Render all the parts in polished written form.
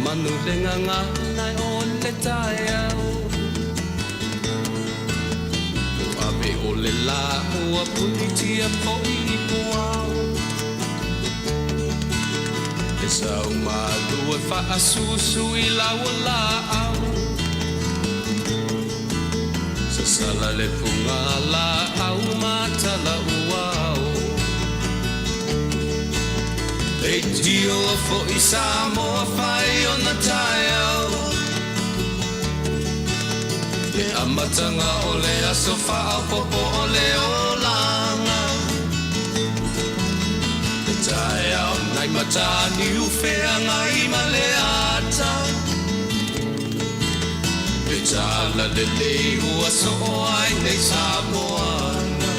manu le gagana o le taeao. Ua ave o le lā ua punitia foi i puao. E sau malu e faasusu i lau laau. Sasala le puga laau ma tala uao. Leitio foi Samoa fai ona taeao. Le amataga o le aso faaopoopo o le olaga. Le taeao nai Mataniu Feagai ma le ata. Le tala lelei ua soo ai nei Samoana.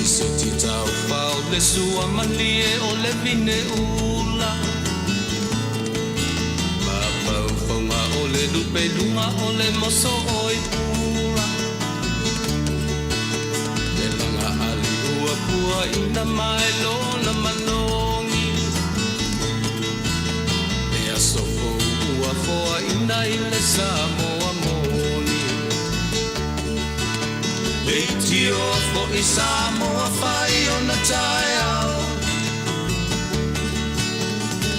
E seti taufao le sua malie o le vine ula. Mafaufauga o le lupe luga o le moso oi pula. Le laga ali ua puaina mai lona malogi. Le aso fou ua foaina i le Samoa moni. Leitioa foi Samoa fai ona taeao.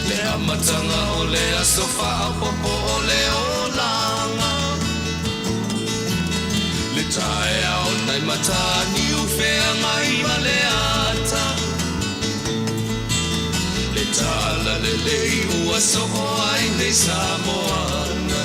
Le amataga o le aso faaopoopo o le olaga. Le taeao nai Mataniu Feagai ma le ata. Le tala lelei ua soo ai nei Samoana.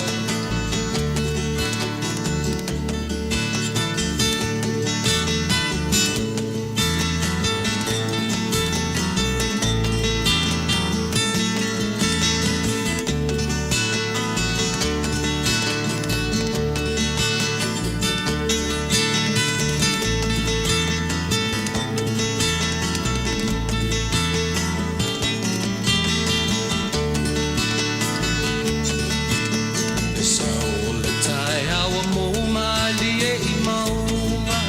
Le sao o le taeao ua mou malie i mauga.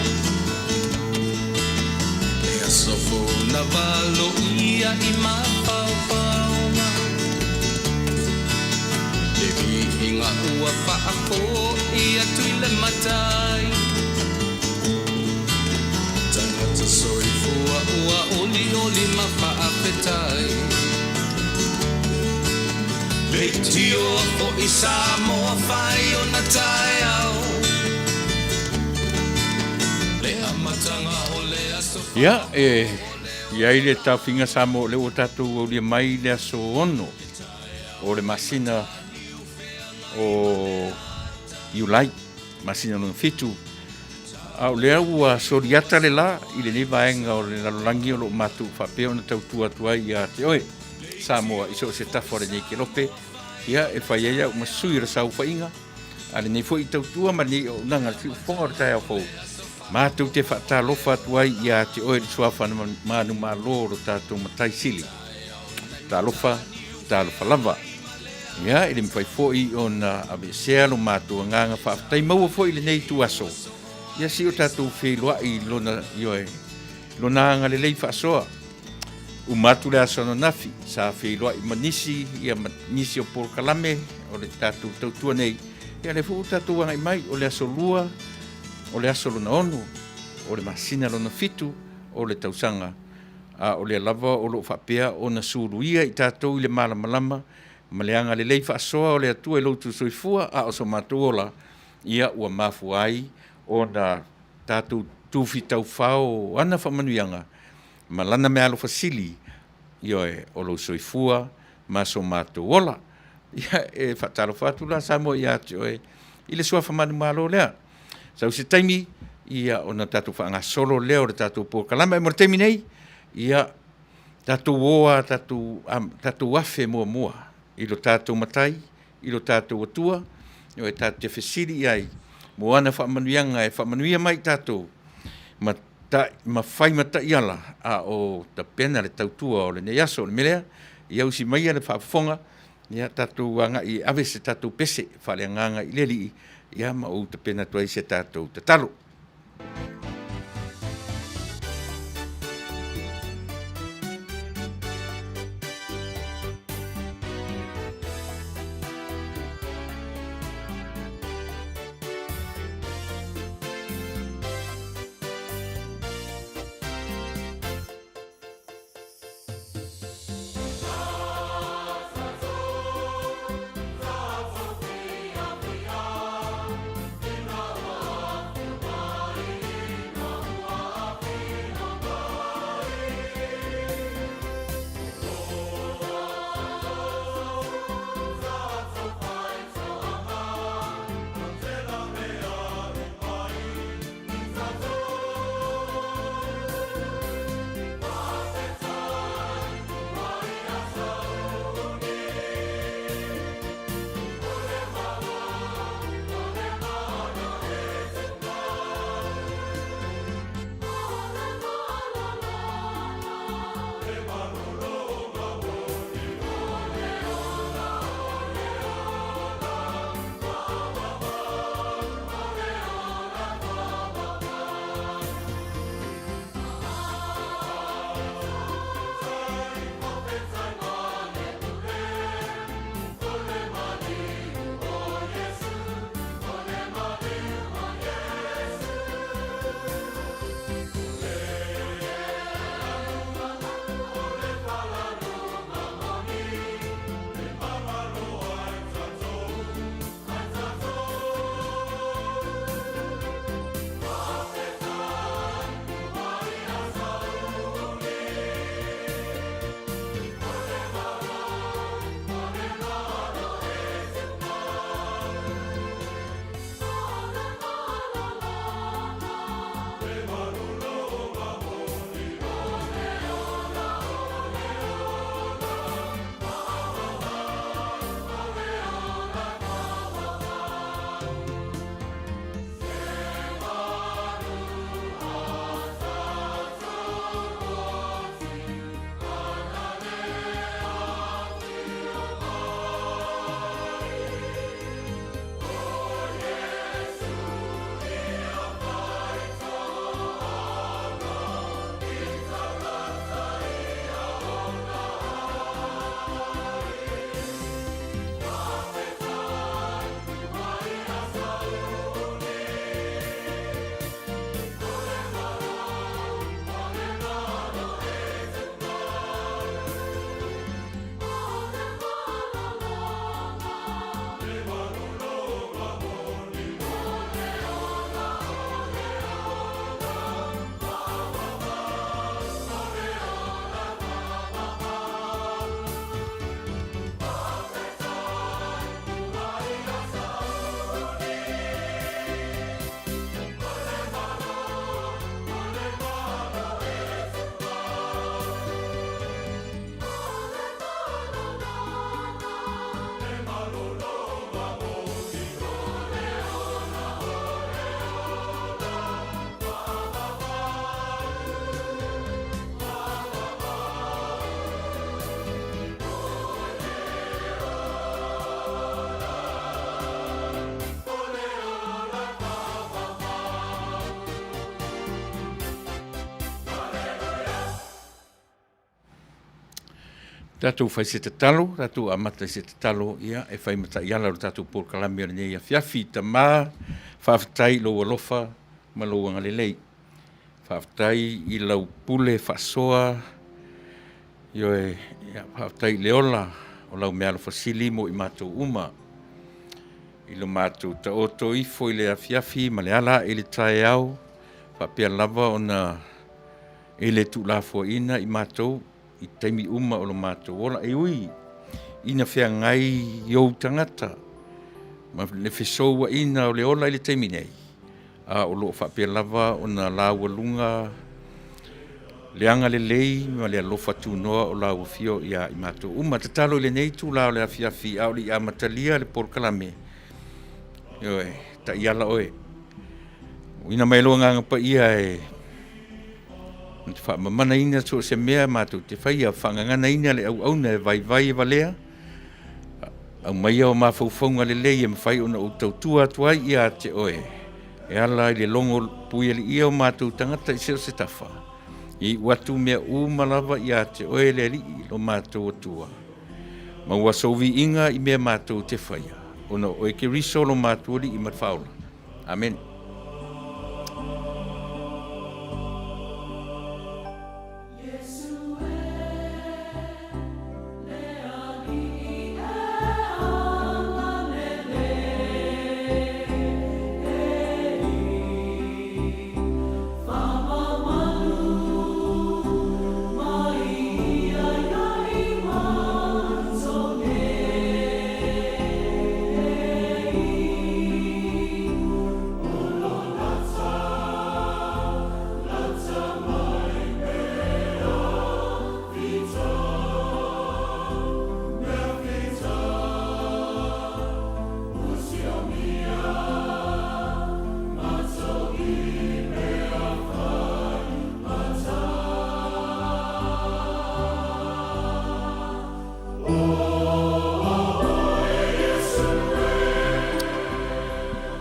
Le aso fou na valoia i mafaufauga. Le viiga ua faafoi atu i le matai. Tagata soifua ua olioli ma faafetai. Leitioa foi Samoa fai ona taeao. Le amataga o le aso Ia, e i ai le taofiga Samoa o lea ua tatou aulia mai le aso 6 o le masina o Iulai, masina lona fitu. A o lea ua soliata le la i lenei vaega o le lalolagi o lo o matou faapea ona tautua atu ai ia te oe Samoa i so o se tafa o lenei kelope, ia e fai ai au ma sui o le saofaiga a lenei foi tautua ma lenei auaunaga le siufofoga o le taeao fou. Matou te faatalofa atu ai ia te oe le suafa manumalo o lo tatou Matai Sili. Talofa, talofa lava. Ia, e le mafai foi ona aveesea lo matou agaga faafetai maua foi i lenei ituaso. Ia si o tatou feiloai i lona, ioe, lona agalelei faasoa. Uma atu le aso ananafi, sa feiloai ma nisi, ia ma nisi o polokalame o le tatou tautua nei. Ia lea foi ua tatou agai mai, o le aso lua, o le aso lona ono, o le masina lona fitu, o le tausaga a o lea lava o lo o faapea ona suluia i tatou i le malamalama ma le agalelei faasoa o le Atua i lo outou soifua a o so matou ola, ia ua mafua ai ona tatou tufitaufao o ana faamanuiaga ma lana meaalofa sili, ioe, o lou soifua ma so matou ola. Ia, e faatalofa atu la Samoa ia te oe i le suafa manumalo lea. Sau se taimi, ia ona tatou faagasolo lea o le tatou polokalame. Mo le taimi nei, ia tatou o a tatou, tatou afe muamua i lo tatou Matai, i lo tatou Atua, e tatou te fesili i ai mo ana faamanuiaga e faamanuia mai i tatou ma, ta, ma fai ma taiala a o tapena le tautua o lenei aso. O le mea lea, ia usi maia le faafofoga, Ia tatou agai e ave se tatou pese faaleagaga i le Alii, ia ma ou tapena atu ai se tatou tatalo. Tatou fai se tatalo, tatou amata i se tatalo, ia, e fai ma taiala o le tatou polokalame o lenei afiafi. Tama, faafetai i lou alofa ma lou agalelei. Faafetai i lau pule faasoa, ioe, ia, faafetai i le ola o lau meaalofa sili mo i matou uma. I lo matou taoto ifo i le afiafi ma le ala ae i le taeao, faapea lava ona e le tuulafoaiina i matou i taimi uma o lo matou ola. E ui ina feagai i ou tagata ma le fesouaina o le ola i le taimi nei, a o lo o faapea lava ona laualuga le agalelei ma le alofa tunoa o lau Afio ia i matou uma. Tatalo i lenei itula o le afiafi a o le i amatalia le polokalame, ioe, taiala oe, uina mai lou Agaga Paia e te faamamanaina so o se mea matou te faia, faagaganaina le auauna e vaivai e valea, aumaia o mafaufauga lelei e mafai ona ou tautua atu ai ia te oe, e ala i le logo puialiia o matou tagata i so o se tafa. Ia iu atu mea uma lava ia te oe le Alii lo matou Atua. Ma ua sou viiga i mea matou te faia, ona o oe Keriso lo matou Alii ma le Faaola. Amene.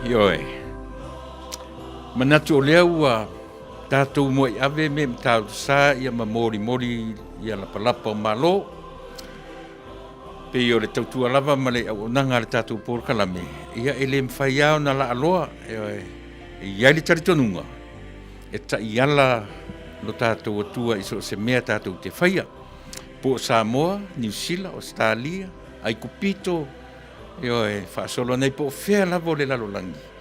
Ioe. Manatu o lea ua tatou muai ave me matautusa ia ma molimoli ia lapalapa o Malo. Pei o le tautua lava ma le auaunaga a le tatou polokalame, ia e le mafai lava ona laaloa, e i ai le talitonuga e taiala lo tatou Atua i so o se mea tatou te faia, po o Samoa, Niu Sila, Ausetalia, Aikupito, ioe, faasolo nei po o fea lava o le lalolagi.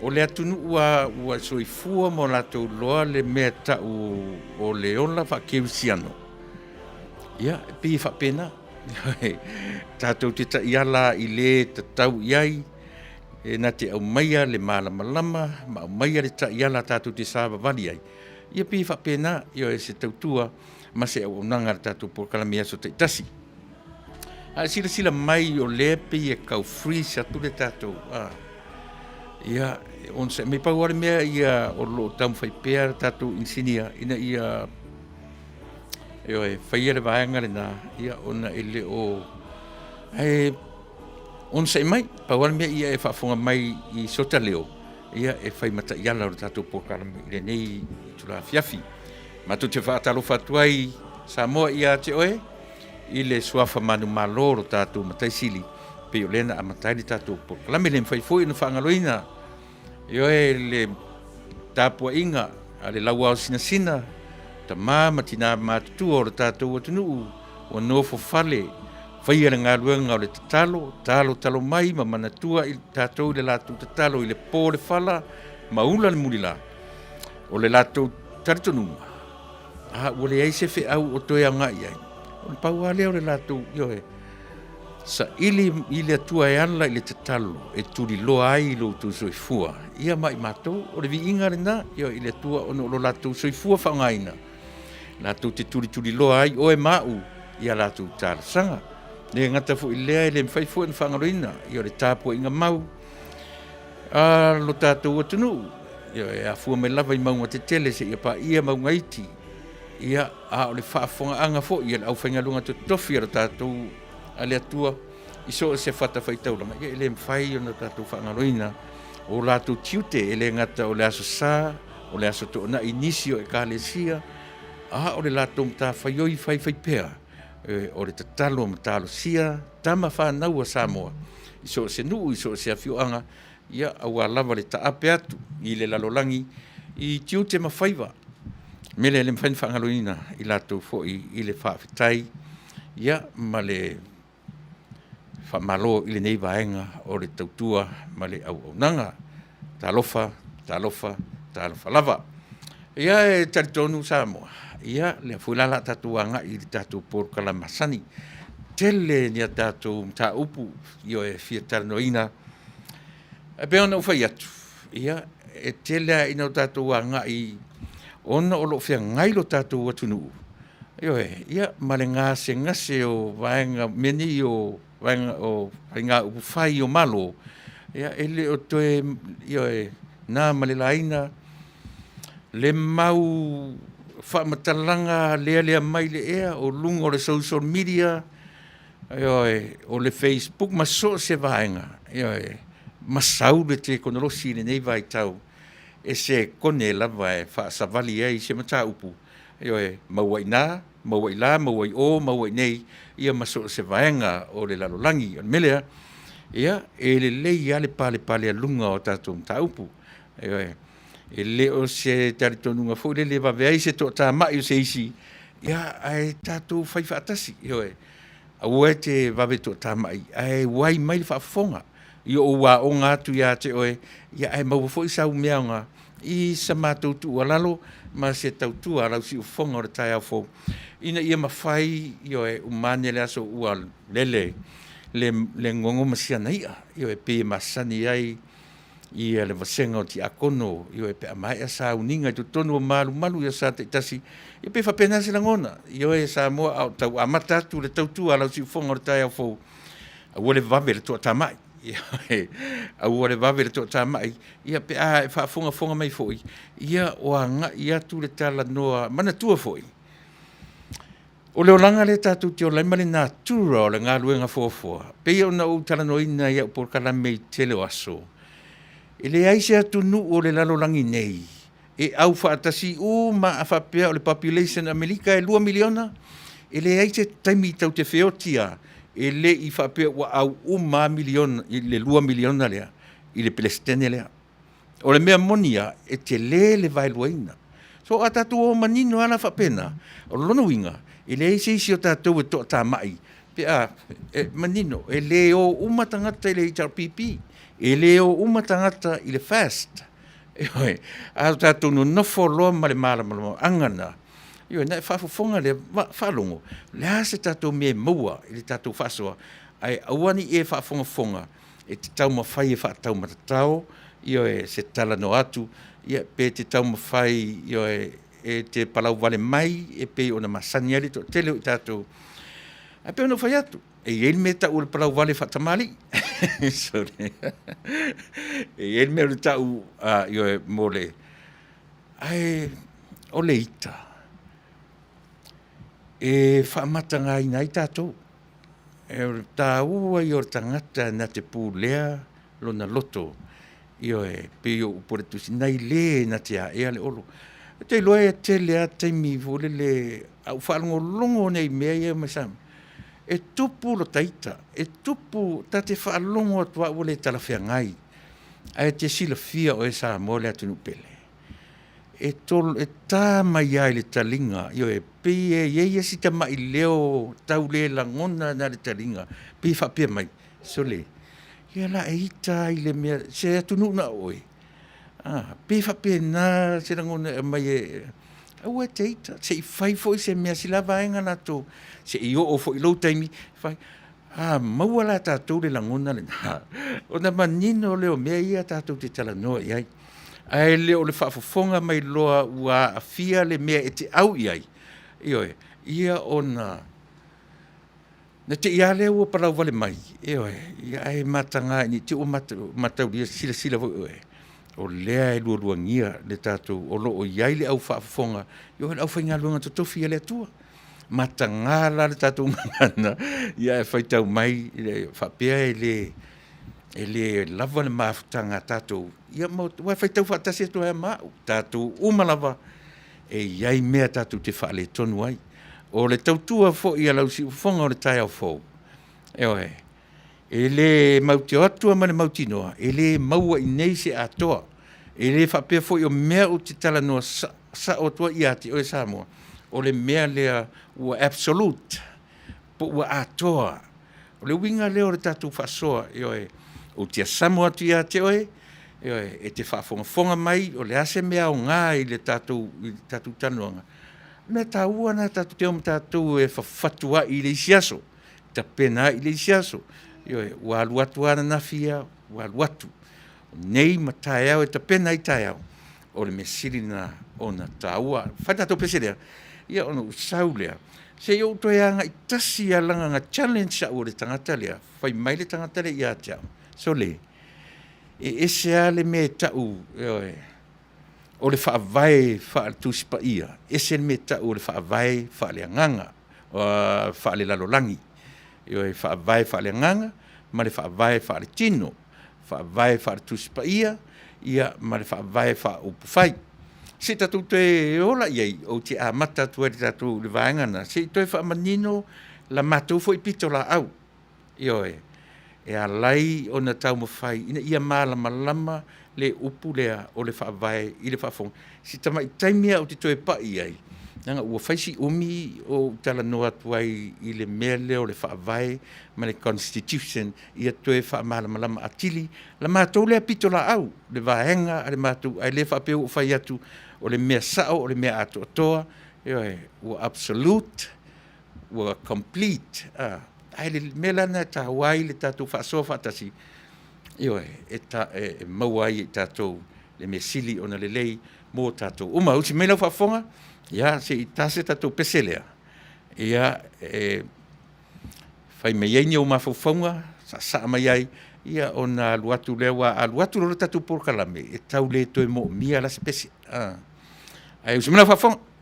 O le atunuu lava ua soifua ma o latou iloa le mea tau o le ola faakerisiano, ia, e pei e faapena. Tatou te taiala i le tatau i ai, e na te aumaia le malamalama ma aumaia le taiala tatou te savavali ai. Ia pei e faapena, ioe, se tautua ma se auaunaga a le tatou polokalame i aso taitasi. A e silasila mai o lea pei e tau freeze atu le tatou, ia, onosai mai. Pau lava le mea ia o lo o taumafai pea le tatou inisinia ina ia, ioe, faia le vaega lena, ia, ona e le o, ae onosai mai. Pau lava le mea ia e faafofoga mai i sota leo, ia, e fai ma taiala o le tatou polokalame i lenei itula afiafi. Matou te faatalofa atu ai Samoa ia te oe i le suafa manumalo o lo tatou Matai Sili, pei o lea na amata ai le tatou polokalame. Le mafai foi ona faagaloina, ioe, le tapuaiga a le lauao sinasina, tama ma tina matutua o le tatou atunuu ua nofo fale, faia le galuega o le tatalo, talo talo mai ma manatua i tatou i le latou tatalo i le po le fala ma ula le mulila. O le latou talitonuga, a ua leai se feau o toe agai i ai, o le pau lava lea o le latou, ioe, saili i le Atua e ala i le tatalo e tuliloa ai lo outou soifua, ia ma i matou, o le viiga lena, ioe, i le Atua ona o lo latou soifua faaaogaina, latou te tulituliloa ai oe ma au i a latou talosaga. Le gata foi i lea, e le mafai foi ona faagaloina, ia o le tapuaiga mau a lo tatou atunuu, e afua mai lava i mauga tetele seia paia mauga iti, ia, a o le faafofogaaga foi a le aufaigaluega totofi a lo tatou a le Atua i so o se fatafaitaulaga, ia e le mafai ona tatou faagaloina o latou tiute, e le gata o le Aso Sa, o le Aso Toonai i nisi o Ekalesia, a o le latou matafaioi faifaipea. O le tatalo ma talosia tama fanau a Samoa i so o se nuu i so o se afioaga, ia aua lava le taape atu i le lalolagi i tiute ma faiva. O le mea lea e le mafai ona faagaloina i latou foi i le faafetai ia ma le faamalo i lenei vaega o le tautua ma le auaunaga. Talofa, talofa, talofa lava. Ia e talitonu Samoa, ia o lea foi la o le a tatou agai i le tatou polokalame masani. Tele ni a tatou mataupu, ioe, e fia talanoaina. Ae pei ona ou fai atu, ia, e tele lava ina o tatou agai ona o lo o feagai lo tatou atunuu, ioe, ia, ma le gasegase o vaega, mea nei o vaega o faiga upufai o Malo, ia e le o toe, ioe, na ma le laina le mau faamatalaga lealea mai le ea o luga o le social media, ioe, o le facebook ma so o se vaega, ioe, ma sau le tekonolosi i lenei vaitau, e sekone lava e faasavali ai se mataupu, ioe, maua i ina, maua i la, maua i o, maua i inei, ia ma so o se vaega o le lalolagi. O le mea lea, ia, e lelei lava le palepalealuga o tatou mataupu. Ioe. E le o se talitonuga foi lele e vave ai se toatamai o se isi, ia ae tatou fai faatasi, ioe. Aua e te vave toatamai ae wae mai le faafofoga. Ia ou aoga atu ia te oe, ae maua foi sau mea aoga i sa matou tuualalo ma se tautua a lau siufofoga o le taeao fou, ina ia mafai, ioe, uma ane le aso ua lele le gogo ma si ana i'a, ioe, pei e masani ai le vasega o tiakono, ioe, pe a maea sauniga i totonu o malumalu i aso Sa taitasi, ia pei e faapena se lagona. Ioe Samoa a o tau amata atu le tautua a lau siufofoga o le taeao fou, aua le vave le toatamai, ioe, aua le vave le toatamai, ia pe a e faafogafoga mai foi, ia o agai atu le talanoa. Manatua foi, o le olaga lea tatou te ola ai ma le natura o le galuega foafoa, pei ona ou talanoaina i au polokalame i le tele o aso, e leai se atunuu o le lalolagi nei e aufaatasi uma lava, a faapea o le population a Amerika e 2 miliona, e leai se taimi tatou te feoti lava e le i faapea ua au uma lava miliona i le 2 miliona lea i le Peresetene lea. O le mea moni lava, e tele le vaeluaina. So a tatou o manino lava la faapena, o lona uiga, e leai se isi o tatou e toatamai pe a manino, e le o uma tagata i le HRPP, e le o uma tagata i le FAST. Ioe. A tatou nonofo loa ma le malamalamaaga lena, ioe, ona e faafofoga lea, faalogo, o le a se tatou mea e maua i le tatou faasoa, ae aua ne i e faafogafoga e te taumafai e faataumatatao, ioe, se talanoa atu, ia pe te taumafai, ioe, e te palauvale mai e pei ona masani ai le toatele o i tatou. Ae pei ona ou fai atu, e i ai le mea e tau o le palauvale faatamalii. Sole, e i ai le mea e tau, ioe, mo le… ae o le ita, e faamatagaina ai tatou. O le taua ia o le tagata na te pulea lona loto, ioe, pei o upu a le Tusi, nai le na te aea le olo. Ou te iloa e tele lava taimi foi lele a ou faalogologo nei i mea ia e aumai Samoa, e tupu lota ita, e tupu, ta te faalogo atu lava ua le talafeagai, ae te silafia oe Samoa le atunuu pele, e ta mai lava i le taliga, ioe, pei e i ai si tamai leo tau le lagona lava i le taliga, pei e faapea mai, sole, ia o le a e ita lava i le mea, se atunuu na o oe. A, pei e faapena se lagona e aumai ai, aua e te ita, se i fai foi se mea a si la vaega latou, se i oo foi i lou taimi fai. A maua la e tatou le lagona lena, ona manino lea o mea ia tatou te talanoa i ai, ae le o le faafofoga mai loa ua aafia le mea e te au i ai, ioe, ia ona na te i lava lea ua palauvale mai, ioe, ae mataga ne i te i ua mataulia, silasila foi oe, o lea e lualuagia le tatou, o lo o i ai le au faafofoga, ioe, le aufaigaluega totofi a le Atua. Mataga la le tatou gagana ae faitau mai faapea e le lava le mafutaga a tatou, aua e faitau faatasi atu ai lava ma au. O tatou uma lava e i ai mea tatou te faaletonu ai. O le tautua foi a lau siufofoga o le taeao fou, ioe, e le mautioa atu ma le mautinoa, e le maua i inei se atoa. E le faapea foi o mea ou te talanoa sao atu ai ia te oe Samoa, o le mea lea ua absolute, po ua atoa. O le uiga lea o le tatou faasoa, ioe, ou te asamo atu ia te oe, ioe, e te faafogafoga mai o le a se mea aoga i le tatou talanoaga, o mea taua na tatou te o ma tatou e fafatu ai i le isi aso, tapena ai i le isi aso. Ioe, ua alu atu lava ananafi ia, ua alu atu. O nei ma taeao e tapena ai taeao, o le mea sili lena ona taua. Fai le tatou pese lea, ia ona ou sau lea, se i ou toe agai tasi lava leaga na challenge au e le tagata lea, fai mai le tagata lea ia te au, sole, e ese lava le mea e tau, ioe, o le Faavae faale-Tusi Paia, ese le mea e tau o le Faavae faaleagaga, faalelalolagi. Ioe, Faavae faaleagaga ma le Faavae faaletino, Faavae faale-Tusi Paia, ia ma le Faavae faaupufai. Se i tatou toe o la i ai, ou te amata atu ai i le tatou i le vaega lena, se i toe faamanino la matou foi pitolaau, ioe, e ala ai ona taumafai ina ia malamalama le upu lea o le Faavae i le faafofoga. Si tamai taimi lava ou te toe pai i ai, leaga ua fai si umi o ou talanoa atu ai i le mea lea o le Faavae ma le Constitution ia toe faamalamalama atili la matou lea pitolaau, le vaega a le matou, ae le faapea ua ou fai atu o le mea sao, o le mea atoatoa, ioe, ua absolute, ua complete, a o le mea la lena e taua ai le tatou faasoa faatasi, ioe, e maua ai e tatou le mea sili ona lelei mo tatou uma. Usi mai lau faafofoga, ia se i ta se tatou pese lea, ia, e fai mai ai ni ou mafaufauga, saasaa mai ai, ia ona alu atu lea, aua a alu atu loa le tatou polokalame, e tau le toe moomia la se pese. Ae usi mai lau faafofoga.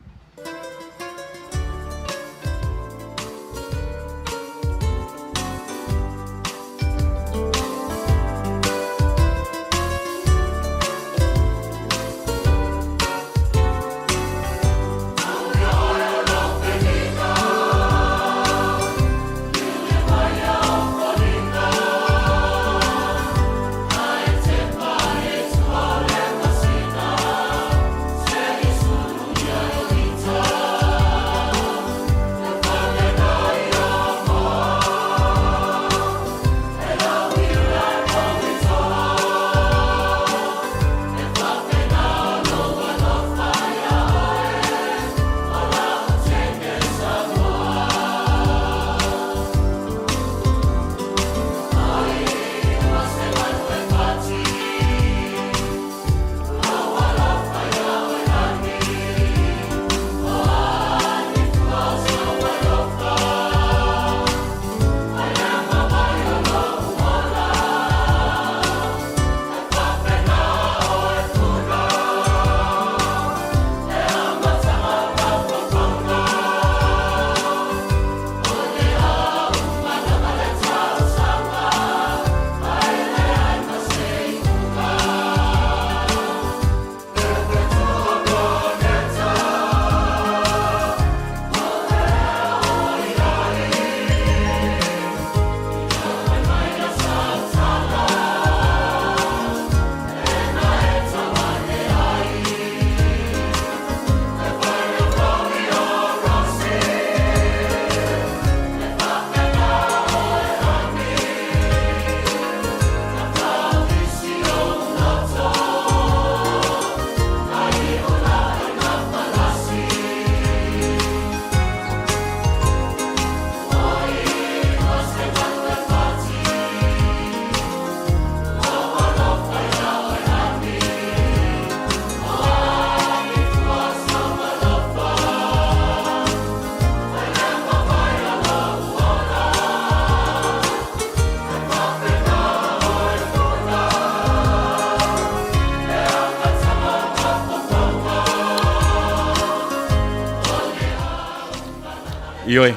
Ioe,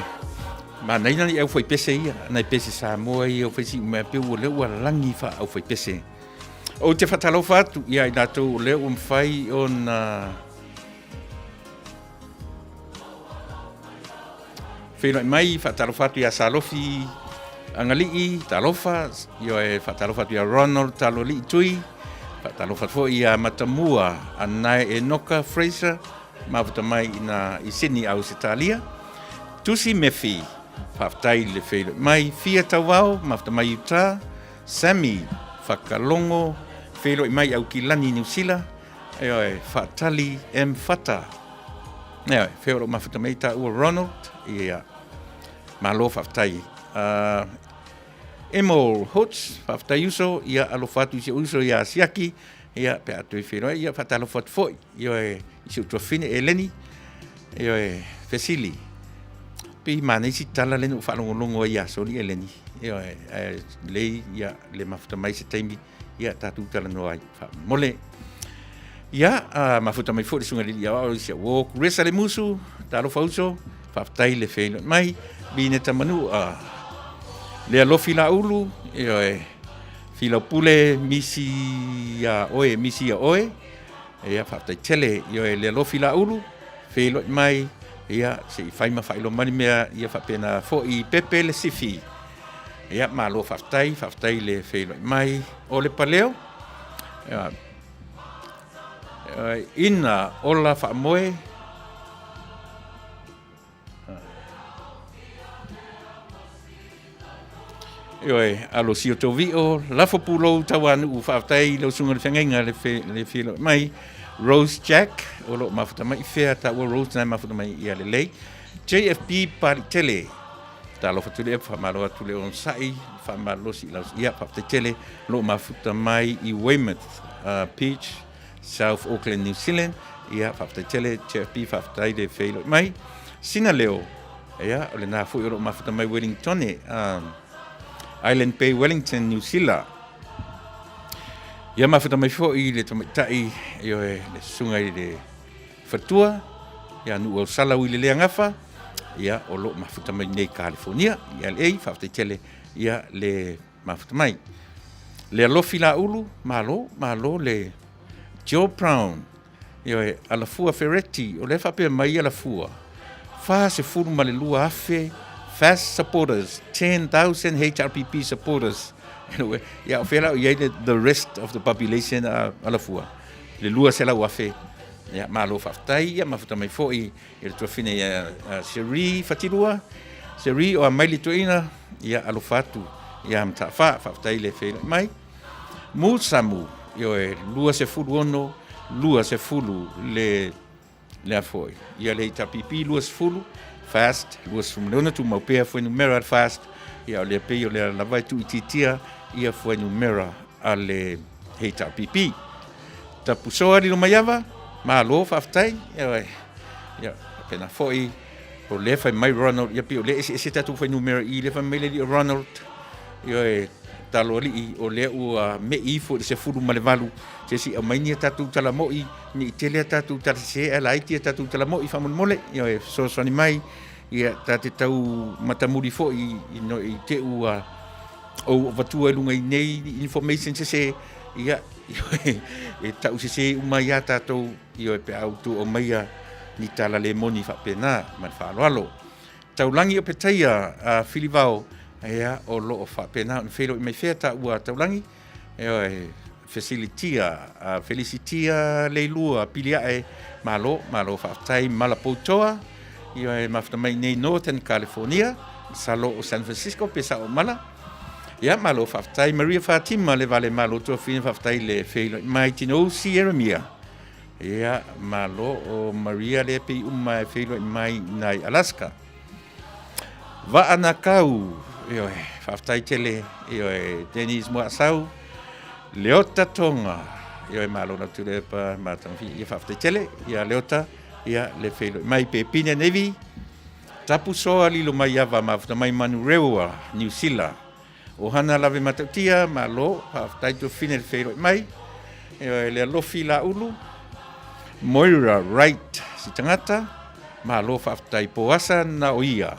manaia nai aufaipese ia, nai pese Samoa ia o fai mea pei ua lea ua lagi faa-aufaipese. Ou te faatalofa atu ia i latou o lea ua mafai ona. Feiloai mai, faatalofa atu ia Salofi Agalii, talofa, ioe, faatalofa atu ia Ronald Taloalii Tui, faatalofa atu foi ia Matamua Anae Enoka Fraser, mafuta mai ina i Sydney, Ausetalia. Tusi Mefi, faafetai i le feiloai mai. Fia Tauvao, mafuta mai Utah. Sammy Fakalongo, feiloai mai Aukilani, Niu Sila. Ioe, Faatali M. Fata. Ioe, fea o loo mafuta mai taua Ronald, ia. Malo faafetai. Emol Hoots, faafetai uso, ia alofa atu i si ou uso ia Siaki, ia pe a toe feiloai, ia faatalofa atu foi, ioe, i si ou tuafafine Eleni, ioe, Fesili. Pei manaia si tala lea na ou faalogologo ai ia Soli Eleni, ioe, ae lelei ia le mafuta mai se taimi, ia tatou talanoa ai faamolemole. Ia, mafuta mai foi le susuga i le alii aoao i si au uo Kuresa le Musu, talofa uso, faafetai le feiloai mai, Vineta Manua, Lea Lofi Laulu, ioe, Filaupule misi ia oe, misi ia oe, ia faafetai tele, ioe, Lea Lofi Laulu, feiloai mai, ia, se i fai ma faailoa mai le mea, ia faapena foi Pepe le Sifi. Ia, malo faafetai, faafetai le feiloai mai. O le paleo, ia, ina ola faamoe, Ioe, alo si o Tovio, lafo pulou tauanuu, faafetai i lau susuga i le feagaiga le, fe, le feiloai mai. Rose Jack, o lo o mafuta mai i fea taua Rose na e mafuta mai ia lelei. JFB Palitele, Talofa atu le faamalo atu le onosai, faamalolosi i lau ia faafetai tele o lo o mafuta mai i Weymouth Beach, South Auckland, New Zealand. Ia faafetai tele JFB, faafetai le feiloai mai. Sina leo, ia o lena foi o lo o mafuta mai Wellington, Island Bay, Wellington, New Zealand. Ia mafuta mai foi le tamaitai, ioe, le susuga i le Fatua, ia Nuuausala Uileleagafa, ia o lo o mafuta mai nei Kalifonia, i LA, faafetai tele ia le mafuta mai. Le alofi Laulu, malo, malo le Joe Brown, ioe, Alafua Ferretti, o lea e faapea mai Alafua, 42,000 fast supporters, 10,000 HRPP supporters. Anyway, ia o fea la o i ai le the rest of the population a Alafua, le 200,000. Ia, malo faafetai, ia mafuta mai foi i le tuafine ia Cherie Fatilua. Cherie o Amaili Toeaina, ia alofa atu ia Mataafa, faafetai le feiloai mai. Musamu, ioe, 26, 20 le le a foi. Ia le HRPP 20, fast, 26 tumau pea fuainumera le fast, ia o lea pei o lea lava e tuuitiitia ia fuainumera a le HRPP. Tapusoa Lilomaiava, malo faafetai. Ia, ia, faapena foi, o lea fai mai Ronald, ia pei o lea eseese tatou fuainumera i lea fai mai le alii o Ronald, ioe, Taloalii, o lea ua me'i ifo i le 18, se se i aumai ni a tatou tala mo'i, ne i tele a tatou tala sese ae laiti a tatou tala mo'i faamolemole, ioe, fesoasoani mai, ia, ta te tau matamuli foi i, i te ua ou avatua i luga i nei information sese, ia, e tau sese uma ai lava tatou, ioe, pe a outou aumaia ni tala le moni faapena ma le faaaloalo. Taulagi o Petaia a Filivao, ia, o lo o faapena ona feiloai mai fea taua Taulagi, ioe, Fesilitia, Felisitia Leilua Piliae, malo, malo faafetai Malapoutoa, ioe, mafuta mai nei Northern California, masalo o San Francisco pe sao mala. Ia, malo faafetai Maria Fatima le vale malo tuafine, faafetai le feiloai mai Tinousi Ieremia. Ia, malo o Maria le pei uma e feiloai mai nai Alaska. Vaa na kau, ioe, faafetai tele, ioe, Denise Muaasau, Leota Tonga, ioe, malo lau Tuilaepa ma Tamafi, ia faafetai tele, ia Leota, ia le feiloai mai Pepina Navy, Tapusoa lilo mai ava mafuta mai Manurewa, Niu Sila. Ohana lave matautia, malo, faafetai tuafafine le feiloai mai. Ioe, le alofi Laulu, Moira Wright si tagata, malo faafetai Poasa na o ia.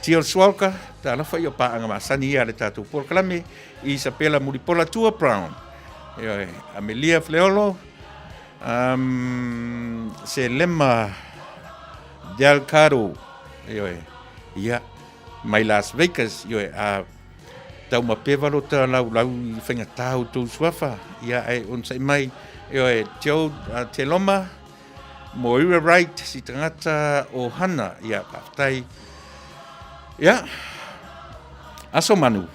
Tiel Swalka, talofa ia o paaga masani ia a le tatou polokalame, Isabella Mulipola Tua Brown, ioe, Amelia Fleolo, Selema Delgado, ioe. Ia, mai Las Vegas, ioe, a taumapeva lo ta laulau i faigata o tou suafa, ia, ae onosai mai, ioe, Joe Teloma, Moira Wright, si tagata o Hana, ia, faafetai. Ia, aso manu.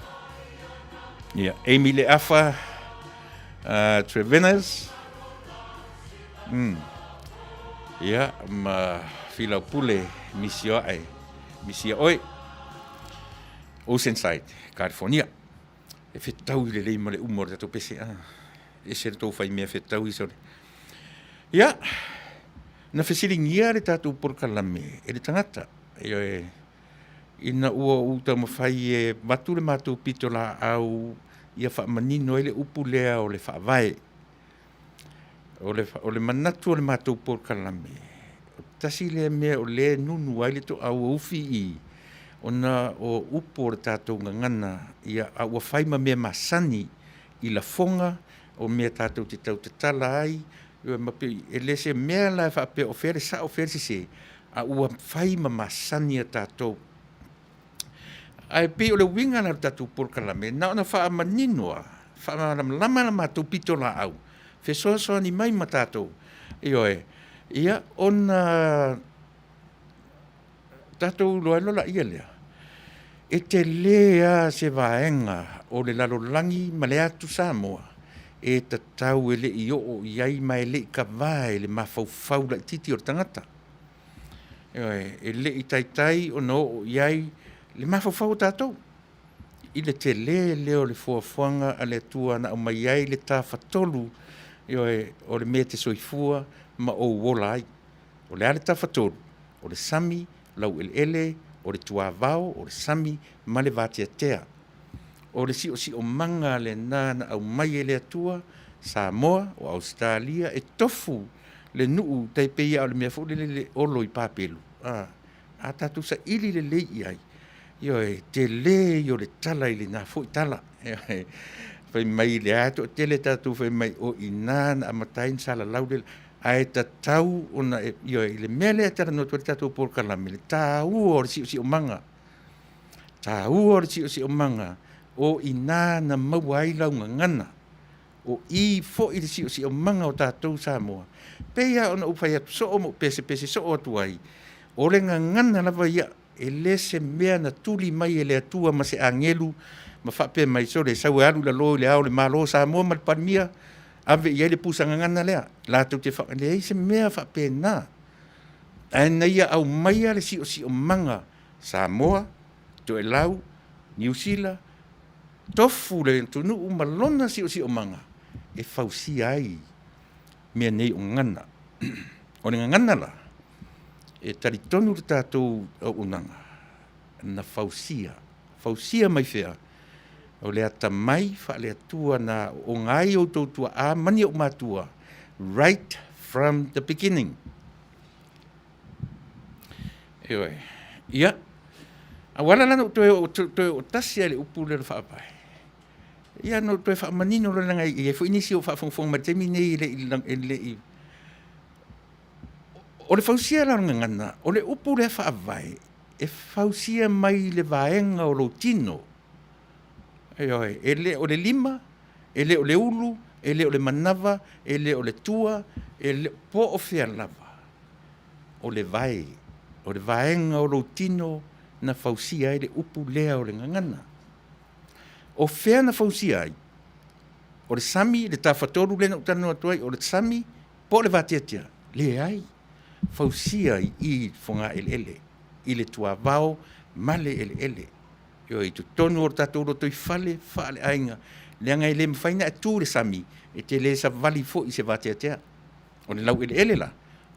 Ia, Amy Leafa, Trevenas, Ia, ma Filau Pule, misi ae, misi ia oe. Oceanside, California. E fetau i lelei ma le uma o le tatou pese. Ah, ese le tou fai mea fetau i sole. Ia, na fesiligia le tatou polokalame e le tagata. Ioe, ina ua ou taumafai e avatu le matou pitolaau ia faamanino ai le upu lea o le faavae. O le, o le manatu o le matou polokalame, o tasi lea mea o lea e nunu ai le toau ufi i, ona o upu o le tatou gagana, ia, a ua fai ma mea masani i lafoga, o mea tatou te tautatala ai, ma pei e le se mea la e faapea o fea le sao o fea le sese, a ua fai ma masani a tatou. Ae pei o le uiga la o le tatou polokalame, na ona faamanino lava, faamalamalama la matou pitolaau, fesoasoani mai ma tatou, ioe, ia ona tatou iloa ai loa laia lea, e tele lava se vaega o le lalolagi ma le atu Samoa e tatau e le i oo i ai ma e le i kava e le mafaufau laitiiti o le tagata. Ioe, e le i taitai ona oo i ai le mafaufau o tatou i le tele lea o le fuafuaga a le Atua na aumai ai le Tafatolu, ioe, o le mea e te soifua ma ou ola ai. O le a le Tafatolu? O le sami, laueleele, o le tuavao, o le sami ma le vateatea. O le siosiomaga lena na aumai e le Atua, Samoa, o Ausetalia, e tofu le nuu tai pei lava o le mea foi lele le olo i papelu, a tatou saili lelei i ai, ioe, tele ia o le tala i lena foi tala. Fai mai lea lava e toatele tatou fai mai o i ina na amata ai ona salalau le, ae tatau ona e, ioe, i le mea lea e talanoa atu ai le tatou polokalame, le taua o le siosiomaga, taua o le siosiomaga, o i ina na maua ai lau gagana, o i foi le siosiomaga o tatou Samoa. Pei lava ona ou fai atu soo ma ou pesepese soo atu ai, o le gagana lava ia, e le se mea na tuli mai e le Atua ma se agelu ma faapea mai, sole, sau e alu i lalo i le Ao o le Malo o Samoa ma le Palemia, ave i ai le pusa gagana lea, latou te fa... leai se mea faapena. Ae na ia aumaia le siosiomaga Samoa, Toelau, Niu Sila, tofu le atunuu ma lona siosiomaga e fausia ai mea nei o gagana. O le gagana la, e talitonu le tatou auaunaga na fausia, fausia mai fea? O le atamai faale-Atua na aooga ai outou tuaa ma ni ou matua right from the beginning. Ioe. Ia, a ua ala la ona ou toe oo tasi lava i le upu lea o le faavae. Ia na ou toe faamanino loa leaga e i ai foi nisi o faafogafoga mai i le taimi lenei e le i... O le fausia la o le gagana, o le upu lea faavae, e fausia mai le vaega o lou tino. Ioe, e le o le lima, e le o le ulu, e le o le manava, e le o le tua, e le, po o fea lava, o le vae, o le vaega o lou tino na fausia ai le upu lea o le gagana. O fea na fausia ai? O le sami, le tafatolu lea na ou talanoa atu ai, o le sami po o le vateatea? Leai, fausia i i i fogaeleele, i le tuavao ma le eleele. Ioe, i totonu o le tatou lotoifale faaleaiga, leaga e le mafai ona e tu i le sami, e te le savali foi i se vateatea. O le laueleele la,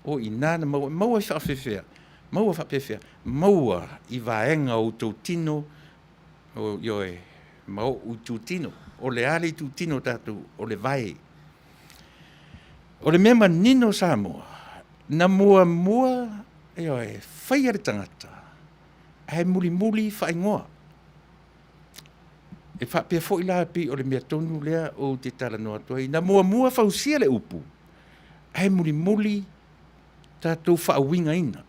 o i ina na maua, maua faapefea? Maua faapefea? Maua i vaega o outou tino, ioe, ma ou itutino. O le a le itutino o tatou? O le vae. O le mea manino Samoa, na muamua, ioe, faia le tagata, ae mulimuli faaigoa. E faapea foi la pei o le mea tonu lea ou te talanoa atu ai, na muamua fausia le upu, ae mulimuli tatou faauigaina.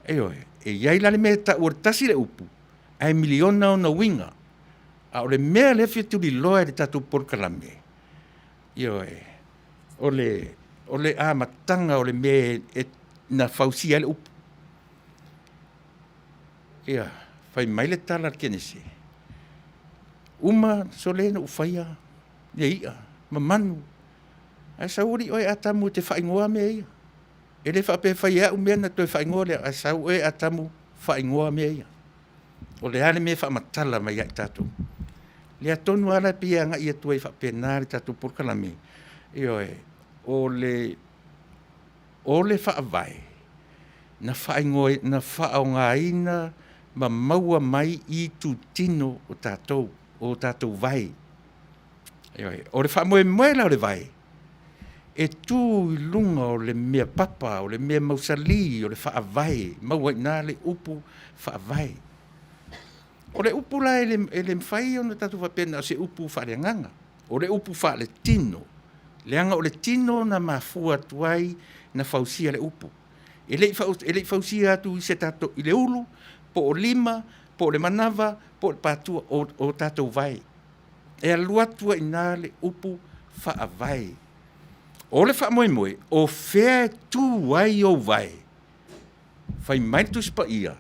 Ioe. E i ai la le mea e taua o le tasi le upu, ae miliona ona uiga. A o le mea lea e fia tuliloa e le tatou polokalame, ioe, o le, o le amataga o le mea e, na fausia ai le upu. Ia, fai mai le tala a le Kenese, uma sole na ou faia ia i'a ma manu, ae sau alii oe Atamu e te faaigoa mea ia. E le faapea e fai e au mea ona toe faaigoa lea, ae sau oe Atamu faaigoa mea ia. O le a le mea e faamatala mai ia i tatou? Lea tonu lava la e pei e agai atu ai faapena le tatou polokalame, ioe, o le Faavae na faaigoa, na faaaogaina ma maua mai i itutino o tatou, o tatou vai. Ioe. O le faamoemoe la o le vai, e tu i luga o le mea papa, o le mea mausali, o le Faavae, maua ai i ina le upu Faavae. O le upu la e le mafai ona tatou faapea na o se upu faaleagaga, o le upu faaletino, leaga o le tino na mafua atu ai na fausia le upu. E le i fausia atu i se tatou, i le ulu po o lima po o le manava po o le patua, o tatou vae. E alu atu ai i ina le upu Faavae. O le faamoemoe, o fea e tu ai ou vae? Fai mai le Tusi Paia,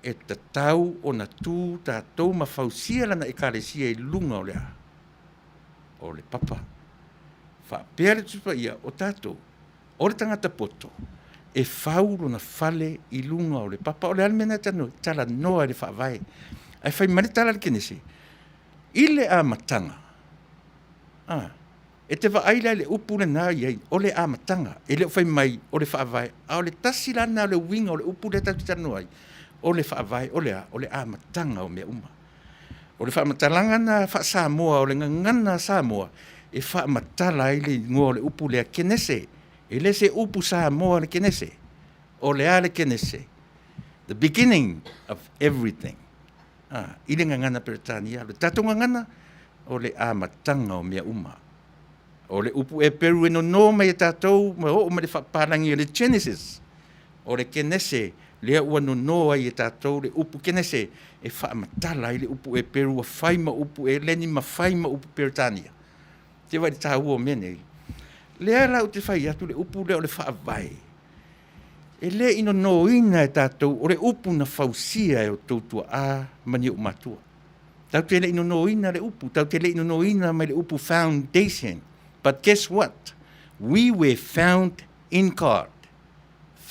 e tatau ona tu tatou ma fausia lana Ekalesia i luga o le a? O le papa. Faapea le Tusi Paia, o tatou, o le tagata poto, e fau lona fale i luga o le papa. O le a le mea lena e talanoa ai? Talanoa i le Faavae. Ae fai mai le tala a le Kenese, i le amataga, a, e te vaai la i le upu lena e i ai, o le amataga. E le o fai mai o le Faavae, a o le tasi la lena o le uiga o le upu lea tatou te talanoa ai, o le Faavae. O le a? O le amataga o mea uma. O le faamatalaga lena faa-Samoa o le gagana Samoa e faamatala ai le igoa o le upu lea Kenese. E le se upu Samoa le Kenese. O le a le Kenese? The beginning of everything. A, i le gagana Peretania. O le tatou gagana, o le amataga o mea uma. O le upu Eperu e nono mai e tatou ma oo mai le faapapalagi o le Genesis, o le Kenese lea ua nono ai e tatou le upu Kenese e faamatala ai le upu Eperu ua fai ma upu Eleni ma fai ma upu Peretania. Te vaai i le taua o mea nei? Lea la ou te fai atu le upu lea o le Faavae, e le i nonoina e tatou, o le upu na fausia e outou tuaa ma ni ou matua. Tatou te le i nonoina le upu, tatou te le i nonoina mai le upu foundation. But guess what? We were found in God.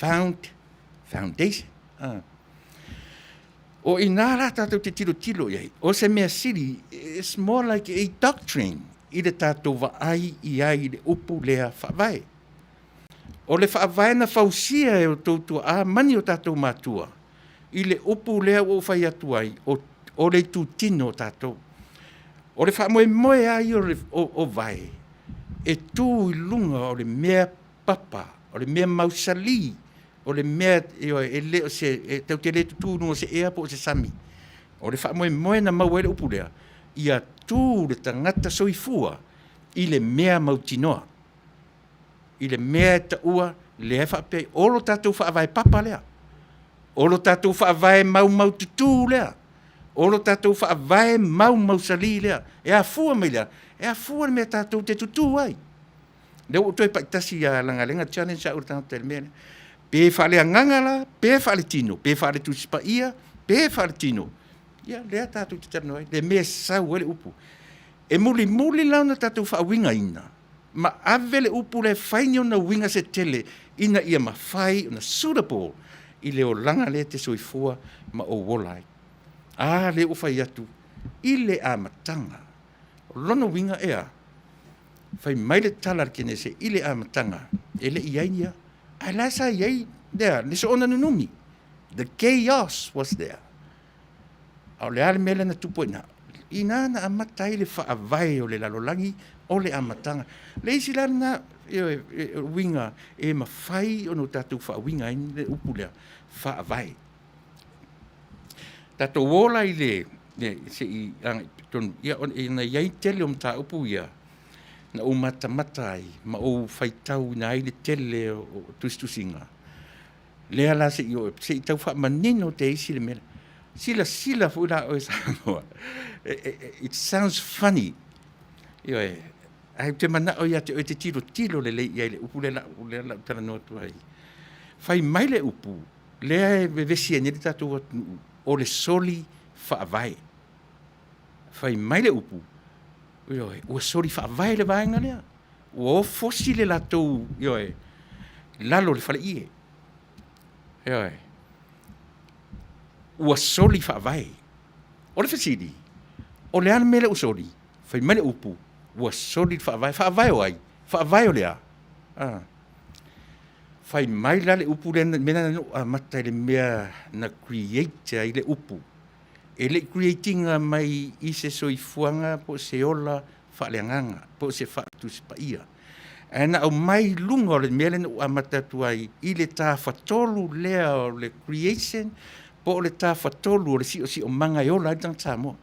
Found, foundation. Ah. O i nā la tātou te tilotilo i ai, o se mea sili, it's more like a doctrine i le tātou vaai i ai i le upu lea faavae. O le faavae na fausia e outou tuaa ma ni o tatou matua i le upu lea ua ou fai atu ai, o, o le itutino o tatou. O le faamoemoe lava ia o, le, o, o vae, e tu i luga o le mea papa, o le mea mausali, o le mea e le o se, e tatou te le tutū i luga o se ea po o se sami. O le faamoemoe na maua ai le upu lea, ia tu le tagata soifua i le mea mautinoa, i le mea e taua lea e faapea ai, o lo tatou faavae papa lea, o lo tatou faavae maumaututu lea, o lo tatou faavae maumausali lea. E afua mai le a? E afua le mea tatou te tutū ai. Lea ua ou toe pai tasi ia leaga lea na challenge au e le tagata i le mea lea. Pe faaleagaga la, pe faaletino, pe faale-Tusi Paia, pe faaletino, ia lea tatou te talanoa ai, le mea e sau ai le upu. E mulimuli la ona tatou faauigaina ma ave le upu lea e fai ni ona uiga se tele ina ia mafai ona suitable i le olaga lea e te soifua ma ou ola ai. A lea ua fai atu i le amataga. O lona uiga e a? Fai mai le tala a le Kenese i le amataga e le i i ai ni a, ae la e sa i ai le a? Le soona nunumi. The chaos was there. A o le a le mea lea na tupu ai i ina? Ina na amata ai le faavae o le lalolagi o le amataga. Le isi la lena uiga e mafai ona tatou faauiga ai le upu lea, faavae. Tatou o la i le, se i agai tonu, ia ona i ai tele o mataupu ia na ou matamata ai ma ou faitauina ai le tele o tusitusiga. Lea la se i oo, se i tau faamanino te isi le mea lea. Silasila foi la oe Samoa, it sounds funny, ioe, ae ou te manao ia te oe e te tilotilo lelei i ai i le upu lea o le a ou talanoa atu ai. Fai mai le upu lea e vevesi ai nei le tatou atunuu, o le soli faavae. Fai mai le upu, ioe, ua soli faavae le vaega lea, ua o fosi le latou, ioe, lalo o le faleie. Ioe. Ua soli faavae. O le fesili, o le a le mea lea ua soli? Fai mai le upu, ua soli le faavae. Faavae o ai? Faavae o le a? A. Fai mai la le upu lea, le mea lena na ou amata ai i le mea na create ai le upu. E le i create ina mai i se soifuaga po o se ola faaleagaga po o se Tusi Paia, ae na aumai i luga o le mea lea na ou amata atu ai i le tafatolu lea o le creation po o le tafatolu o le siosiomaga e ola ai le tagata Samoa.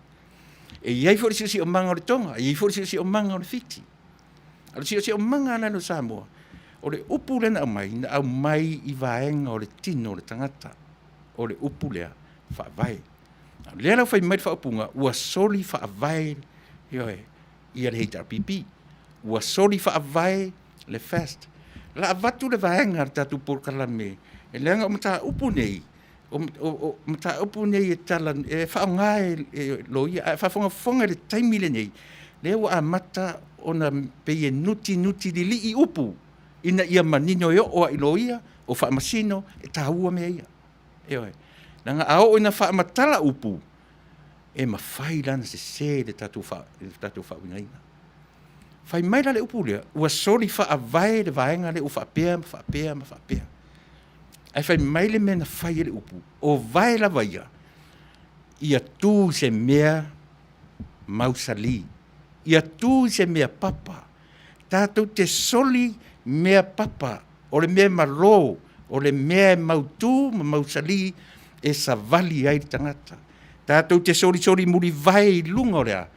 E i ai foi le siosiomaga o le Toga, e i ai foi le siosiomaga o le Fiti. A o le siosiomaga la o Samoa, o le upu lea na aumai, na aumai i vaega o le tino o le tagata, o le upu lea faavae. A o lea la ua fai mai le faaupuga, ua soli faavae, ioe, ia le HRPP, ua soli faavae le FAST. O le a avatu le vaega a le tatou polokalame, leaga o mataupu nei, o mataupu nei e faaaoga e loia, ae faafogafoga i le taimi lenei, lea ua amata ona pei e nutinuti lilii upu ina ia manino e oo lava i loia, o faamasino, e taua mea ia. Ioe. Leaga a oo ina faamatala upu, e mafai la ona sese i le tatou faauigaina. Fai mai la le upu lea, ua soli faavae le vaega lea ua faapea ma faapea ma faapea. Ae fai mai le mea na fai e le upu, o vae lava ia, ia tu i se mea mausali, ia tu i se mea papa. Tatou te soli mea papa, o le mea malo, o le mea e mautu ma mausali e savali ai le tagata. Tatou te solisoli mulivae i luga o le a?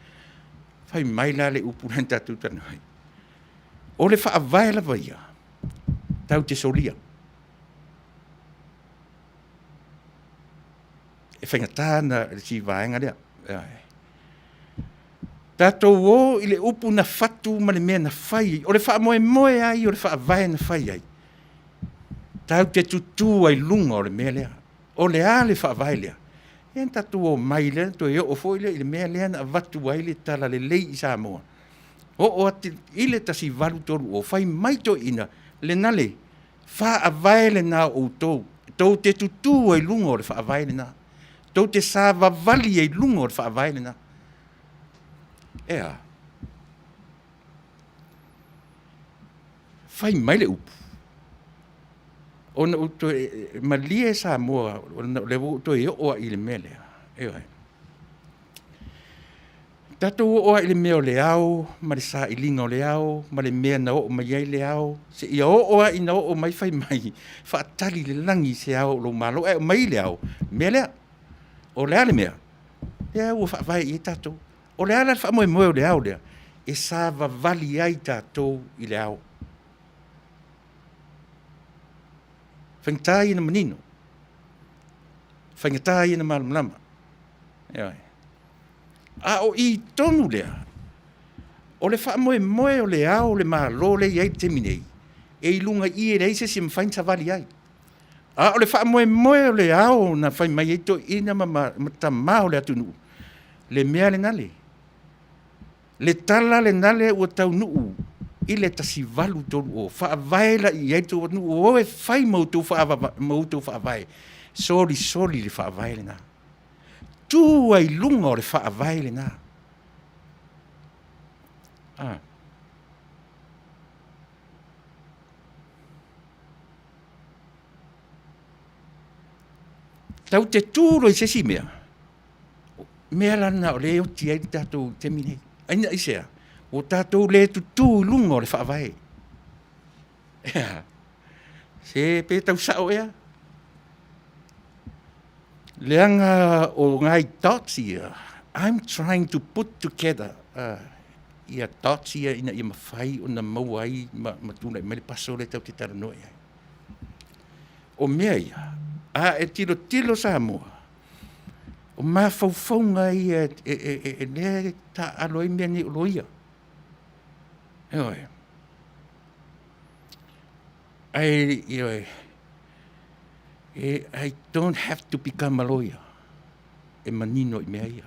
Fai mai la le upu lea na tatou talanoa ai, o le faavae lava ia, tatou te solia. E faigata ona si vaega lea. Tatou o i le upu na fatu ma le mea na fai, o le faamoemoe lava ia o le faavae na fai ai, tatou te tutu ai i luga o le mea lea. O le a le faavae lea? Lea na tatou omai lea na toe oo foi lea i le mea lea na avatu ai le talalelei i Samoa, oo atu i le 1830, fai mai toeaiina, lena le faavae lena o outou, tou te tutu ai i luga o le faavae lena, tou te savavali ai i luga o le faavae lena. E a? Fai mai le upu, ona ou toe malie Samoa, ona o lea ua ou toe oo lava i le mea lea, ioe. Tatou oo lava i le mea o le ao ma le sailiga o le ao ma le mea na oo mai ai le ao, seia oo lava ina oo mai fai mai, faatali le lagi i se ao o lou Malo, ae aumai le ao, le mea lea. O le a le mea? Lea ua faavae i ai tatou. O le a la le faamoemoe o le ao lea? E savavali ai tatou i le ao. Faigata ia ona manino, faigata ia ona malamalama. Ioe. A o i tonu lea, o le faamoemoe o le ao o le Malo lea e i ai i le taimi nei, e i luga i i e leai se isi e mafai ona savali ai. A o le faamoemoe o le ao na fai mai ai toeaiina ma tama o le atunuu, le mea lena le, le tala lena le ua taunuu i le 1830, faavae la i ai le tou atunuu, o e fai ma outou faavae, solisoli le faavae lena. Tu ai i luga o le faavae lena. A. Tatou te tu loa i se isi mea, mea la lena o lea e oti ai le tatou i le taimi lenei. Aisea? Ua tatou le tutu i luga o le Faavae. Se pe tau sao ea? Leaga o nai dots ia, I'm trying to put together ia dots ia ina ia mafai ona maua ai ma tulai mai le puzzle lea tatou te talanoa i ai. O mea ia, a e tilotilo Samoa, o mafaufauga ia e lea e taaalo ai mea nei o loia. Ioe. Ae, ioe, I don't have to become a lawyer e manino i mea ia.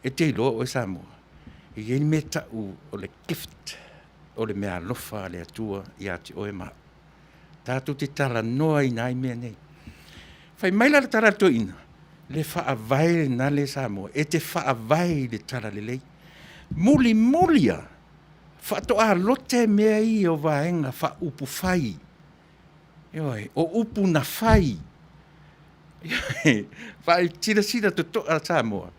E te iloa oe Samoa, e i ai le mea e tau o le gift, o le meaalofa a le Atua ia te oe ma au. Tatou te talanoaina ai mea nei. Fai mai la le tala a le toeaina, le faavae lena le Samoa, e te faavae i le talalelei. Mulimuli lava, faatoa lote mea ia o Vaega Faaupufai, ioe, o upu na fai. Vaai, silasila totoa Samoa,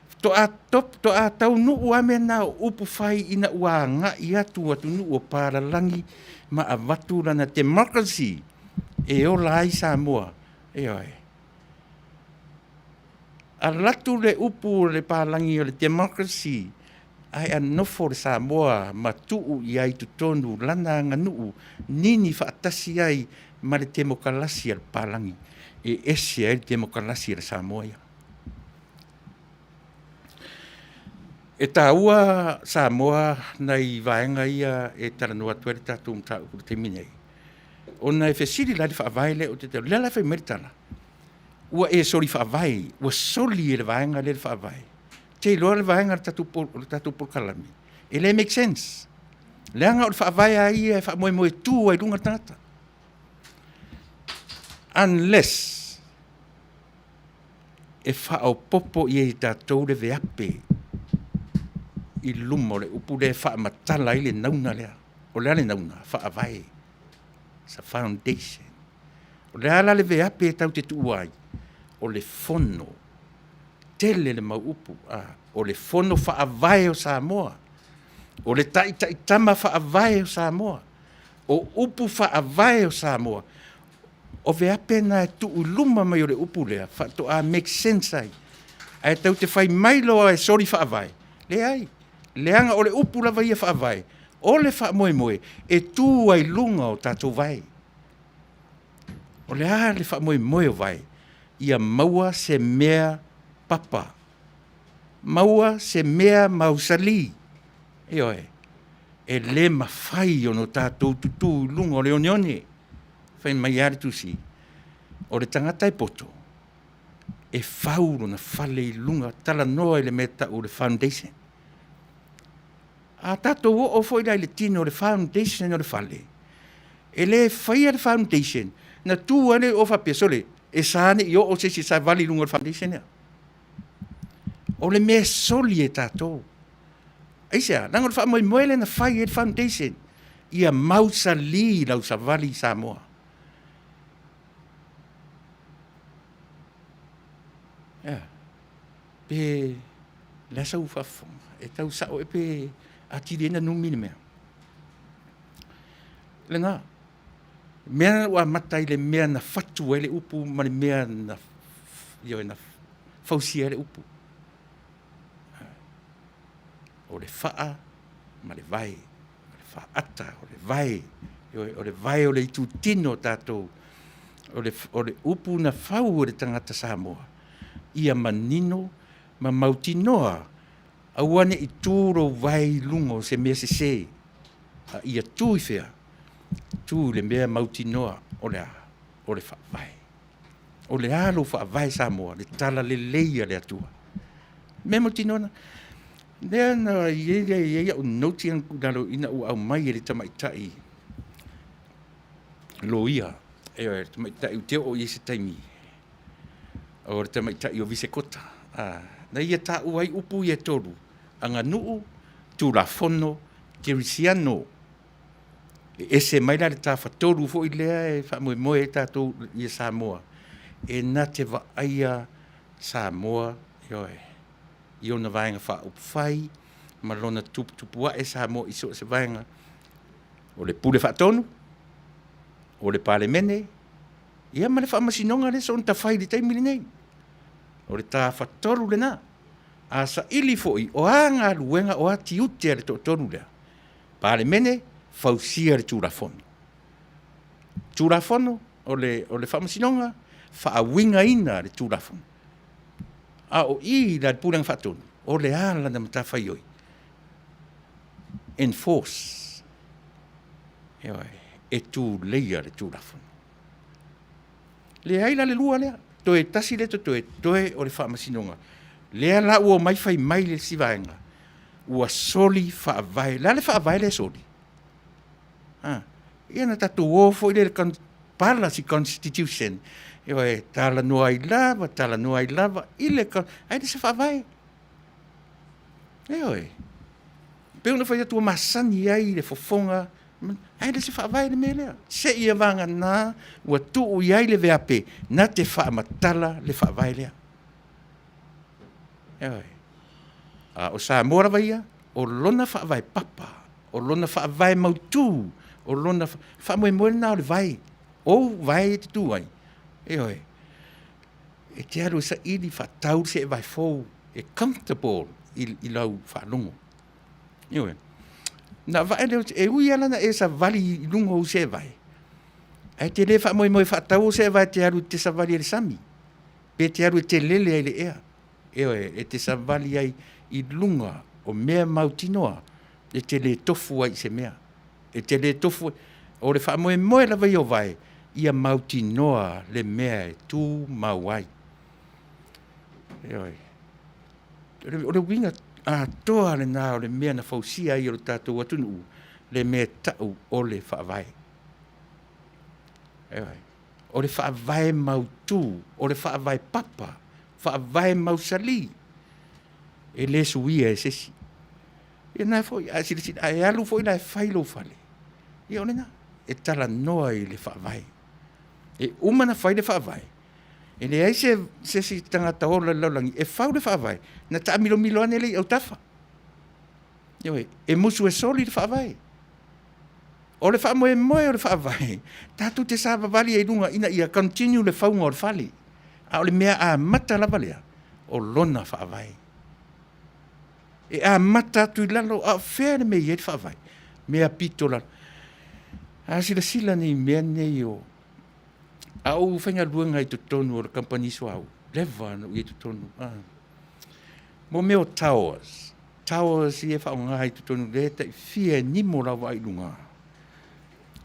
faatoa taunuu lava mea na o upu fai ina ua agai atu atunuu o papalagi ma avatu lana democracy e ola ai Samoa. Ioe. Alu atu le upu a le papalagi o le democracy ae nofo le Samoa ma tuu i ai i totonu lana aganuu, nini faatasi ai ma le temokalasi a le papalagi e ese ai le temokalasi a le Samoa ia. E taua Samoa nai vaega ia e talanoa atu ai le tatou mataupu i le taimi lenei, ona e fesili la i le faavae lea ou te taua, lea la e fai mai le tala, ua e soli faavae, ua soli e le vaega lea le faavae. Ou te iloa le vaega o le tatou polokalame, e le make sense, leaga o le faavae lava ia e faamoemoe tu ai i luga le tagata. Unless e faaopoopo i ai e tatou le veape i luma o le upu lea e faamatala ai le nauna lea. O le a le nauna? Faavae. It's a foundation. O le a la le veape tatou te tuua ai? O le fono. Tele le mau upu, o le fono faavae o Samoa, o le taitaitama faavae o Samoa, o upu faavae o Samoa. O veape na e tuu i luma mai o le upu lea faatoa make sense ai. Ae tatou te fai mai loa e soli faavae, leai, leaga o le upu lava ia faavae, o le faamoemoe e tu ai i luga o tatou vae. O le a le faamoemoe o vae? Ia maua se mea papa, maua se mea mausali. Ioe, e le mafai ona tatou tutu i luga o le oneone. Fai mai lava le tusi, o le tagata e poto, e fau lona fale i luga, talanoa i le mea e tau o le foundation. A tatou oo foi la i le tino o le foundation o le fale, e le faia le foundation na tu lava lea i o faapea, sole, e sa ne i oo se isi e savali i luga o le foundation lea. O le mea e soli e tatou. Aisea? Leaga o le faamoemoe lea na fai ai le foundation, ia mausali lau savali i Samoa. Ea, pe o le a sau faafofoga? E tau sao ea pe atili ai ona numi le mea? Lena. Mea na ua amata ai i le mea na fatu ai le upu ma le mea na, ioe, na fausia ai le upu. O le faa ma le vae, o le faata, o le vae, ioe, o le vae o le itutino o tatou, o le upu na fau e le tagata Samoa, ia manino ma mautinoa, aua ne i tu lou vae i luga o se mea sese, a ia tu i fea? Tu i le mea mautinoa, o le a? O le faavae. O le a lou faavae Samoa? Le talalelei a le Atua. Mea mautinoa lena. Lea na i ai au note ia na tuu i lalo ina ua aumai e le tamaitai loia, ioe, le tamaitai ou te oo i ai i se taimi, o le tamaitai o Visekota, na ia taua ai upu ia e tolu, aganuu, Tulafono, Kerisiano. E ese mai la le tafatolu foi lea e faamoemoe ai tatou ia Samoa, e na te vaaia Samoa, ioe, i ona Vaega Faaupufai ma lona tuputupuae Samoa i so o se vaega, o le Pule Faatonu, o le Palemene, ia ma le Faamasinoga lea e soona fai i le taimi lenei. O le tafatolu lena. A saili foi, o a galuega, o a tiute o le toatolu lea? Palemene, fausia le Tulafono. Tulafono, o le, o le Faamasinoga, faauigaina le Tulafono. A o i la le Pulega Faatonu, o le a lana matafaioi? Enforce. Ioe, e tuleia le Tulafono. Leai la le lua lea, toe tasi lea e totoe, toe o le Faamasinoga. Lea la ua omai fai mai le isi vaega, ua soli faavae. O le a le faavae lea e soli? A, ia ona tatou o foi lea i le Palasi Constitution, ioe, talanoa ai lava, talanoa ai lava i le, ae le o se faavae. Ioe. E pei ona fai atu ua masani ai le fofoga, ae le o se faavae le mea lea. Seia vagana ua tuu i ai le veape na te faamatala le faavae lea. Ioe. A o Samoa lava ia, o lona faavae papa, o lona faavae mautu, o lona faamoemoe lena o le vae, ou vae e te tu ai, ioe, e te alu e saili faatau le seevae fou e comfortable i lau faalogo. Ioe. Ona avane lea, e ui lava la ina e savali i luga o ou seevae, ae te le faamoemoe e faatau ou seevae e te alu e te savali ai i le sami, pe te alu e te lele ai i le ea. Ioe, e te savali ai i luga o mea mautinoa e te le tofu ai i se mea. E te le tofu ai. O le faamoemoe lava ia o vae, ia mautinoa le mea e tumau ai. Ioe. O le uiga atoa lena o le mea na fausia ai e lo tatou atunuu le mea e tau o le Faavae. Ioe. O le faavae mautu, o le faavae papa, faavae mausali, e le suia e se isi. Ia lena foi, a e silasila, a e alu foi la e fai lou fale, ia o lena, e talanoa i le faavae. E uma ona fai le faavae, e leai se isi tagata ola i le lalolagi e fau le faavae ona taamilomilo ane lea i autafa. Ioe, e musu e soli le faavae. O le faamoemoe o le faavae, tatou te savavali ai i luga ina ia continue le fauga o le fale, a o le mea amata lava lea, o lona faavae. E amata atu i lalo, a o fea le mea e i ai le faavae? Mea pito lalo. A silasila nei i mea nei o... A ou faigaluega i totonu o le kamupani suauu, leva ona ou i ai i totonu, mo mea o towers, towers ia e faaaoga i totonu lea e tai fia nimo lau vaai i luga.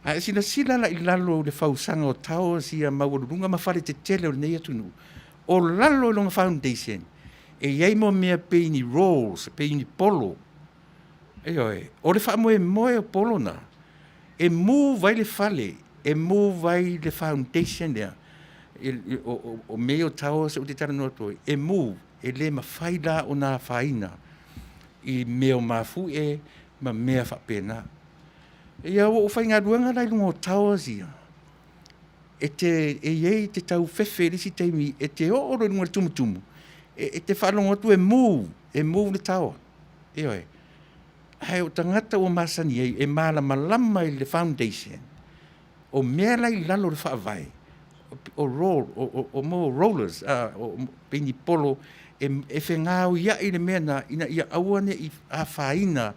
A e silasila la i lalo i le fausaga o towers ia maualuluga ma faletetele o lenei atunuu, o lalo i lona foundation, e i ai mo mea pei ni rolls, pei ni polo. Ioe, o le faamoemoe o polo na, e move ai le fale, e move ai le foundation lea, o mea ia o towers ou te talanoa atu ai, e move, e le mafai la ona afaina i mea o mafuie ma mea faapena. Ia ua ou faigaluega la i luga o towers ia, e te e i ai e te tau fefe i le isi taimi e te oo loa i luga i le tumutumu, e te faalogo atu e move, e move le tower. Ioe. Ae o tagata ua masani ai, e malamalama i le foundation, o mea la i lalo o le faavae, o roll, o mo rollers, o pei ni polo e fegaoiai le mea lena ina ia aua ne i afaina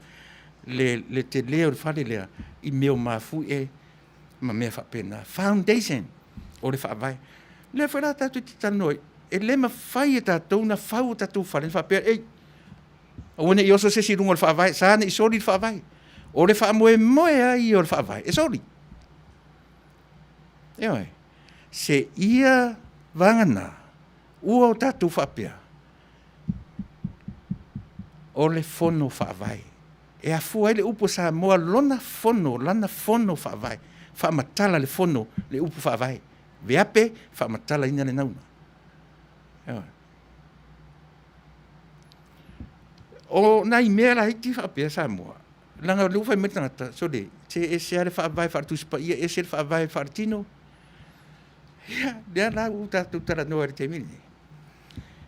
le tele o le fale lea i mea o mafuie ma mea faapena. Foundation o le faavae. O lea foi la tatou te talanoa ai, e le mafai e tatou ona fau o tatou fale ona faapea, ei, aua ne i oso se isi i luga o le faavae, sa ne i soli le faavae. O le faamoemoe lava ia o le faavae, e soli. Ioe. Seia vagana ua o tatou faapea, o le Fono Faavae. E afua ai le upu a Samoa lona fono, lana fono faavae, faamatala le fono le upu faavae. Veape, faamatalaina le nauna. Ioe. O nai mea laiti faapea Samoa, leaga o lea ua fai mai le tagata, sole, se e ese lava le faavae faale-Tusi Paia, ese le faavae faaletino. Ia, lea la ua tatou talanoa i le taimi lenei,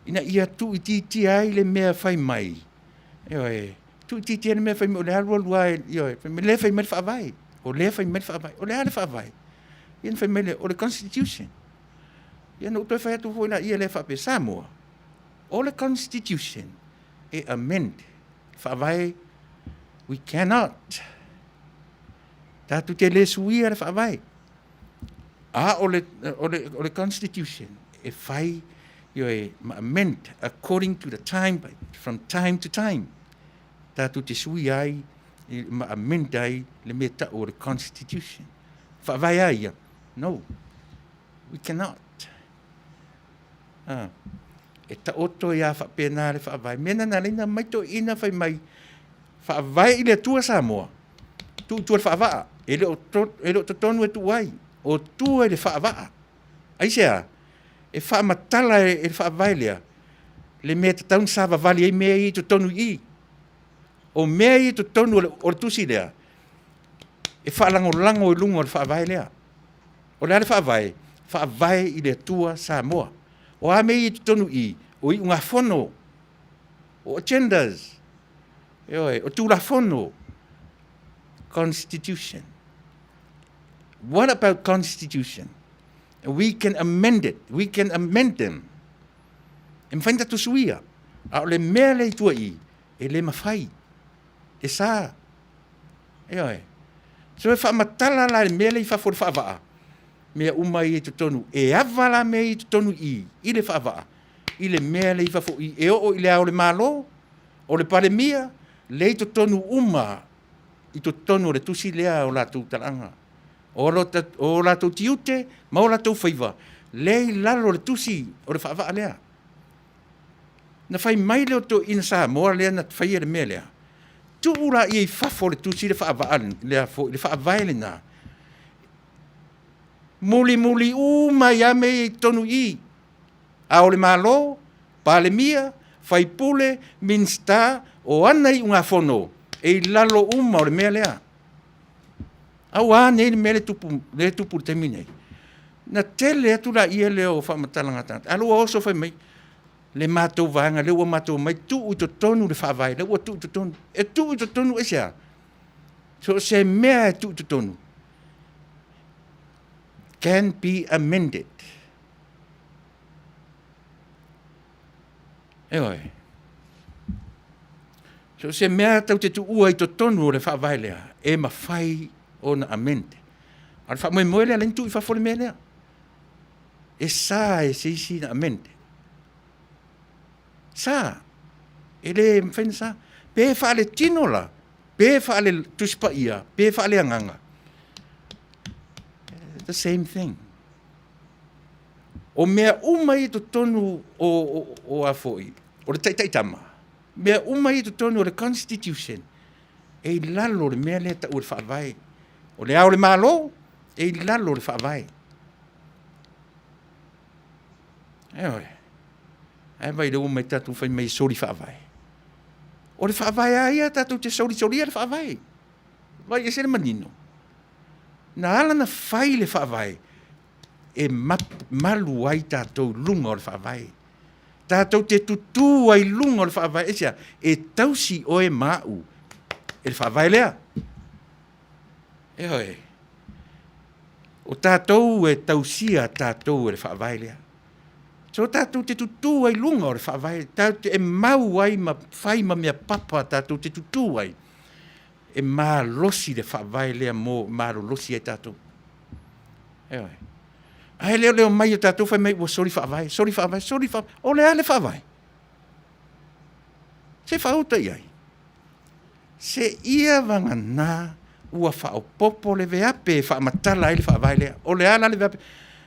ina ia tuuitiitia ai le mea fai mai, ioe, tuuitiitia ai le mea fai mai o le alu alu lava, ioe, fai mai, lea e fai mai le Faavae, o lea e fai mai le Faavae. O le a le Faavae? Ia ona fai mai lea, o le Constitution. Ia ona ou toe fai atu foi lea lea faapea, Samoa, o le Constitution e amend, Faavae, we cannot. Tatou te le suia le Faavae. A o le, o le, o le Constitution e fai, ioe, ma amend according to the time, from time to time. Tatou te suia ai ma amend ai le mea tau o le Constitution. Faavae a ia? No. We cannot. Ah. E taoto ia faapena le faavae. Mea na na leina mai toeaiina fai mai, faavae i le Atua Samoa, tuu i tua le faavaa. E le o, to, e le o totonu e tuu ai, o tua i le faavaa. Aisea? E faamatala e, e le faavae lea, le mea e tatau ona savavali ai mea ia i totonu i i. O mea ia i totonu o le, o le tusi lea, e faalagolago i luga o le faavae lea. O le a le faavae? Faavae i le Atua Samoa. O a mea ia i totonu i i? O iugafono, o agendas, ioe, o Tulafono, Constitution. What about Constitution? We can amend it. We can amend them. E mafai ona tatou suia. A o le mea lea i tua i i, e le mafai. E sa. Ioe. So e faamatala la le mea lea i fafo o le faavaa, mea uma ia i totonu, e ava la mea ia i totonu i i, i le faavaa, i le mea lea i fafo i i, e oo i le Ao o le Malo, o le Palemia, lea i totonu uma i totonu o le tusi lea o latou talaaga, o o latou tiute ma o latou faiva, lea i lalo o le tusi o le faavaa lea. Na fai mai lea o toeaiina Samoa lea na faia le mea lea, tuu laia i fafo o le tusi le faavaa lea foi, le faavae lena, mulimuli uma ai lava mea ia i totonu i i, Ao o le Malo, Palemia, Faipule, Minisita, o ana iugafono e i lalo uma o le mea lea. A ua a nei le mea lea tupu, lea tupu i le taimi nei? Na tele atu laia lea o faamatalaga a tagata, a lea ua oso fai mai le matou vaega lea ua matou omai tuu i totonu le faavae, lea ua tuu i totonu. E tuu i totonu aisea? So o se mea e tuu i totonu can be amended. Ioe. So o se mea tau te tuua i totonu o le faavae lea, e mafai ona amend. A o le faamoemoe lea, lea na tuu i fafo le mea lea. E sa e se isi na amend. Sa. E le mafai ona sa. Pe faaletino la, pe faale-Tusi Paia, pe faaleagaga, the same thing. O mea uma ia i totonu o, o, o a foi, o le taitaitama, mea uma ia i totonu o le Constitution, e i lalo o le mea lea e tau o le Faavae. O le Ao o le Malo, e i lalo o le Faavae. Ioe. Ae vaai lea ua omai tatou fai mai e soli faavae. O le faavae lava ia tatou te solisolia le faavae. Vaai ese le manino. Na ala na fai le faavae e malu ai tatou i luga o le faavae. Tatou te tutū ai i luga o le faavae. Aisea? E tausi oe ma au e le faavae lea. Ioe. O tatou e tausia tatou e le faavae lea. So tatou te tutū ai i luga o le faavae, tatou te e mau ai ma fai ma mea papa tatou te tutū ai, e malosi le faavae lea mo malolosi ai tatou. Ioe. Ae le o le omai o tatou fai mai ua soli faavae, soli faavae, soli faavae. O le a le faavae? Se faauta i ai. Seia vagana ua faaopoopo le veape e faamatala ai le faavae lea. O le a la le veape?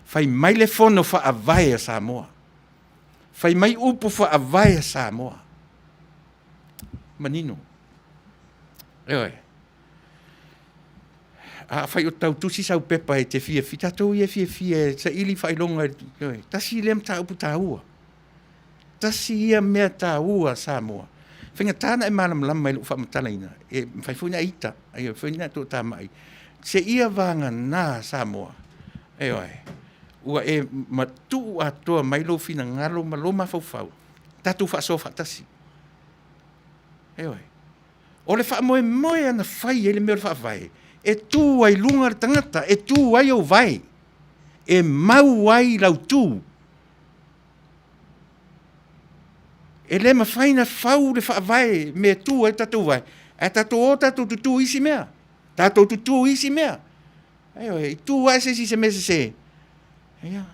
Fai mai le Fono Faavae a Samoa. Fai mai upu faavae a Samoa. Manino. Ioe. Afai o tau tusi sau pepa e te fiafia, tatou ia e fiafia e saili faailoga, ioe, tasi lea mataupu taua. Tasi ia mea taua a Samoa. Faigata ona e malamalama i lou faamatalaina, e mafai foi ona e ita, e mafai foi ona e toatamai. Seia vagana Samoa, ioe, ua e matuu atoa mai lou finagalo ma lou mafaufau, tatou faasoa faatasi. Ioe. O le faamoemoe na fai ai le mea o le faavae, e tu ai luga le tagata, e tu ai ou vae, e mau ai lau tu. E le mafai ona fau le faavae mea e tu ai le tatou vae, ae tatou o tatou tutu i isi mea, tatou tutu i isi mea. Ioe, i tu ae se isi i se mea sese. Ia.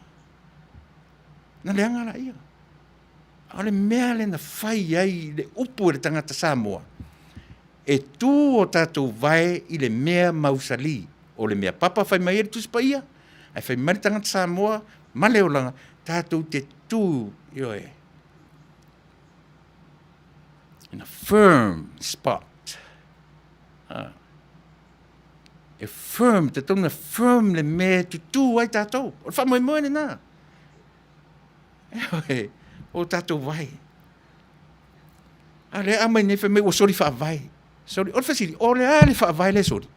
Na leaga laia. A o le mea lea na fai ai le upu e le tagata Samoa, e tu o tatou vae i le mea mausali. O le mea papa fai mai ai le Tusi Paia, ae fai mai le tagata Samoa ma le olaga, tatou te tu, ioe, in a firm spot. E firm, tatau ona firm le mea e tutū ai tatou. O le faamoemoe lena. Ioe, o tatou vae. A o lea e aumai nei fai mai ua soli faavae. Soli, o le fesili, o le a le faavae lea e soli?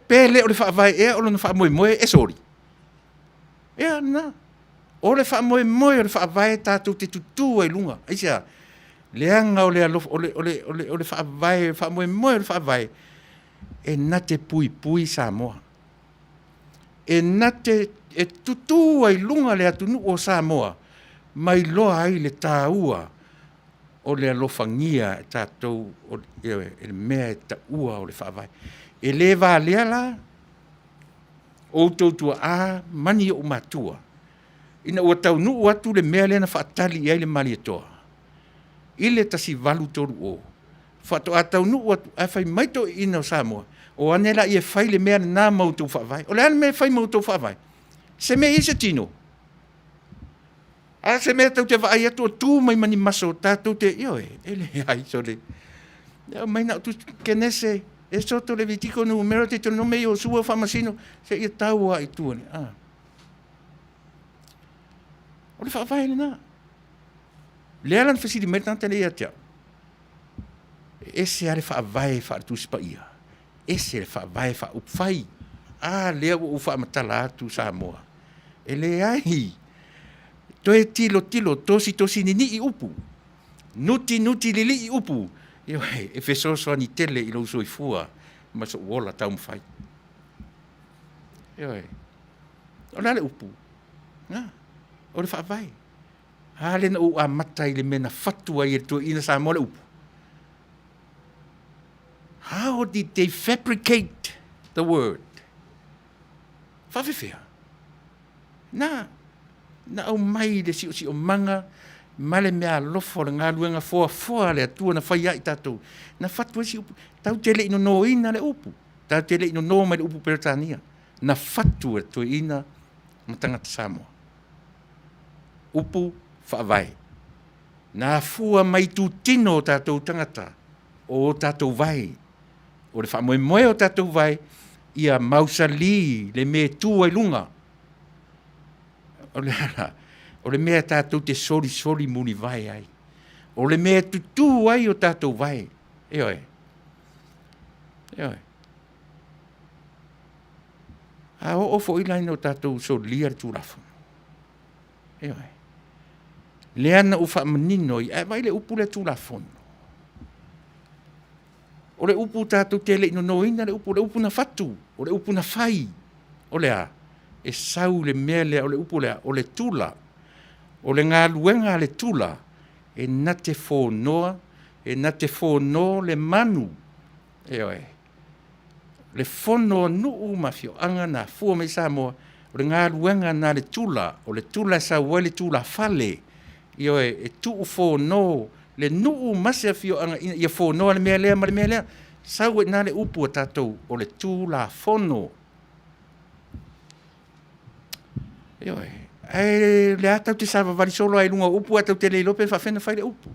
Pe le o le faavae ea o lona faamoemoe e soli? Ia lena. O le faamoemoe o le faavae tatou te tutū ai i luga. Aisea? Leaga o le alofa, o le, o le, o le, o le faavae, faamoemoe o le faavae, e na te puipui Samoa. E na te e tutū ai i luga le atunuu o Samoa ma iloa ai le taua o le alofagia e tatou ioe, e le mea e taua o le Faavae. E le valea la outou tuaa ma ni ou matua ina ua taunuu atu le mea lea na faatali i ai le Malietoa i le 1830, faatoa taunuu atu ae fai mai toeaiina o Samoa, o ane lea e fai le mea lena ma outou faavae. O le a le mea e fai ma outou faavae? Se mea e i ai se tino? A se mea tou te vaai atu o tu mai ma ni maso tatou te, ioe, e leai sole. E aumai na o tusi Kenese, Esoto, Levitiko, Numera, Deuteronome, Iosua, Faamasino, seia tau lava i tua. O le faavae lena. Lea la na fesili mai le tagata lea ia te au, e ese lava le faavae faale-Tusi Paia, ese le faavae faa-upufai. A lea ua ou faamatala atu Samoa, e leai. Toe tilotilo, tositosi ninii upu, nutinuti lilii upu, ioe, e fesoasoani tele i lou soifua ma sou ola taumafai. Ioe. O le a le upu? Na, o le faavae. A lea na ou amata ai i le mea na fatu ai e le toeaina Samoa le upu? How did they fabricate the word? Faafefea? Na, na aumai le siosiomaga ma le meaalofa o le galuega foafoa a le Atua na fai ia i tatou, na fatu ai si upu. Tatou te le i nonoina le upu, tatou te le i nono mai le upu Peretania. Na fatu e toeaiina ma tagata Samoa. Upu faavae. Na afua mai itutino o tatou tagata, o o tatou vae. O le faamoemoe o tatou vae, ia mausali le mea e tu ai luga. O le ala, o le mea tatou te solisoli mulivae ai. O le mea e tutū ai o tatou vae. Ioe. Ioe. A oo foi la ina o tatou solia le Tulafono, ioe, lea na ou faamanino ai, ae vaai le upu lea Tulafono. O le upu tatou te le i nonoina le upu, o le upu na fatu, o le upu na fai. O le a? E sau le mea lea, o le upu lea, o le tula. O le galuega a le tula, e na te fonoa, e na te fono le manu. Ioe. Le fono a nuu ma afioaga na afua mai Samoa, o le galuega na a le tula, o le tula e sau ai le tulafale, ioe, e tuufono le nuu ma se afioaga ina ia fonoa le mea lea ma le mea lea. Sau ai i ina le upu a tatou o le Tulafono. Ioe. Ae o lea tatou te savavali solo lava i luga o upu ae tatou te le iloa pe faapefea ona fai le upu.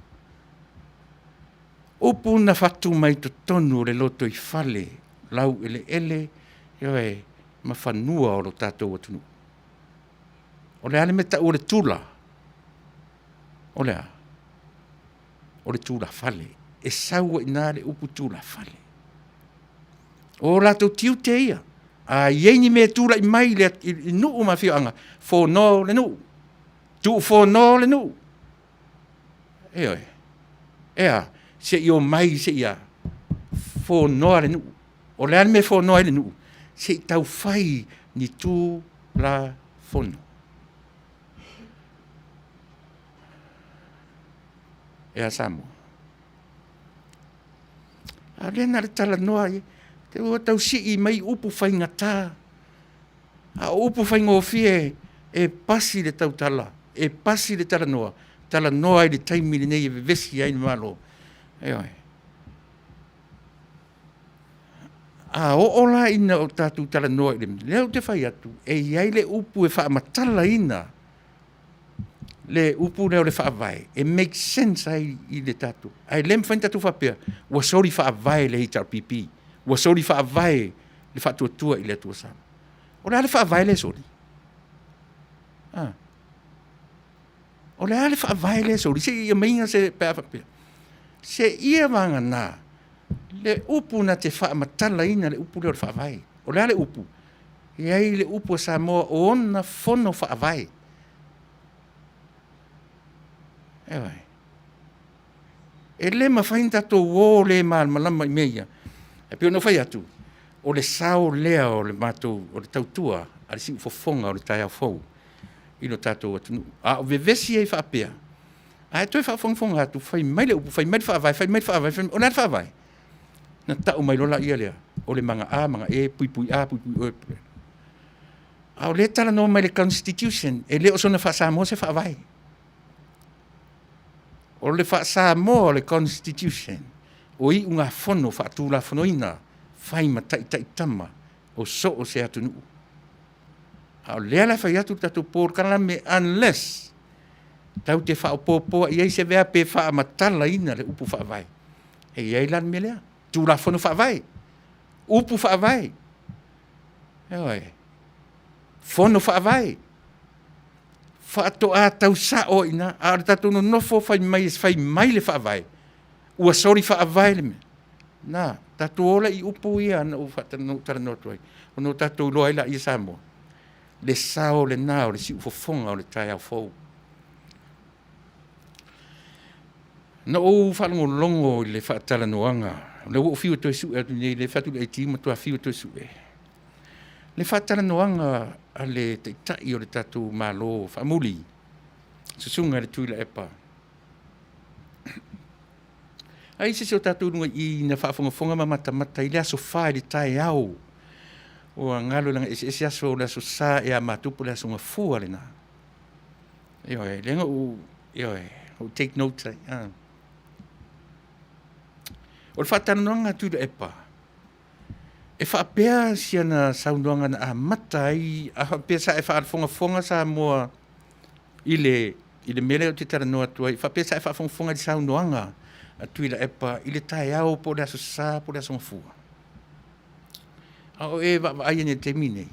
Upu na fatu mai totonu o le lotoifale, laueleele, ioe, ma fanua o lo tatou atunuu. O le a le mea e tau o le tula? O le a? O le tulafale. E sau ai i ina le upu tulafale. O latou tiute ia. A i ai ni mea e tulai mai i nuu ma afioaga, fono le nuu, tuufono le nuu. Ioe. E a? Se i omai se i a? Fonoa le nuu. O le a le mea e fonoa ai le nuu? Se i tau fai ni Tulafono. E a Samoa? A o lea na o le talanoa, ua tau sii mai upu faigata. A o upu faigofie e pasi le tautala, e pasi le talanoa, talanoa i le taimi lenei e vevesi ai le Malo. Ioe. A oo la ina o tatou talanoa i le lea ou te fai atu, e i ai le upu e faamatalaina le upu lea o le faavae e make sense ai i le tatou, ae le mafai ona tatou faapea ua soli faavae le HRPP, ua soli faavae le Faatuatua i le Atua Samoa. O le a le faavae lea e soli? A. O le a le faavae lea e soli? Se i aumaia se pe a faapea. Seia vagana le upu na te faamatalaina le upu lea o le faavae. O le a le upu? E i ai le upu a Samoa o ona fono faavae. Ioe. E le mafai ona tatou o le malamalama i mea ia. E pei ona ou fai atu, o le sao lea o le matou, o le tautua a le siufofoga o le taeao fou i lo tatou atunuu. A o vevesi ai faapea, ae toe faafogafoga atu fai mai le upu, fai mai le faavae, fai mai le faavae, o le a le faavae? Ona tau mai loa lea, o le maga a maga e, puipui A puipui E. A o lea e talanoa mai i le Constitution, e le o soona faa-Samoa se faavae. O le faa-Samoa o le Constitution, o iugafono faatulafonoina, fai ma taitaitama o so o se atunuu. A o lea la e fai atu le tatou polokalame, unless tatou te faaopoopoa i ai se mea pe faamatalaina le upu faavae. E i ai la le mea lea, Tulafono Faavae, upu faavae, ioe, Fono Faavae, faatoa tau sao ai i ina. A o le tatou nonofo fai mai le Faavae, ua soli faavae le mea. Na, tatou o la i upu ia na ou talanoa atu ai, ona o tatou iloa ai lea Samoa, le sao lena o le siufofoga o le taeao fou. Na ou faalogologo i le faatalanoaga, lea ua ou fiu e toe sue atu nei, lea e fai atu le IT ua matua fiu e toe sue, le faatalanoaga a le Taitai o le tatou Malo faamuli, le Susuga i le Tuilaepa. Ai se isi o tatou i luga i i na faafogafoga ma matamata i le aso Fa i le taeao, ua galo leaga e eseese aso, o le aso Sa ea a matou po o le aso Gafua lena. Ioe, lea na ou, ioe, ou take notes ai. O le faatalanoaga a Tuilaepa, e faapea siana saunoaga na amata ai, a faapea sa e faafogafoga Samoa i le mea lea ou te talanoa atu ai, faapea sa e faafogafoga i le saunoaga a Tuilaepa i le taeao po o le aso Sa po o le aso Gafua? A o e vaavaai i ai i le taimi lenei,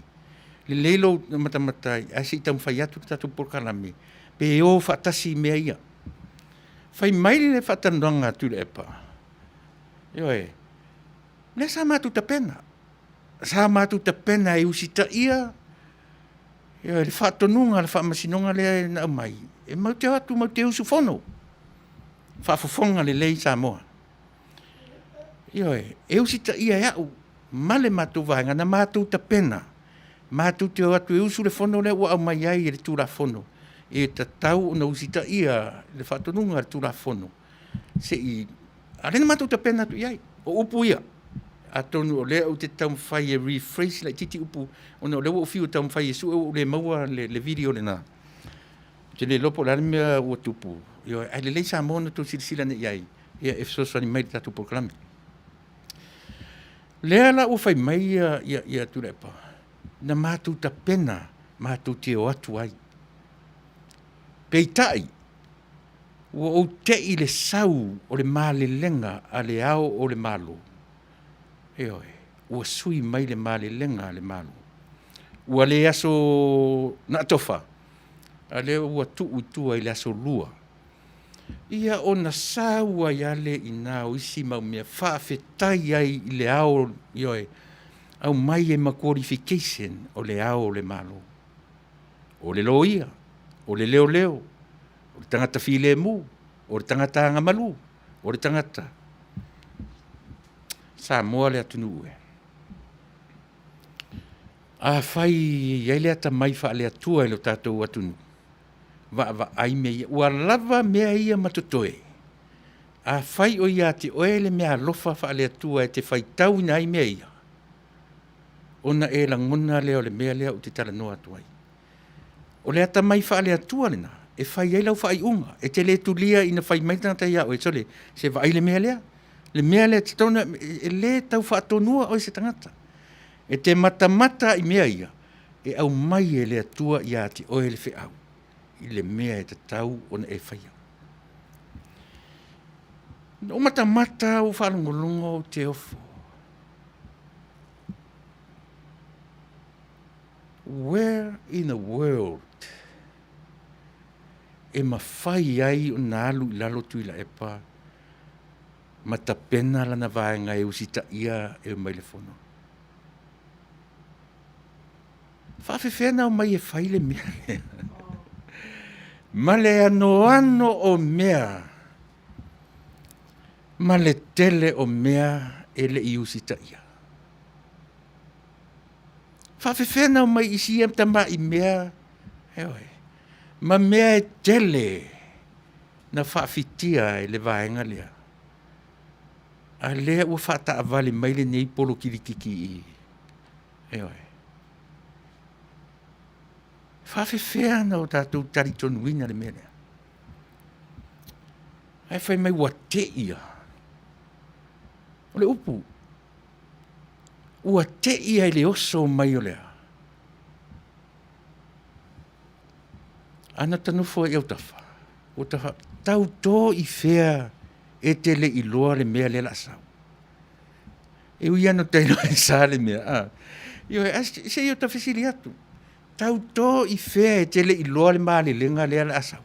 lelei lou matamata ai ae se i taumafai atu le tatou polokalame pe o faatasi mea ia. Fai mai le faatalanoaga a Tuilaepa, ioe, lea sa matou tapena, sa matou tapena e usitaia le faatonuga a le Faamasinoga lea na aumai, e matou te o atu matou te usufono, faafofoga lelei Samoa. Ioe, e usitaia e au ma le matou vaega na matou tapena, matou te o atu e usu le fono lea ua aumai ai e le Tulafono, e tatau ona usitaia le faatonuga a le Tulafono se i… a o lea na matou tapena atu i ai. O upu ia, atonu o lea ou te taumafai e rephrase laitiiti upu ona o lea ua ou fiu e taumafai e sue ua ou le maua le video lena. Ou te le iloa po o le a le mea ua tupu, ioe, ae lelei Samoa ona outou silasila ane i ai e fesoasoani mai i le tatou polokalame. Lea la ua fai mai Tuilaepa, na matou tapena matou te o atu ai. Peitai, ua ou te i le sau o le malelega a Le Ao o le Malo, ioe, ua sui mai le malelega a le Malo. Ua le aso Atofa, a o lea ua tuu i tua i le aso Lua. Ia ona sau ai lava lea i ina o isi mau mea, faafetai ai i Le Ao, ioe, aumai ai ma qualification o Le Ao o le Malo. O le loia, o le leoleo, o le tagata filemu, o le tagata agamalu, o le tagata. Samoa le atunuu e, afai e i ai le atamai faale-Atua i lo tatou atunuu, vaavaai mea ia, ua lava mea ia ma totoe. Afai o ia te oe le meaalofa faale-Atua e te faitauina ai mea ia, Ona e lagona lea o le mea lea ou te talanoa atu ai. O le atamai faale-Atua lena e fai ai lau faaiuga. E te le tulia ina fai mai le tagata ia oe, sole, se vaai le mea lea. Le mea lea e tatau ona, e le tau faatonua oe e se tagata. E te matamata i mea ia, e aumai e le Atua ia te oe le feau i le mea e tatau ona e faia. Na ou matamata lava ou faalogologo ou te ofo. Where in the world e mafai ai ona alu i lalo Tuilaepa ma tapena lana vaega e usitaia e omai i le Fono? E faapefea ona omai e fai le mea lea? Ma le anoano o mea ma le tele o mea e le i usitaia. E faapefea ona omai i isi ia tamai mea, ioe, ma mea e tele na faafitia e le vaega lea, a o lea ua faataavale mai lenei polokiki i i. Ioe. E faapefea ona o tatou talitonuina le mea lea? Ae fai mai ua te i lava. O le upu, ua te i lava i le oso mai o le a? A na ota nofo ai i autafa, ua ta faapea, tauto i fea e te le i iloa le mea lea o le a sau? E ui lava ina ota iloa e sa le mea, a, ioe, ae se i ota fesili atu, tauto i fea e te le i iloa le malelega lea o le a sau?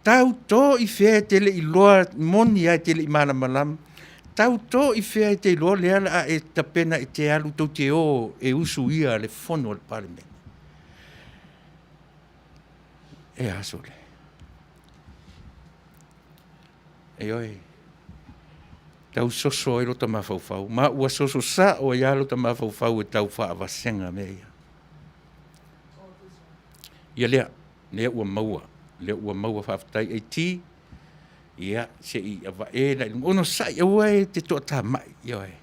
Tauto i fea e te le i iloa, e moni lava e te le i malamalama, tauto i fea e te iloa lea o le a e tapena e te alu tou te o e usuia le Fono a le Palemene? E a, sole? Ioe, tau soso ai lota mafaufau, ma ua soso sao ai lava lota mafaufau e tau faavasega mea ia. Ia lea, lea ua maua, lea ua maua, faafetai IT, ia se i avae la i luga. Onosai, aua e te toatamai, ioe.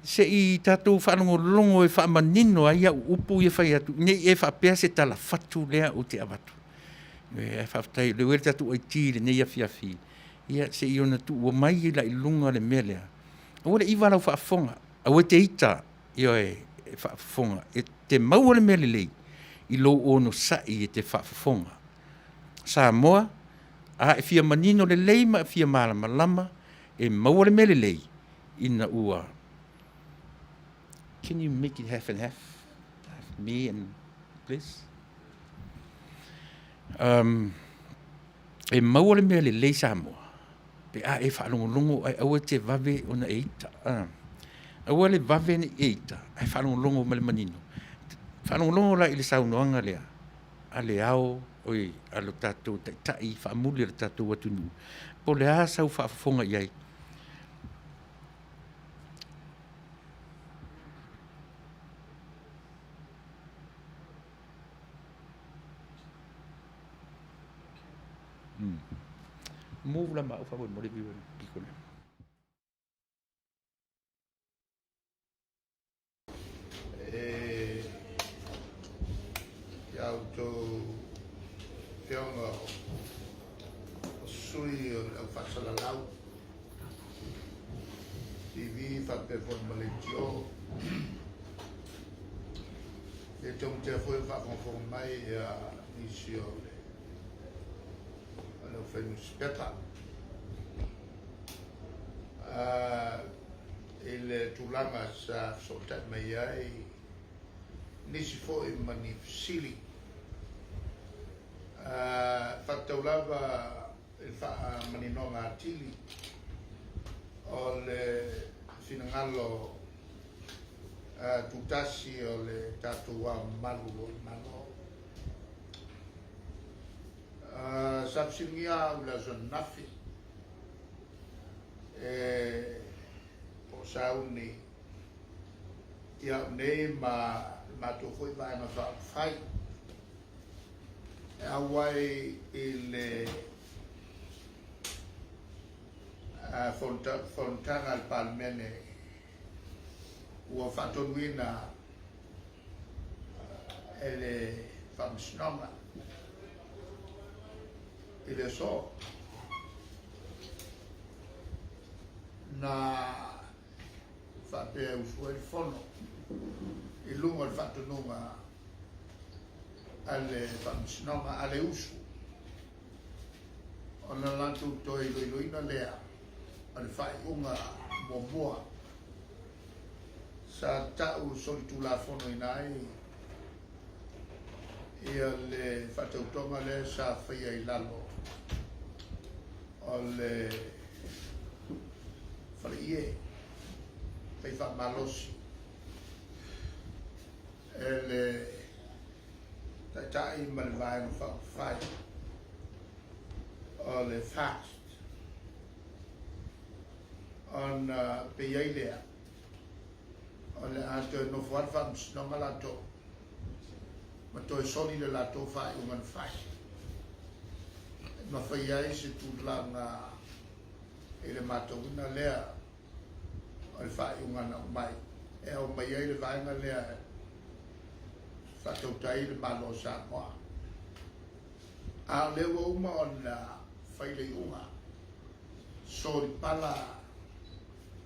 Se i tatou faalogologo e faamanino ai au upu ia e fai atu, ne i e faapea se tala fatu lea ou te avatu. Ae faafetai o lea ua i ai le tatou IT i lenei afiafi, ia se i ono tuu mai la i luga le mea lea. Aua le iva lau faafofoga, aua e te ita, ioe, e faafofoga, e te maua le mea lelei i lou onosai e te faafofoga. Samoa, a e fia manino lelei ma e fia malamalama, e maua le mea lelei ina ua. Can you make it half and half? Me and please? E maua le mea lelei Samoa pe a e faalogologo ae aua e te vave ona e ita. Aua le vave ona e ita ae faalogologo ma le manino. Faalogologo la i le saunoaga lea a le Ao, oi, a lo tatou Taitai faamuli o le tatou atunuu, po o le a sau faafofoga i ai? Move la ma au faamolemole le pito lea. E ia outou afioga o sui o le au faasalalau, TV faapea foi ma leitio, e taumatea foi o faafogafoga mai ia nisi o le aufai nusipepa. I le tulaga sa fesootai mai ai nisi foi ma ni fesili. Faatatau lava i le faamaninoga atili o le finagalo tutasi o le tatou Ao Mamalu o le Malo. Sa fesiligia au i le aso ananafi e po o sauni i au nei ma le matou foi Vaega Faaupufai e auai i le fonotaga a le Palemene. Ua faatonuina e le Faamasinoga i le aso na faapea e usu ai le fono i luga o le faatonuga a le Faamasinoga a le usu ona latou toe iloiloina lea o le faaiuga muamua sa tau solitulafonoina ai ia le faatautoga lea sa faia i lalo o le faleie fai faamalosi e le Taitai ma le Vaega Faaupufai o le FAST ona pei ai lea o le a toe nofo lava le Faamasinoga latou ma toe soli le latou faaiuga na fai ma fai ai se tulaga i le matauina lea o le faaiuga na aumai e aumai ai le vaega lea e faatauta ai le Malo o Samoa. A o lea ua uma ona fai le iuga, solipala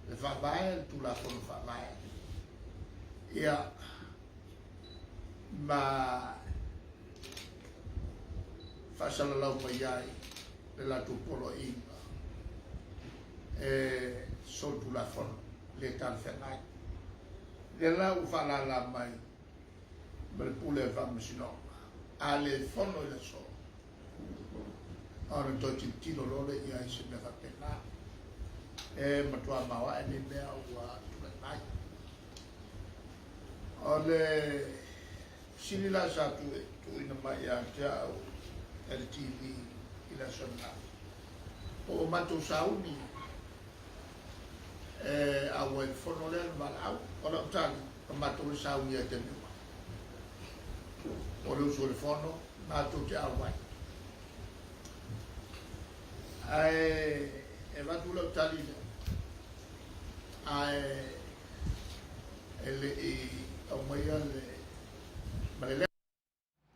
le Faavae, le Tulafono Faavae, ia, ma faasalalau mai ai le latou poloaiga e solitulafono le talafeagai. Lea la ua faalala mai ma le pule a le Faamasinoga, a le fono i le aso, ona toe tilotilo loa lea i ai i se mea faapena. E matua maoae nei mea ua tulai mai. O le fesili la sa tuuina mai ia te au e le TV i le aso ananafi, po ua matou sauni e auai i le fono lea na valaau. O lau tali, na matou le sauni ai i taimi uma. O le usu o le fono, matou te auai. Ae e avatu lau tali lea, ae e le i aumaia le malelega.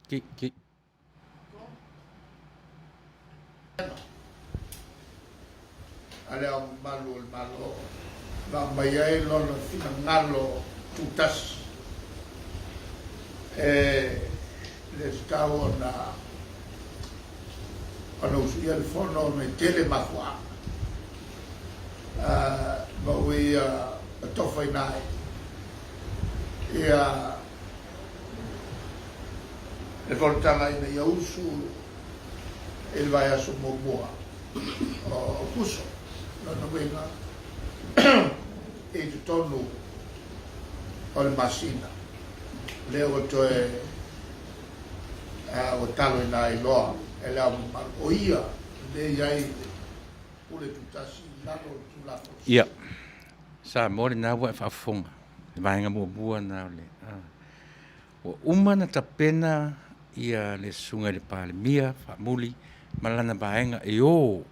Ki, ki. A Le Ao Mamalu o le Malo na aumai ai lona finagalo tutasi e le tatau ona ona usuia le fono ona e tele mafuaaga ma ua ia tofaina ai ia le fonotaga ina ia usu i le vaiaso muamua o Aokuso. Lona uiga, i totonu o le masina lea ua toe ua taloina ai loa e Le Ao Mamalu, o ia lea e i ai le pule tutasi i lalo o le Tulafono. Ia, Samoa lena ua e faafofoga, le vaega muamua lena o le Ua uma ona tapena ia le Susuga i le Palemia faamuli ma lana vaega e o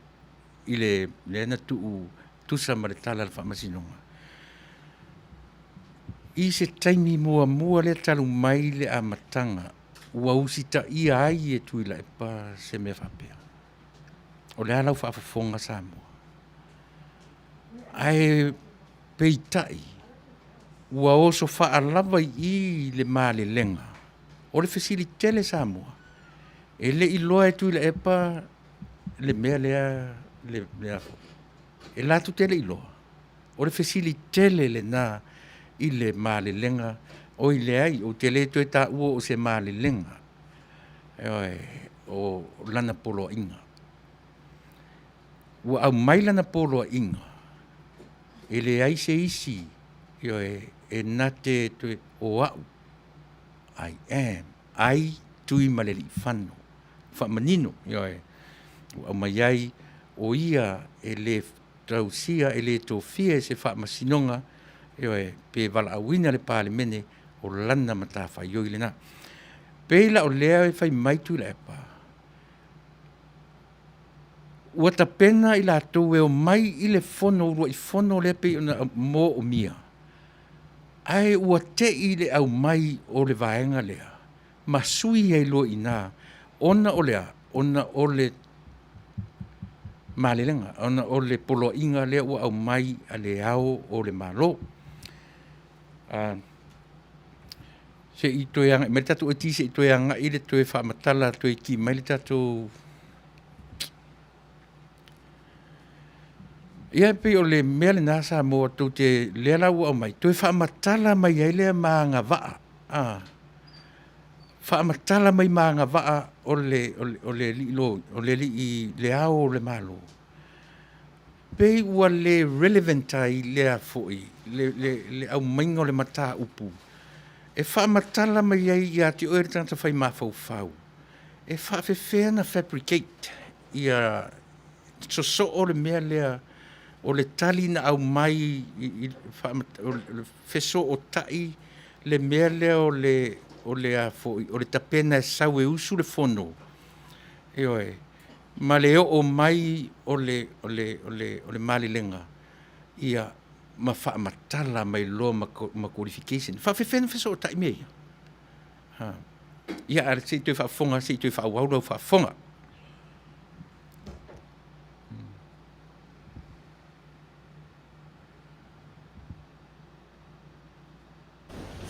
i le lea na tuu tusa ma le tala a le Faamasinoga. I se taimi muamua lea talu mai le amataga ua usitaia ai e Tuilaepa se mea faapea. O le a lau faafofoga Samoa? Ae peitai ua oso faalava i i le malelega. O le fesili tele Samoa, e le i iloa e Tuilaepa le mea lea le, le e latou te le i iloa. O le fesili tele lena i le malelega, oi leai, ou te le toe taua o se malelega, ioe, o lana poloaiga. Ua aumai lana poloaiga, e leai se isi, ioe, e na te toe, o au, I am, I Tuimalealiifano, faamanino, ioe, ua aumai ai, o ia e le tausia, e le tofia e se faamasinoga, ioe, pe valaauina le Palemene, o lana matafaioi lena. Pei la o lea e fai mai Tuilaepa, ua tapena i latou e omai i le fono, uluai fono lea pei ona moomia. Ae ua te'i le aumai o le vaega lea ma sui ai loa i ina ona o le a? Ona o le malelega, ona o le poloaiga lea ua aumai a Le Ao o le Malo. Se i toe agai mai le tatou AT se i toe agai le toe faamatala toe ki mai le tatou. Ia e pei o le mea lena Samoa tou te, lea la ua aumai, toe faamatala mai ai lea ma agavaa, a, faamatala mai ma agavaa o le alii Le Ao o le Malo, pei ua le relevant ai lea foi le aumaiga o le mataupu e faamatala mai ai ia te oe le tagata fai mafaufau, e faapefea ona fabricate ia sosoo le mea lea o le tali na aumai i le fesootai le mea lea o le a foi o le tapena e sau e usu le fono, ioe, ma le oo mai o le malelega ia ma faamatala mai loa ma qualification. E faapefea ona fesootai mea ia? Ia ae se i toe faafofoga se i toe faaauau lau faafofoga.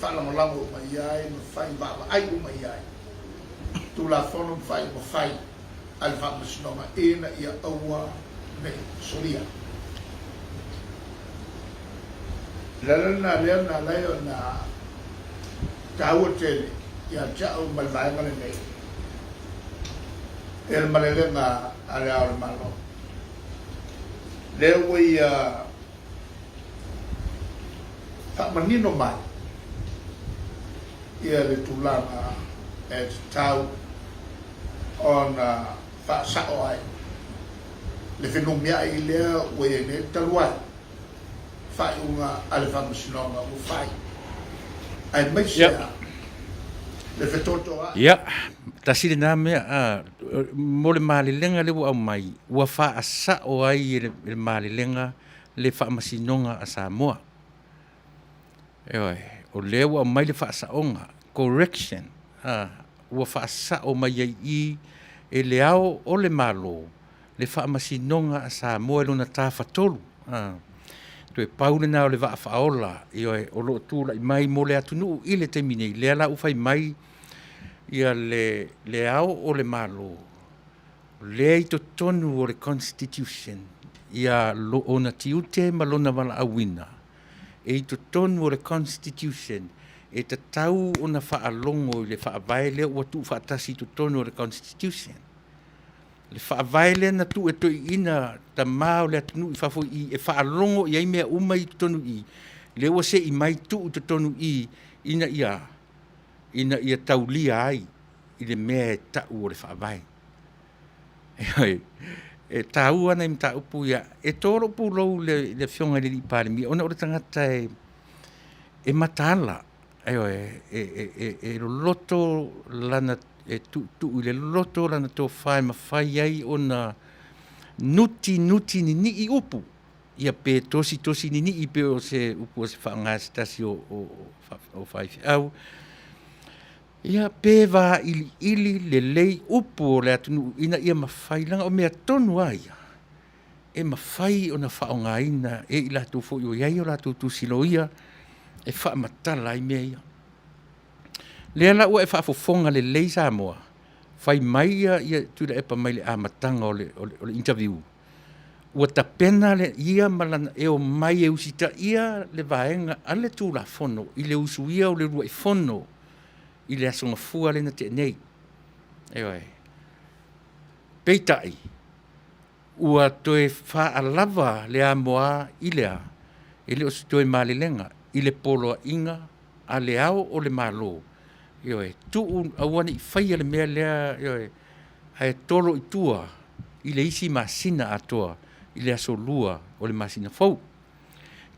Faalagolago uma i ai ma fai vaavaai uma i ai Tulafono ma faaiuga fai a le Faamasinoga ina ia aua ne i solia. O le ala lena lea na ala ai ona taua tele ia te au ma le vaega lenei e le malelega a Le Ao o le Malo. Lea ua ia faamanino mai ia le tulaga e tatau ona faasao ai le fenumiai lea ua i ai nei talu ai faaiuga a le Faamasinoga ua fai, aemaise lava le fetotoai. Ia, tasi lena mea, mo le malelega lea ua aumai, ua faasao ai e le malelega le Faamasinoga a Samoa. Ioe, o lea ua aumai le faasaoga, correction, a, ua faasao mai ai i i e Le Ao o le Malo le Faamasinoga a Samoa i lona tafatolu. A, toe pau lena o le vaa faaola, ioe, o lo o tulai mai mo le atunuu i le taimi nei, lea la ua fai mai ia le Le Ao o le Malo, O lea i totonu o le Constitution ia ona tiute ma lona valaauina, e i totonu o le Constitution e tatau ona faalogo i le Faavae lea ua tuufaatasi i totonu o le Constitution. Le Faavae lea na tuu e toeaiina tama o le atunuu i fafo i i e faalogo i ai mea uma i totonu i i, lea ua sei mai tuu i totonu i i ina ia ina ia taulia ai i le mea e tau o le Faavae. E taua nai mataupu ia. E to lou pulou i le Afioga i le Palemia ona o le tagata e mataala, ioe, e loloto lana, e tuutuu i le loloto lana tofa e mafai ai ona nuti nuti ninii upu, ia pe tosi tosi ninii pei o se upu o se faaaoga e se tasi o faifeau. Ia pe vailiili lelei upu o le atunuu ina ia mafai, leaga o mea tonu lava ia e mafai ona faaaogaina e i latou foi o i ai o latou tusi loia e faamatala ai mea ia. Lea la ua e faafofoga lelei Samoa, fai mai ia Tuilaepa mai le amataga o le interview, ua tapena le ia ma lana e omai e usitaia le vaega a le Tulafono i le usuia o le uluai fono i le Aso Gafua lea na tea nei. Ioe. Peitai, ua toe faalava le amoa i le a? E le o se toe malelega i le poloaiga a Le Ao o le Malo, ioe, tuu aua ne i faia le mea lea, ioe, ae tolo i tua i le isi masina atoa i le aso 2 o le masina fou.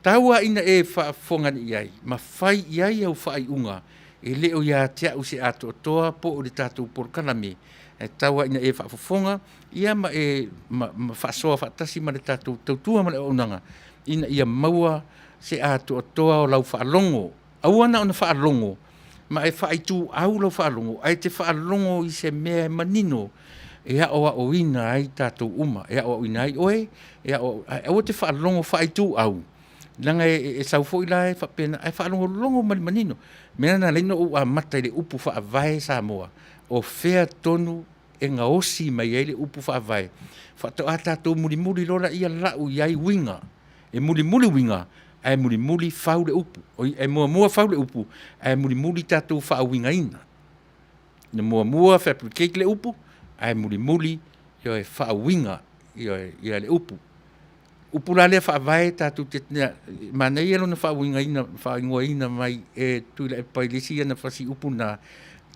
Tau lava ina e faafofoga ane i ai ma fai i ai au faaiuga, e le o ia te au se atoatoa po o le tatou polokalame, ae tau lava ina e faafofoga ia ma e ma, ma faasoa faatasi ma le tatou tautua ma le auaunaga ina ia maua se atoatoa o lau faalogo. Aua na ona faalogo ma e faaituau lau faalogo, ae te faalogo i se mea e manino e aoaoina ai tatou uma, e aoaoina ai oe, e aoao, ae aua te faalogo faaituau, leaga e sau foi la e faapena, ae faalogologo ma le manino. O le mea lena na ala ai ona ou amata i le upu Faavae Samoa, o fea tonu e gaosi mai ai le upu Faavae, faatoa tatou mulimuli loa lea lau i ai uiga. E mulimuli uiga ae mulimuli fau le upu. Oi, e muamua fau le upu ae mulimuli tatou faauigaina. Na muamua fabricate le upu ae mulimuli, ioe, faauiga, ioe, ia le upu. O upu la lea Faavae tatou te, manaia lona faauigaina faaigoaina mai e Tuilaepa i le isi ana fasiupu lena,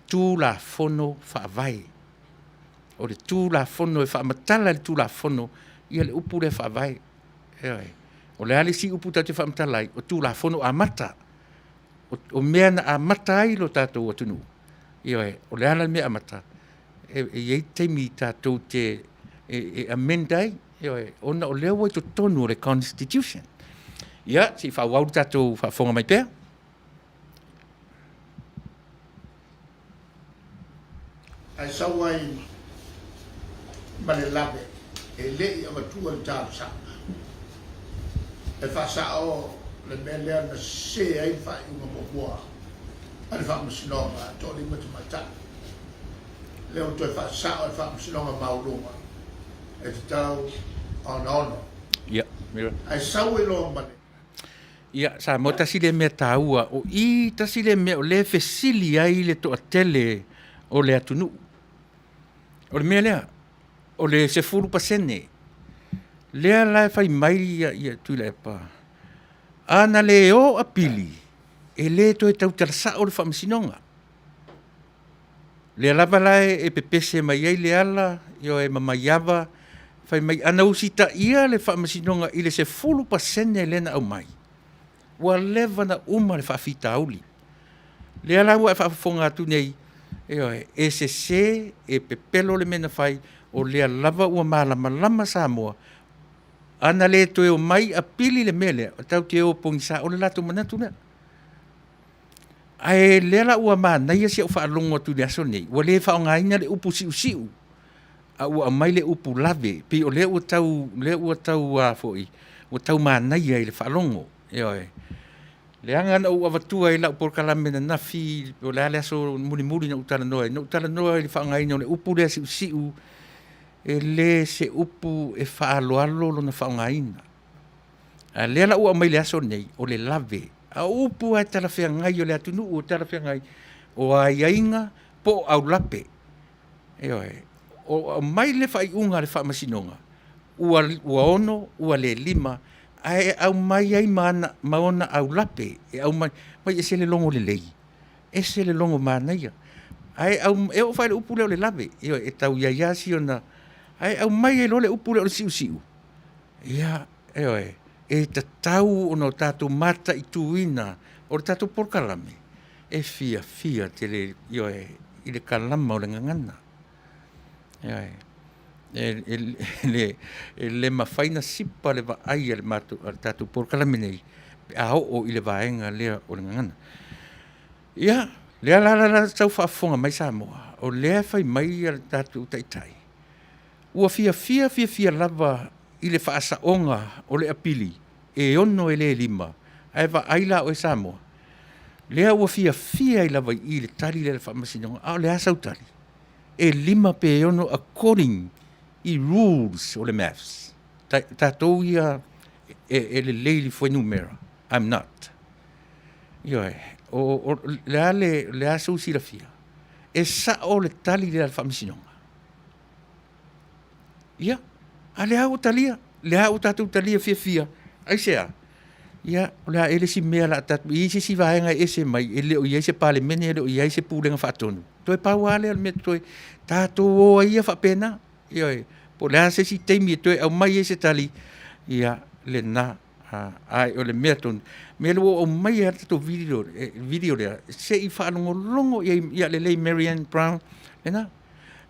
Tulafono Faavae. O le Tulafono e faamatala e le Tulafono ia le upu lea Faavae. Ioe. O le a le isi upu tatou te faamatala ai? O Tulafono amata. O mea na amata ai lo tatou atunuu, ioe, o le a la le mea amata? E i ai taimi tatou te amend ai, ioe, ona o lea ua i totonu o le Constitution. Ia, se i faaauau le tatou faafofoga mai pea. Ae sau ai ma le lave e le i avatua le talosaga e faasao le mea lea na sese ai le faaiuga muamua a le Faamasinoga Toalima Tamaitai. Lea ua toe faasao e le Faamasinoga Maualuga e tatau ona ono. Ia. Ae sau ai loa ma le. Ia, Samoa, tasi lea mea taua, o i tasi lea mea o lea e fesili ai le toatele o le atunuu. O le mea lea, o le 10% lea la e fai mai ia Tuilaepa, a na le o apili, e le toe tautala sao le Faamasinoga. Lea lava la e pepese mai ai Leala, ioe, ma Maiava, fai mai ana usitaia le Faamasinoga i le 10% lea na aumai, ua leva ona uma le faafitauli. Lea la ua e faafofoga atu nei, ioe, e sese, e pepelo le mea na fai, o lea lava ua malamalama Samoa, a na le toe omai apili le mea lea, tatou te o pogisa. O le latou manatu lea. Ae lea la ua manaia si au faalogo atu i le aso lenei, ua le faaaogaina le upu siusiu, a ua aumai le upu lave. E pei o lea ua tau, lea ua tau a foi, ua tau manaia i le faalogo. Ioe. Leaga na ou avatua i lau polokalame ananafi, po o le a le aso mulimuli na ou talanoa ai, na ou talanoa i le faaaogaina o le upu lea siusiu, e le se upu e faaaloalo lona faaaogaina. A o lea la ua aumai i le aso lenei, o le lave. A o upu lava e talafeagai o le atunuu e talafeagai, o aiaiga po o aulape. Ioe. O aumai le faaiuga a le Faamasinoga, ua 6 ua le 5, ae aumai ai ma ona aulape, e aumai, oi e ese le logo lelei, ese le logo manaia. Ae e oo foi lava i le upu lea o le lave, ioe, e tau i ai lava si ona… ae aumai ai loa le upu lea o le siusiu, ia, ioe, e tatau ona tatou mataituina. O le tatou polokalame, e fiafia tele, ioe, i le kalama o le gagana. Ioe. E le mafai ona sipa le vaai a le tatou polokalame nei pe a oo i le vaega lea o le gagana. Ia, lea la la tau faafofoga mai Samoa, o lea e fai mai le tatou Taitai, ua fiafia fiafia lava i le faasaoga o le apili e 6 e le 5, ae vaai la oe Samoa, lea ua fiafia ai lava i i i le tali lea a le Faamasinoga. A o le a sau tali? E 5 pe 6 according i rules o le Maths. Tatou ia e lelei i le fuainumera, I'm not. Ioe. O le a sou silafia? E sao le tali lea a le Faamasinoga? Ia, a o lea ua talia, lea ua tatou talia fiafia. Aisea? Ia, o le a ea le isi mea o le a tatou… E i ai se isi vaega e ese mai e le o i ai se Palemene, e le o i ai se Pulega Faatonu? Toe pau lava lea o le mea totoe, tatou o ai ia faapena. Ioe. Po o le a se isi taimi e toe aumai ai se tali, ia lena. Ae o le mea tonu, o lea ua ou aumaia lava le tatou video lea, se i faalogologo i ai ia lelei Maryanne Brown, lena.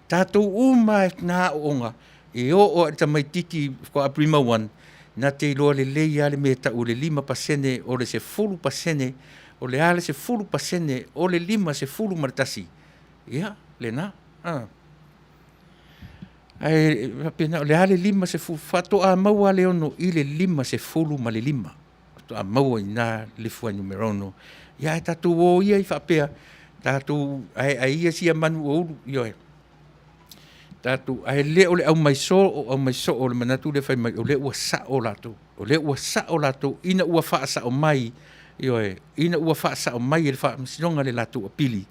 Tatou uma lava na aooga, e oo lava i le tamaitiiti faatoa Prima 1, na te iloa lelei lava le mea e tau o le 5% o le 10% O le a le 10% o le 51? Ia, lena. A. Ae faapena, o le a le 50, faatoa maua le 6 i le 55. Faatoa maua i ina le fuainumera 6. Ia, ae tatou o ia i faapea, tatou ae ia sia manu ua ulu, ioe. Tatou, ae le o le aumai soo o aumai soo o le manatu lea fai mai, o lea ua sao latou. O lea ua sao latou ina ua faasao mai, ioe, ina ua faasao mai e le Faamasinoga le latou apili,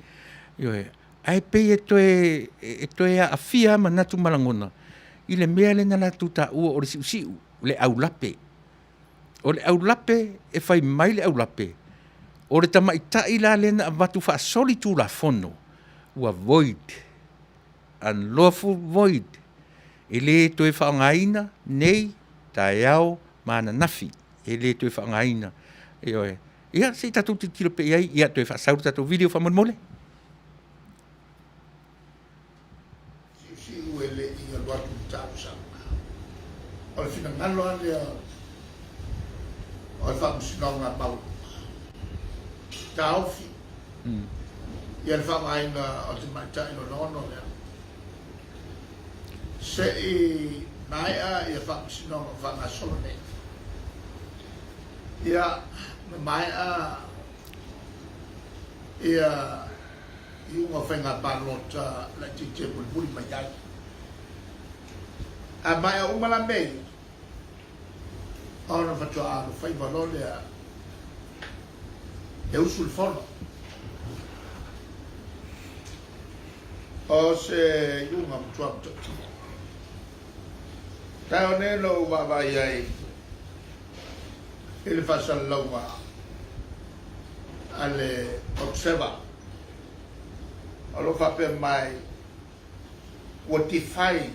ioe. Ae pei e toe, e toe aafia manatu ma lagona i le mea lea na latou taua o le siusiu, le aulape. O le aulape, e fai mai le aulape, o le tamaitai la lea na avatu faasolitulafono, ua void, unlawful void, e le toe faaaogaina nei, taeao ma ananafi, e le toe faaaogaina. Ioe. Ia, se i tatou tilotilo pea i ai, ia toe faasau le tatou video faamolemole. Siusiu e le i alu atu i le talosaga. O le finagalo lava lea o le Faamasinoga Maualuga, taofi ia le faaaogaina o le tamaitai lona ono lea, se i maea ia Faamasinoga o faagasolo nei. Ia, ma maea ia iuga o faiga palota laitiiti e mulimuli mai ai. A maea uma la mea ia, ona faatoa alofaiva loa lea e usu le fono. O se iuga matua matautia. Taeao nei na ou vaavaai ai i le faasalalauga a le Observer, o lo o faapea mai ua defy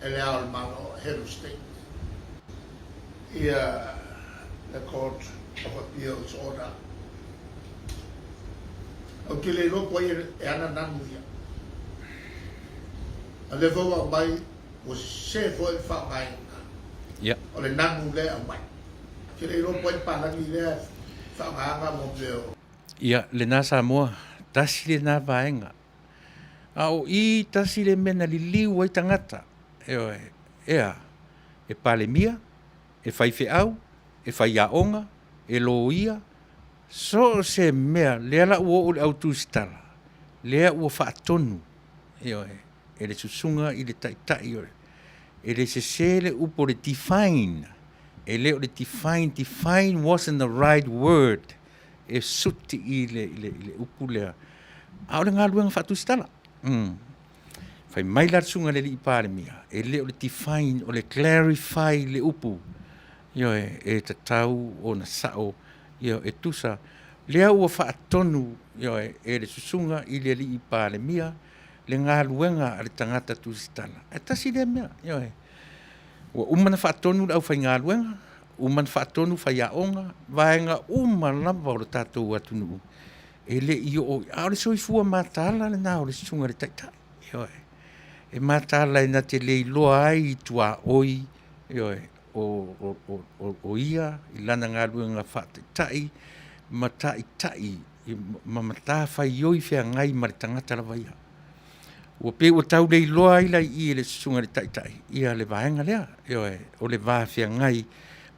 e Le Ao o le Malo, Head of State, ia le Court of Appeals Order. Ou te le iloa po o ai e ana nanu ia. A o lea foi ua aumai, ua sese foi le faaaogaina o le nanu lea e aumai. Ou te le iloa po o ai le palagi lea e faaaogaina mo mea o. Ia, lena Samoa, tasi lena vaega. A o i tasi le mea na liliu ai tagata, ioe, ea, e Palemia, e faifeau, e faiaoga, e loia, so o se mea, lea la ua oo i le au tusitala, lea ua faatonu, ioe, e le susuga i le Taitai o le, e le sese le upu o le define, e le o le define, define wasn't the right word e suti i le, i le, i le upu lea, a o le galuega faatusitala. Fai mai la le susuga i le Alii Palemia, e le o le define, o le clarify le upu, ioe, e tatau ona sao, ioe, e tusa. Lea ua faatonu, ioe, e le susuga i le Alii Palemia le galuega a le tagata tusitala. E tasi lea mea, ioe. Ua uma ona faatonu le aufaigaluega, uma ona faatonu faiaoga, vaega uma lava o le tatou atunuu, e le i oo, a o le soifua mataala lena o le susuga i le Taitai, ioe. E mataala e na te le iloa ai i tuaoi, ioe, o ia i lana galuega faataitai ma taitai ma matafaioi feagai ma le tagata lava ia. Ua pei ua tau le iloa ai la i i e le susuga i le Taitai ia le vaega lea, ioe, o le va feagai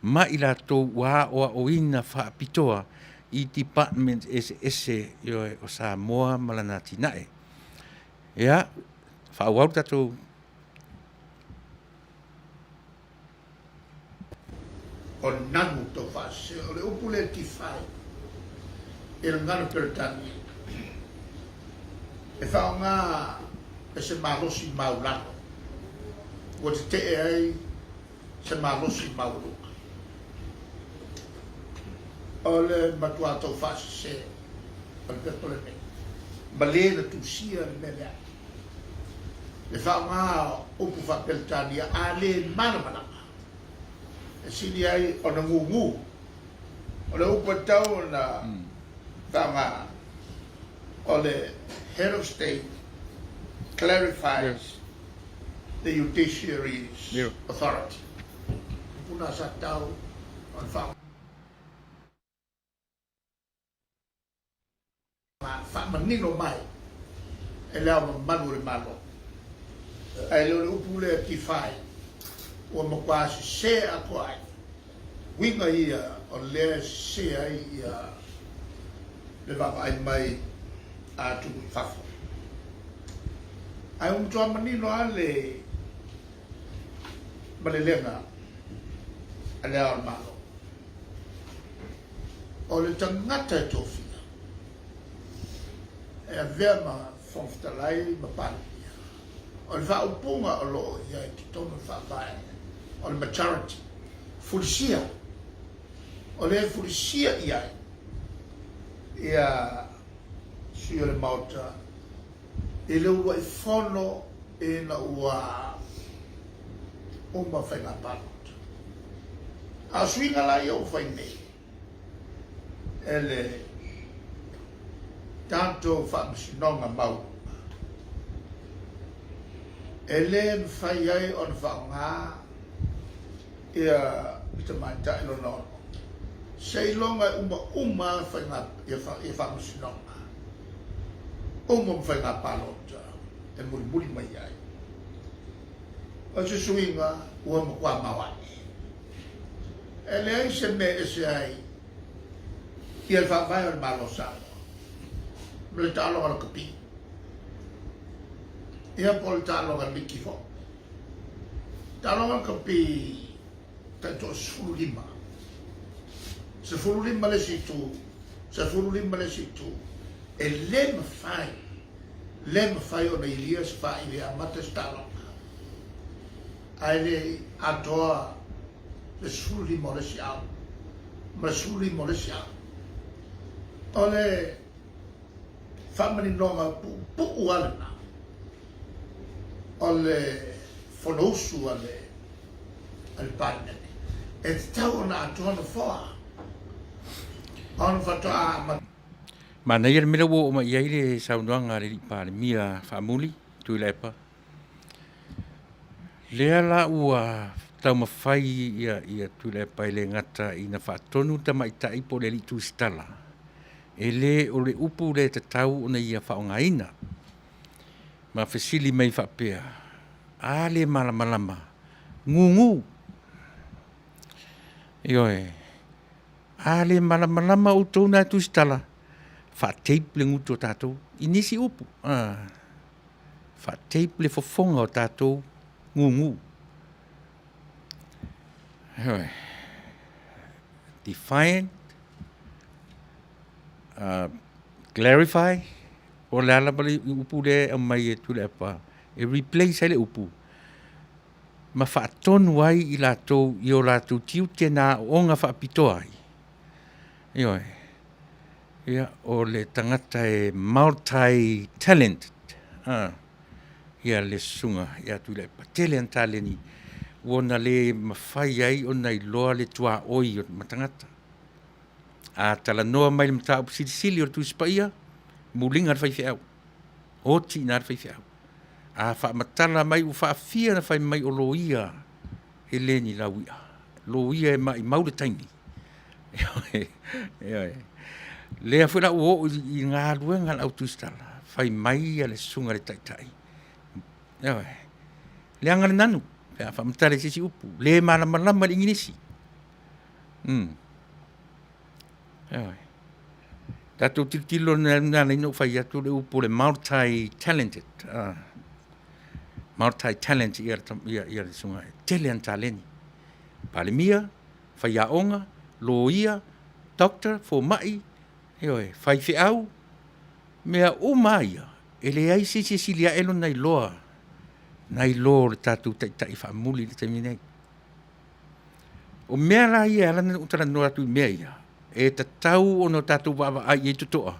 ma i latou ua aoaoina faapitoa i departments eseese, ioe, o Samoa ma lana atinae. Ia, faaauau le tatou. O nanu tau faasese. O le upu lea defy i le gagana Peretania, e faaaoga e se malosi maulalo ua tetee ai se malosi maualuga. O le matua tau faasese o le pepa lenei, ma le na tusia le mea lea. Le faaaoga o upu faa-Peretania a le malamalama, e sili ai ona gugu. O le upu e tatau ona faaaoga, o le Head of State clarifies the Judiciary's authority. Upu na sa tatau ona faaaoga. faamanino mai e Le Ao Mamalu o le Malo. Ae le o le upu lea defy ua matua sese atoa ai. Uiga ia o lea e sese ai ia le vaavaai mai a atunuu i fafo. Ae ua matua manino lava le malelega a Le Ao o le Malo. O le tagata e tofia e avea ma Fofoga Fetalai ma Palemia, o le faaupuga o lo o i ai i totonu o le Faavae, o le majority, fulisia, o lea e fulisia i ai ia sui o le Maota i le uluai fono ina ua uma faiga palota. A o suiga la ia ua fai nei e le tatou Faamasinoga Maualuga, e le mafai ai ona faaaoga ia le tamaitai lona ono, seiloga e uma uma faiga ia faamasinoga, uma ma faiga palota e mulimuli mai ai. O se suiga ua matua maoae. E leai se mea e ese ai ia le faavae o le Malo o Samoa ma le taaloga lakapi, ia po o le taaloga liki foi. Taaloga lakapi tai toa-15, 15 le isi itu, 15 le isi itu, e le mafai, le mafai ona ilia se faaili e amata se taaloga, ae le i atoa le 15 o le isi au ma le 15 o le isi au. O le faamaninoga puupuu lava lena o le Fonousu a le Palemene, e tatau ona atoa nofoa ona faatoa amata. Manaia le mea lea ua oo mai i ai le saunoaga a le Alii Palemia Faamuli Tuilaepa. Lea la ua taumafai ia Tuilaepa e le gata ina faatonu le tamaitai po o le alii tusitala, e le o le upu lea e tatau ona ia faaaogaina. Ma fesili mai faapea, a le malamalama, gugu. Ioe, a le malamalama outou na e tusitala, faa-tape le gutu o tatou i nisi upu. Faa-tape le fofoga o tatou gugu. Ioe. Define, clarify, po o le a lava le upu lea e aumai e Tuilaepa e replace ai le upu ma faatonu ai i latou i o latou tiute na aooga faapitoa ai. Ioe. Ia, o le tagata e multi-talented, ia le susuga ia Tuilaepa. Tele ana taleni ua na le mafai ai ona iloa le tuaoi ma tagata. A talanoa mai i le mataupu silisili o le Tusi Paia, muliga le faifeau, oti i ina le faifeau. A faamatala mai ua faafia ona fai mai o loia e le ni lauia, loia e maumau le taimi. Ioe. Lea foi la ua oo i galuega a le au tusitala, fai mai le susuga i le taitai, ioe, leaga le nanu pe a faamatala i se isi upu, le malamalama i le igilisi. Ioe. Tatou tilotilo na ala ai ona ou fai atu le upu o le multi-talented. Multi-talent ia le susuga, e tele ana taleni. Palemia, faiaoga, loia, doctor, fomai, ioe, faifeau, mea uma lava ia, e leai se isi e sili ae lona iloa nai lo le tatou Taitai faamuli i le taimi nei. O mea la ia e ala ona ou talanoa atu i mea ia, e tatau ona tatou vaavaai i ai totoa,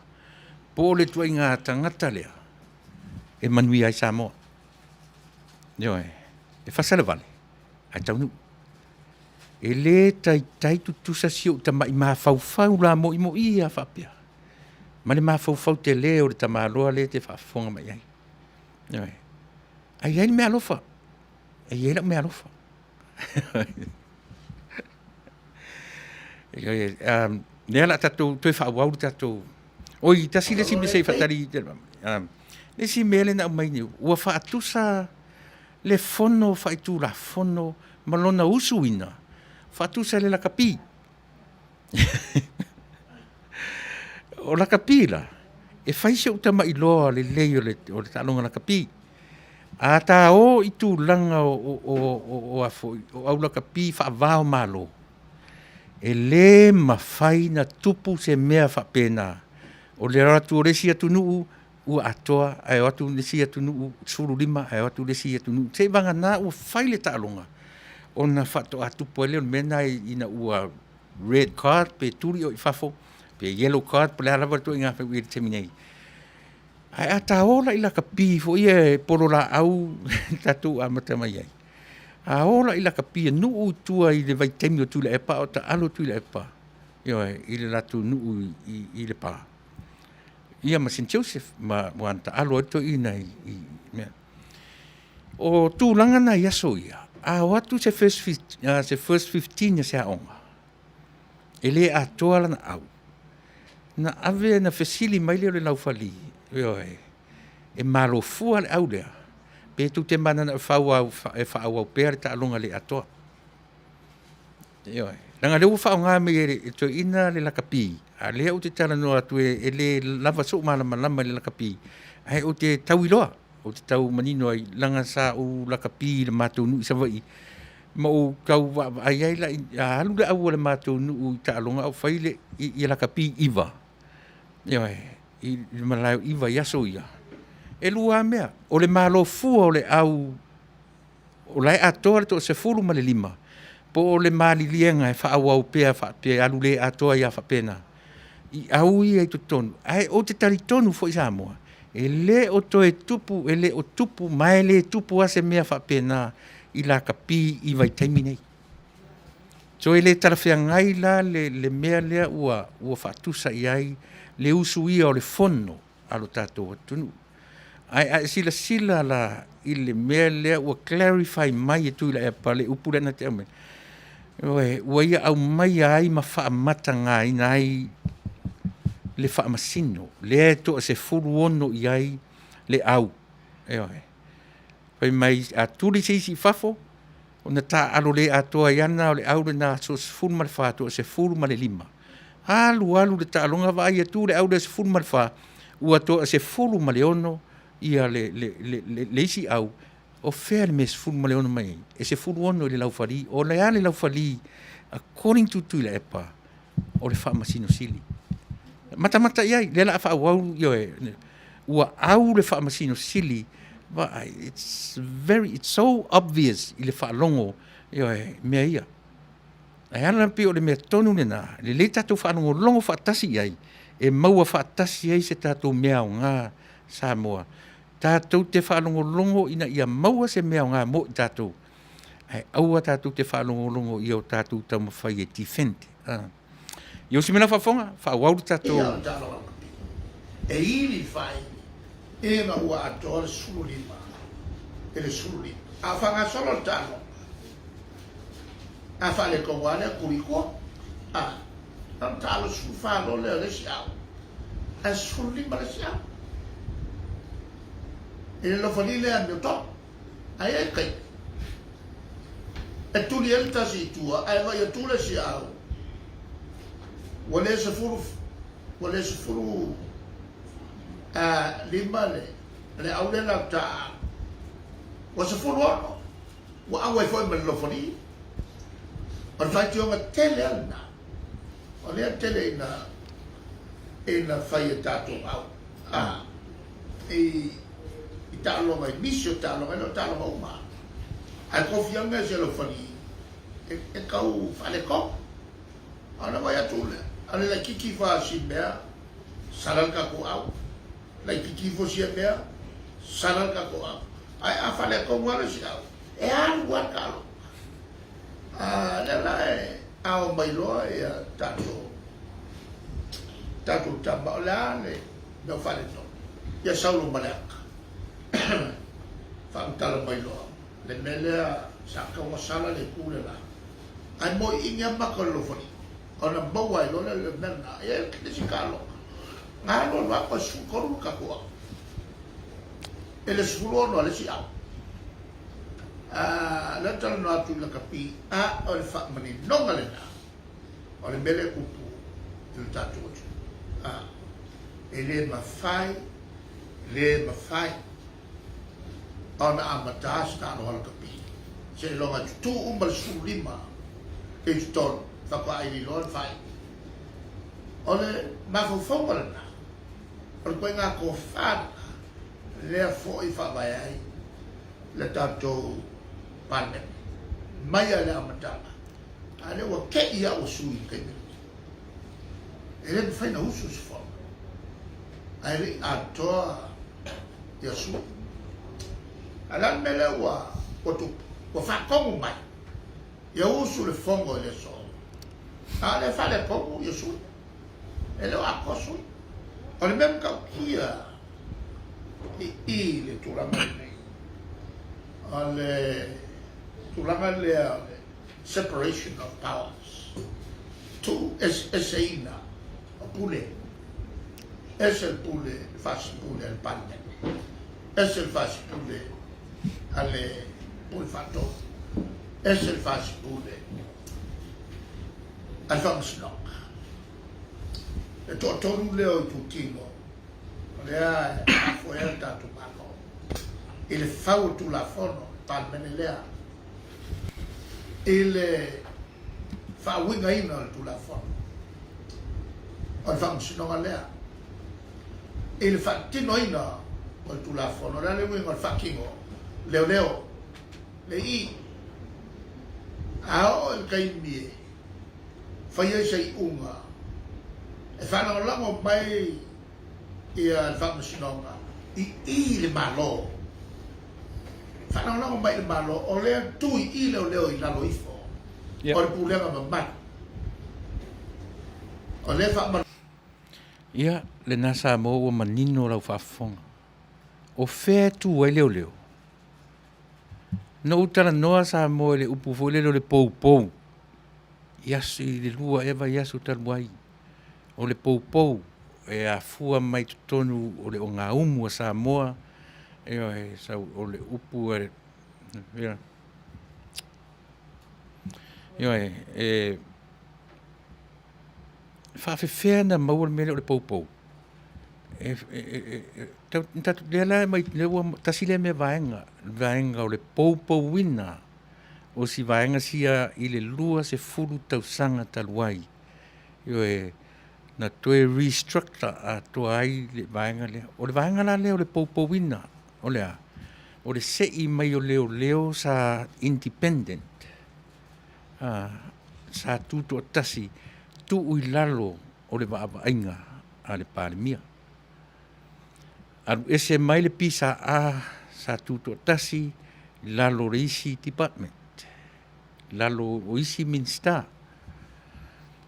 po o le ituaiga tagata lea e manuia ai Samoa. Ioe, e fasa le vale, ae taunuu. E le taitai tutusa si ou tamai mafaufau lamoimoi lava faapea, ma le mafaufau tele o le tamaloa lea e te faafofoga mai ai. Ioe. Ae i ai le meaalofa, e i ai lau meaalofa. Lea o le a tatou toe faaauau le tatou... Oi, tasi le isi mea se i faatali, le isi mea lea na aumai nei, ua faatusa le fono faitulafono ma lona usuina, faatusa i le lakapi. O lakapi la, e fai si ou tamailoa lelei o le taaloga lakapi. A ta o i tulaga o aulakapi faava o Malo, e le mafai ona tupu se mea faapena, o le o atu o le isi atunuu ua atoa, ae o atu le isi atunuu 15, ae o atu le isi atunuu, seiavagana ua fai le taaloga ona faatoa tupu ai lea o le mea lena ina ua red card pe tuli oe i fafo, pe yellow card po o le a lava le ituaiga mea ua i ai i le taimi nei. Ae a ta o la i lakapi foi ia e pololaau tatou amata mai ai, a o la i lakapi a nuu i tua i le vaitaimi o Tuilaepa a o taalo Tuilaepa, ioe, i le latou nuu i Lepa, ia ma St Joseph aua na taalo ai le toeaina i mea. O tulaga na i aso ia, a o atu se first 15 a se aoga, e le atoa lana au, na ave na fesili mai lea o le laufali, ioe, e malo fua le au lea, pe tou te mananao e faaauau pea le taaloga le atoa. Ioe, leaga o lea ua faaaoga mai e le toeaina le lakapi, a o lea ou te talanoa atu e le lava sou malamalama i le lakapi, ae ou te tau iloa, ou te tau manino ai, leaga sa ou lakapi i le matou nuu i Savaii, ma ou tau vaavaai ai la, a alu le au a le matou nuu i taaloga a o fai le lakapi 9, ioe, i le malae o 'Iva i aso ia, e lua lava mea, o le malo fua o le au o la e atoa le toasefulu ma le lima, po o le maliliega e faaauau pea faapea e alu le atoa ai lava faapena i au ia i totonu. Ae ou te talitonu foi Samoa, e le o toe tupu, e le o tupu ma e le tupu lava se mea faapena i lakapi i vaitaimi nei. So e le talafeagai la le mea lea ua faatusa i ai le usuia o le fono a lo tatou atunuu. Ae a e silasila la i le mea lea ua clarify mai e Tuilaepa le upu lea na te aumaia, ua ia aumaia ai ma faamatagaina ai le faamasino lea e toasefuluono i ai le au. Ioe. Fai mai a tuli se isi i fafo, ona taaalo le atoa ai lava lena o le au lena 14, toa-15. Alu alu le taaloga vaai atu le au lea 14, ua toa-16 ia le isi au. O fea le mea e 16 mai ai? E 16 i le laufali. O le a le laufali? According to Tuilaepa, o le Faamasino Sili. Matamata i ai, lea o le a faaauau, ioe, ua au le Faamasino Sili, vaai, it's very, it's so obvious i le faalogo, ioe, mea ia. Ae ala pei o le mea tonu lena, lelei tatou faalogologo faatasi i ai, e maua faatasi ai se tatou mea aoga Samoa. Tatou te faalogologo ina ia maua se mea aoga mo i tatou, ae aua tatou te faalogologo ia o tatou taumafai e defend. Ia usi mai lau faafofoga, faaauau le tatou. Ia o le taaloga lakapi e ili faaili ina ua atoa le 15 i le 15 a o faagasolo le taaloga a faaletonu lava lea tuli i tua a na ona taalo 14 loa lea o le isi au ae 15 le isi au i le lofali lea amiotonu. Ae ai taimi e tuli ai le tasi i tua ae vaai atu le isi au ua le sefulu ua le sefulu lima le le au lea latou alu ua 16 ua au ai foi ma le lofali. O le faitioga tele lava lena o lea tele ina ina fai e tatou au a i i taaloga i nisi o taaloga, e le o taaloga uma. Ae kofiaga e se laufali e, e tau faaletonu. A o le vaai atu lea, a le laitiiti fa si mea, sala le tatou au. Laitiiti ifo sia mea, sala le tatou au. Ae a faaletonu lava le isi au, e alu lava le taaloga. A lea la e ao mai loa ia tatou tatou tama, o le a le mea o faaletonu? Ia Saulo ma le ata. Faamatala mai loa le mea lea sa tatau ona sala le itu le la. Ae moiini lava maka o le lofalii ona maua ai loa lea o le mea lena. E i ai le isi taaloga. Na alu alu atu e 13 le tatou au. E le 16 a le isi au. A, lea talanoa atu i lakapi, a o le faamaninoga lena o le mea lea e tupu i le tatou atunuu. A, e le mafai, le mafai ona amata se taaloga lakapi seiloga e tutū uma le 15 i totonu faatoa aili loa le faaiuga. O le mafaufauga lena, o le ituaiga tofa lena lea foi e faavae ai le tatou Palemene mai lava i le amataga, a o lea ua te i lava ua sui i le taimi lenei. E le mafai ona usu se fono ae le i atoa ia sui. A o le a le mea lea ua tupu? Ua faatonu mai ia usu le fono i le aso, a o lea e faaletonu ia sui. E le o atoa sui. O le mea matautia i i le tulaga lenei, o le tulaga lea o le separation of powers, tuueseeseina o pule, ese le pule faasipule a le Palemene, ese le faasipule a le Pule Faatonu, ese le faasipule a le Faamasinoga. Le toatolu lea o itutino o lea e faafoea le tatou Malo i le fau o Tulafono, le Palemene lea, i le faauigaina o le Tulafono o le Faamasinoga lea, i le faatinoina o le Tulafono. O le a le uiga o le faatino? Leoleo, le i. A oo i le taimi e fai ai se iuga, e faalagolago mai ia le Faamasinoga i i le Malo, faalagolago mai i le Malo, o lea tu i i leoleo i lalo ifo o le pulega mamalu, o lea faamalu. Ia, lena Samoa ua manino lau faafofoga. O fea e tu ai leoleo? Na ou talanoa Samoa i le upu foi lele o le poupou i aso i le lua ea vaiaso talu ai. O le poupou e afua mai totonu o le ogaumu a Samoa, ioe, sau o le upu a le, ioe, e faafefea ona maua le mea lea o le poupou? E, e, e, lea la mai, lea ua tasi lea mea vaega, vaega o le poupouina o si vaega sia i le 20 tausaga talu ai. Ioe, na toe restructure atoa ai le vaega lea. O le vaega la lea o le poupouina, o le a? O le sei mai o leoleo sa independent, sa tutoatasi, tuu i lalo o le vaavaaiga a le Palemia. Alu ese mai le PSA sa tutoatasi i lalo o le isi department, i lalo o isi Minisita.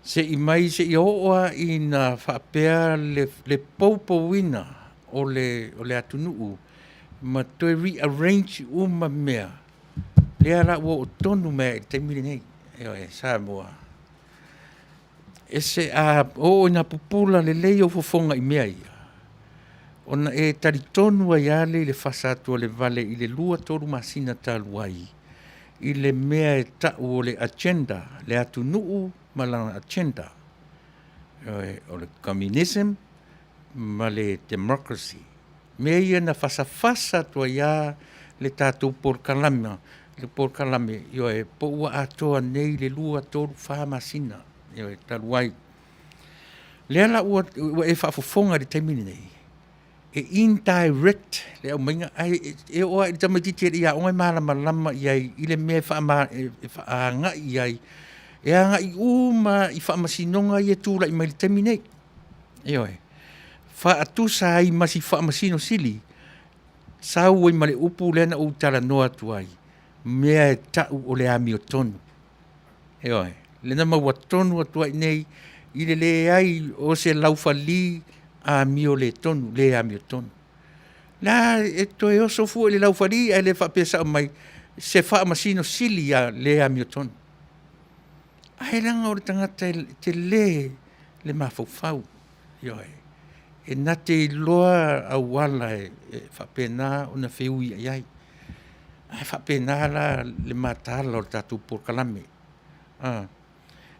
Se'i mai seia oo lava ina faapea le, le poupouina o le, o le atunuu ma toe rearrange uma mea, lea la ua oo tonu mai lava i le taimi lenei. Ioe, Samoa, e se a oo ina pupula lelei ou fofoga i mea ia, ona e talitonu ai lava lea i le fasa atu o le vale i le 2, 3 masina talu ai, i le mea e tau o le agenda, le atunuu ma lana agenda, o le communism ma le democracy. Mea ia na fasafasa atu ai lava le tatou polokalame, le polokalame, ioe, po ua atoa nei le 2, 3, 4 masina, ioe, talu ai. Lea la ua, ua e faafofoga i le taimi lenei, e indirect le aumaiga, ae e oo lava i le tamaitiiti e le i aoga e malamalama i ai i le mea e faama, e agai i ai, e agai uma i faamasinoga ia e tulai mai i le taimi nei. Ioe. Faatusa ai ma si Faamasino Sili, sau ai ma le upu lea na ou talanoa atu ai, mea e tau o le amiotonu. Ioe, lea na maua tonu atu ai i inei i le leai o se laufali amio le tonu, le amiotonu. La e toe oso fua i le laufali ae le faapea sao mai se Faamasino Sili a le amiotonu. Ae leaga o le tagata e tele le mafaufau, ioe. E na te iloa auala e faapena ona feuiai ai. Ae faapena la le mataala o le tatou polokalame.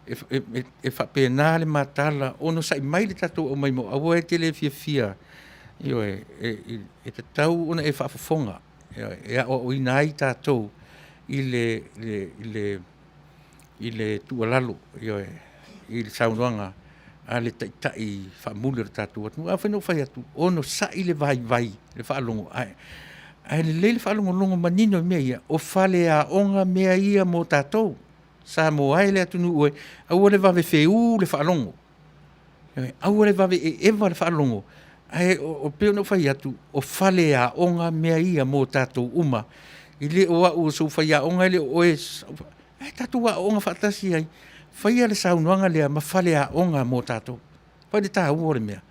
E faapena le mataala, onosai mai le tatou aumaimau aua e te le fiafia, ioe, e tatau ona e faafofoga, ioe, e aoaoina ai tatou i le tuualalo, ioe, i le saunoaga a le Taitai faamuli o le tatou atunuu. Ae pei ona ou fai atu, onosai le vaivai i le faalogo, ae lelei le faalogologo manino i mea ia, o faleaoga mea ia mo tatou. Samoa e le atunuu e, aua le vave feū le faalogo, aua le vave eva le faalogo, ae pei ona ou fai atu, o faleaoga mea ia mo tatou uma. E le o au o se faiaoga e le o oe, ae tatou aooga faatasi ai, faia le saunoaga lea ma faleaoga mo tatou. Vaai i le taua o le mea,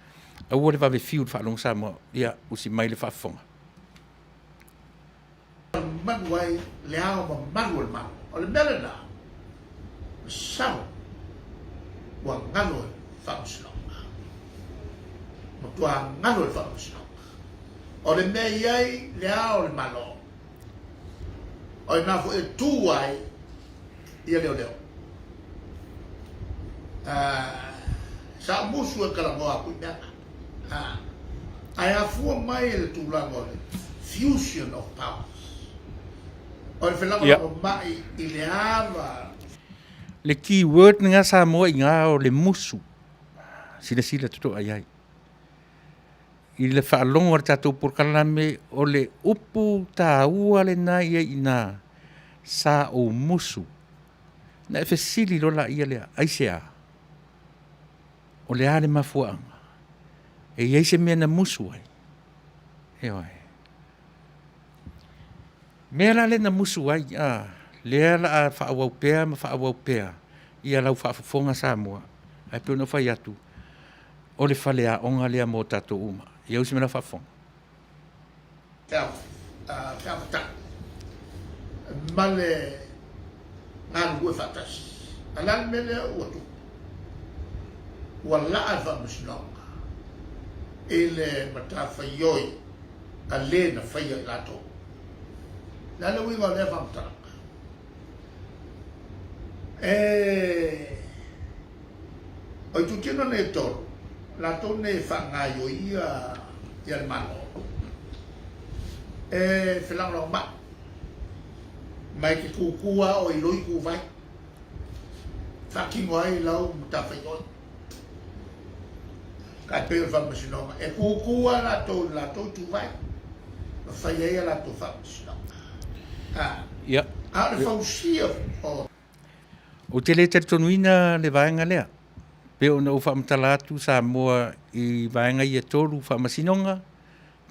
aua le vave fiu i le faalogo Samoa, ia usi mai le faafofoga. Manu ai le ao mamalu o le Malo. O le mea lena, masalo ua galo e le Faamasinoga. Matua galo e le Faamasinoga. O le mea e i ai le ao o le Malo, o i ina foi e tu ai ia leoleo. Sa ou musu e talanoa atu i mea na. Ae afua mai i le tulaga o le fusion of powers, o le felagolagomai i le ava. Le key word lena Samoa i ina o le musu. Silasila totoa i ai. I le faalogo a le tatou polokalame, o le upu taua lena e i ai i ina, sa ou musu. Ona e fesili loa laia lea, aisea? O le a le mafuaaga? E i ai se mea na musu ai? Ioe. Mea la lea na musu ai, a, lea o le a faaauau pea ma faaauau pea ia lau faafofoga Samoa. Ae pei ona ou fai atu, o le faleaoga lea mo tatou uma. Ia usi mai lau faafofoga. Feavatai ma le galulue faatasi. A o le a le mea lea ua tupu? Ua laa le faamasinoga i le matafaioi a le na faia i latou. O le a le uiga o lea faamatalaga? E O itutino nei e tolu, latou nei e faagaioia ia le Malo, e felagolagomai, ma e te tūtū lava oe i lou ituvai, faatino ai lau matafaioi. Tai pei o le faamasinoga, e tūtū lava latou i le latou ituvai, ma fai ai a latou faamasinoga. A o le fausia o. Ou te le talitonuina le vaega lea. Pei ona ou faamatala atu Samoa i vaega ia e tolu, Faamasinoga,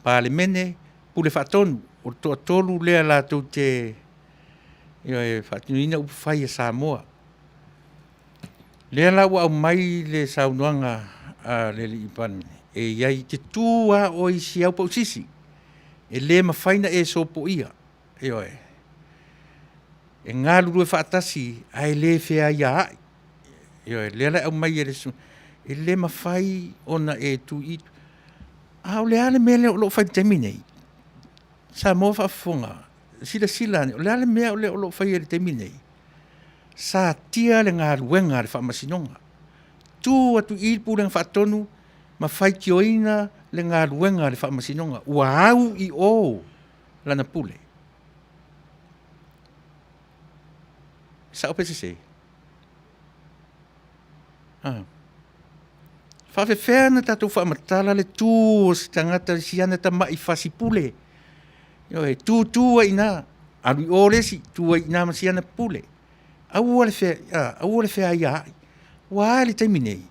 Palemene, Pule Faatonu. O le toatolu lea latou te faatinoina upufai a Samoa. Lea la ua aumai le saunoaga a le alii Palemia, e i ai, e te tu lava oe i si au pausisi, e le mafai ona e sopoia. Ioe. E galulue faatasi ae le feaiaai. Ioe, lea la e aumai e le e le mafai ona e tu i, a o le a le mea lea o lo o fai i le taimi nei? Samoa faafofoga, silasila ane, o le a le mea lea o lo o faia i le taimi nei? Satia le galuega a le Faamasinoga. Tu atu i i le Pulega Faatonu ma faitioina le galuega a le Faamasinoga ua au i o lana pule. Sao pe sese? A. Faafefea ona tatou faamatala le tu o se tagata i si ana tamai fasipule? Ioe, tu tu ai i ina, alu i o le isi, tu ai i ina ma si ana pule. Aua le aua le feaiaai. Ua a le taimi nei?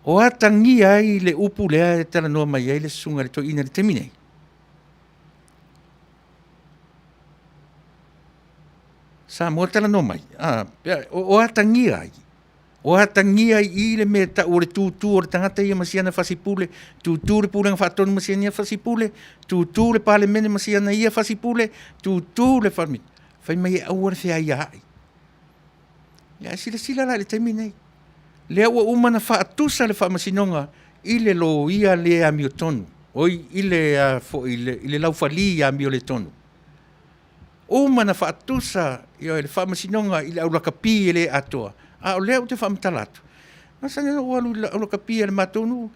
O atagia ai le upu lea e talanoa mai ai le susuga i le toeaina i le taimi nei? Samoa talanoa mai, a, o atagia ai, o atagia ai i i le mea e tau o le tutu o le tagata ia ma si ana fasipule, tutu le Pulega Faatonu ma si ana ia fasipule, tutu le Palemene ma si ana ia fasipule, tutu le fai mai e aua le feaiaai. Ia ae silasila la i le taimi nei, lea ua uma ona faatusa le Faamasinoga i le loia le amiotonu, oi, i le, a foi, i le, i le laufali amioletonu. Uma na faatusa, ioe, le Faamasinoga i le aulakapi e le atoa, a o lea ou te faamatala atu, masani ona ou alu i le aulakapi a le matou nuu,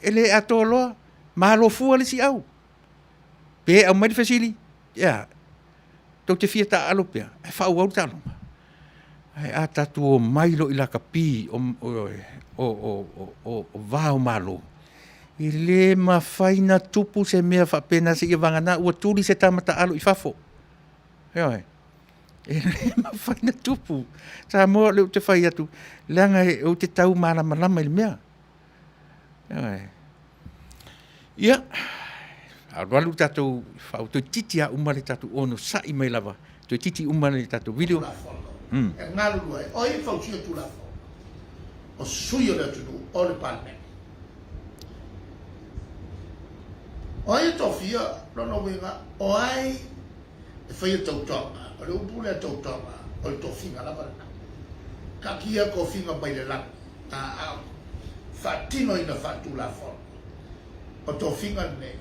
e le atoa loa, malo fua le isi au. Pe aumai le fesili, e a? Tou te fia taaalo pea ae faaauau le taaloga. Ae a tatou omai loa i lakapi o va o Malo, e le mafai ona tupu se mea faapena seiavagana ua tuli se tama taalo i fafo. Ioe. E le mafai ona tupu. Samoa o lea ou te fai atu, leaga ou te tau malamalama i le mea. Ioe. Ia, alualu le tatou, toeitiiti lava uma le tatou onosai mai lava, toeitiiti uma le tatou video. Tulafono e galulue ai. O ai e fausia Tulafono? O sui o le atunuu o le Palemene. O ai e tofia? Lona uiga, o ai e faia tautoga? O le upu lea tautoga, o le tofiga lava lena. Taatia tofiga mai le lagi, a o faatinoina faatulafono. O tofiga nei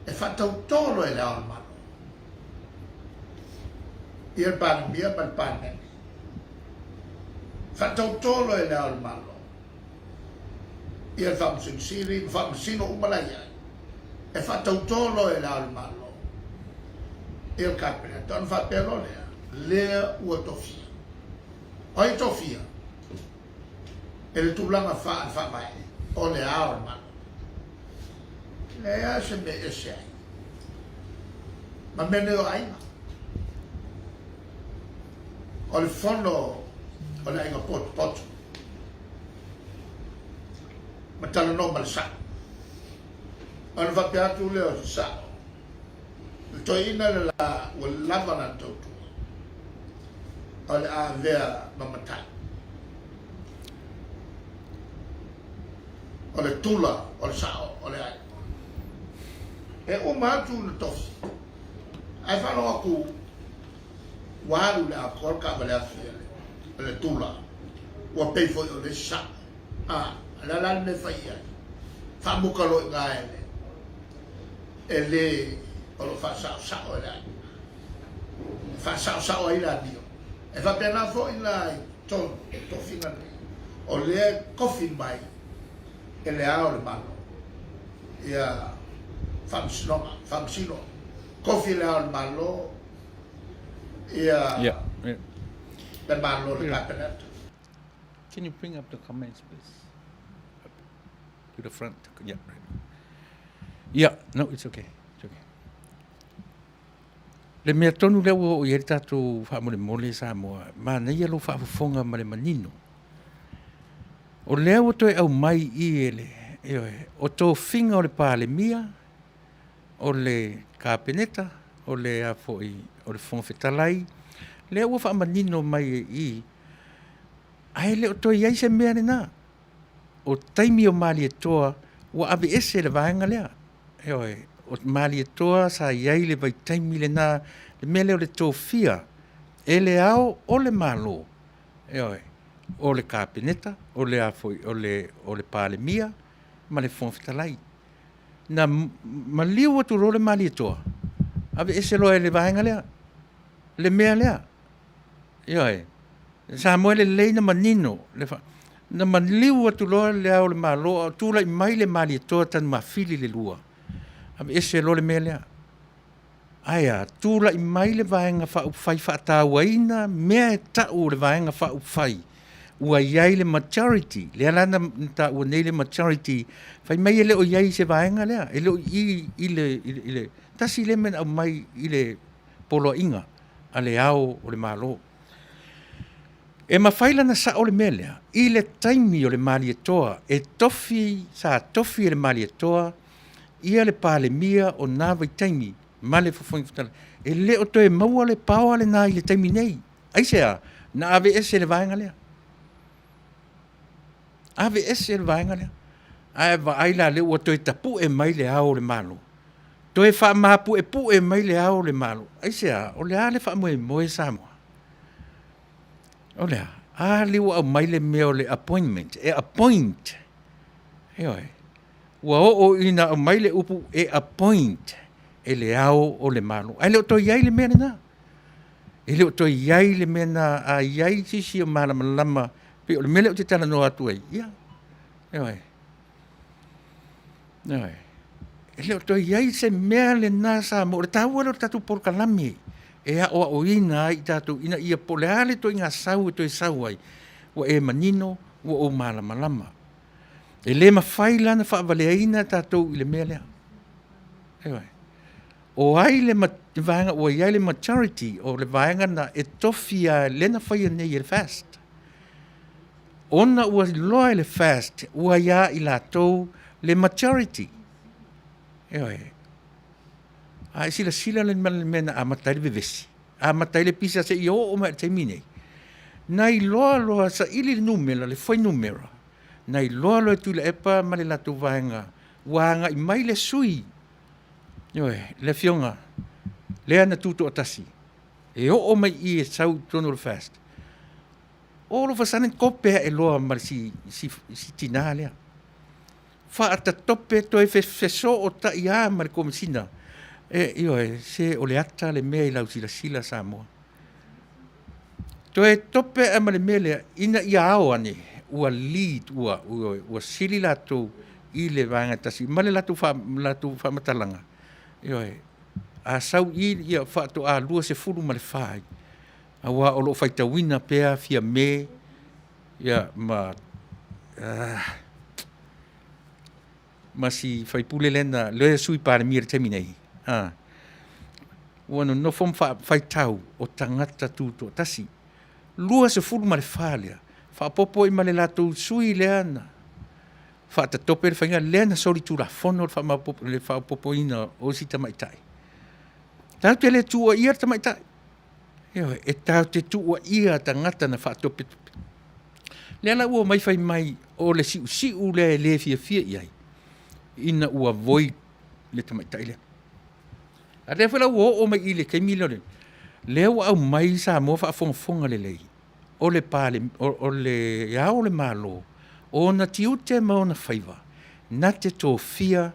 e faatautolo loa e Le Ao o le Malo, ia le Palemia ma le Palemene. Faatautolo loa e Le Ao o le Malo, ia le Faamasino Sili ma Faamasino uma la e i ai. E faatautolo loa e Le Ao o le Malo, ia le Kapeneta, ona faapea loa lea, lea ua tofia. O ai e tofia? E le tulaga faale-faavae o Le Ao o le Malo. E leai lava se mea e ese ai ma mea nei o aiga. O le fono o le aiga potopoto ma talanoa ma le sao. Ona faapea atu lea o se sao, le toeaina le la ua lava lana tautua, o le a avea ma matai. O le tula o le sao o le aiga. E uma atu le tofi, ae faalogo atu ua alu i le atoa le taavale afi a le tula, ua pei foi o le isi sao. A, o le a la le mea e fai i ai? Faamuta loa i ina e le, e le o lo o faasaosao e le aiga. E faasaosao ai le amio. E faapena foi la i totonu o tofiga nei, o lea e tofi mai e Le Ao o le Malo ia Faamasinoga, Faamasino, tofi e Le Ao o le Malo ia le Malo, le Kapeneta. Can you bring up the comments, please? Up to the front. Yeah, right. Yeah, no, it's okay. It's okay. Le mea tonu lea ua oo i ai le tatou faamolemole Samoa, manaia lou faafofoga ma le manino. O lea ua toe aumai i i e le, ioe, o tofiga o le Palemia, o le Kapeneta, o le a foi, o le Fofoga Fetalai, lea ua faamanino mai e i, ae le o toe i ai se mea lena. O taimi o Malietoa ua aveese le vaega lea. Ioe, o Malietoa sa i ai le vaitaimi lena, le mea lea o le tofia e le Ao o le Malo, ioe, o le Kapeneta, o le a foi, o le, o le Palemia ma le Fofoga Fetalai. Na maliu atu loa le Malietoa, aveese loa e le vaega lea, le mea lea. Ioe, Samoa e lelei na manino, le fa, na maliu atu loa le Ao o le Malo a o tulai mai le Malietoa Tanumafili le lua, aveese loa le mea lea. Ae a? Tulai mai le Vaega Faaupufai faatauaina mea e tau o le Vaega Faaupufai ua i ai le majority, lea la na taua nei le majority, fai mai e le o i ai i se vaega lea, e le o i i i le, i le, tasi lea mea na aumai i le poloaiga a le Ao o le Malo. E mafai la ona sao le mea lea i le taimi o le Malietoa e tofi, sa tofi e le Malietoa ia le Palemia o na vaitaimi ma le Fofoga Fetalai. E le o toe maua le power lena i le taimi nei. Aisea? Na aveese le vaega lea. Aveese le vaega lea. Ae vaai la lea ua toe tapue mai le Ao o le Malo. Toe faamapuepue mai le Ao o le Malo. Aisea? O le a le faamoemoe Samoa? O le a? A lea ua aumai le mea o le appointment, e appoint. Ioe. Ua oo ina aumai le upu e appoint e le Ao o le Malo. Ae le o toe i ai le mea lena. E le o toe i ai le mea lena. A i ai se isi o malamalama, pei o le mea lea ou te talanoa atu ai, ia, ioe, ioe. E le o toe i ai se mea lena Samoa. O le taua lea o le tatou polokalame e aoaoina ai i tatou ina ia po o le a le ituaiga sau e toe sau ai, ua e manino, ua ou malamalama. E le mafai la ona faavaleaina tatou i le mea lea. Ioe. O ai le vaega ua i ai le majority, o le vaega lena e tofi lava, lea na faia nei e le FAST. Ona ua iloa e le FAST ua ia i latou le majority. Ioe. A e silasila i le mea na amata ai le vevesi, amata ai le pisa seia oo mai lava i le taimi lenei, na iloa loa, saili le numera, le fuainumera, na iloa loa e Tuilaepa ma le latou vaega ua agai mai le sui, ioe, le afioga lea na tutoatasi e oo mai i i e sau i totonu o le FAST, all of a sudden tope ae loa ma le si tina lea. Faatatope toe fesootai lava ma le Komesina, ioe, se o le ata le mea i lau silasila Samoa. Toe tope ae ma le mea lea, ina ia ao ane, ua lead, ua, ua, ua sili latou i le vaega e tasi ma le latou, latou faamatalaga, ioe, a sau i i, ia faatoa 24 ai, aua o lo o faitauina pea Fiame, ia, ma, ma si faipule lea na, lea e Sui Palemia i le taimi nei, a, ua nonofo ma faitau o tagata tutoatasi. 24 lea, faaopoopo i ai ma le latou sui lea na faatatope le faiga lea na solitulafono le faaopoopoina o isi tamaitai. Tatou te le tuuaia le tamaitai. Ioe, e tatou te tuuaia tagata na faatopetope. Lea la ua omai fai mai o le siusiu lea e le fiafia i ai ina ua void le tamaitai lea. A lea foi la ua oo mai i le taimi lea, lea ua aumai Samoa faafogafoga lelei, o le o Le Ao o le Malo, o ona tiute ma ona faiva na te tofia,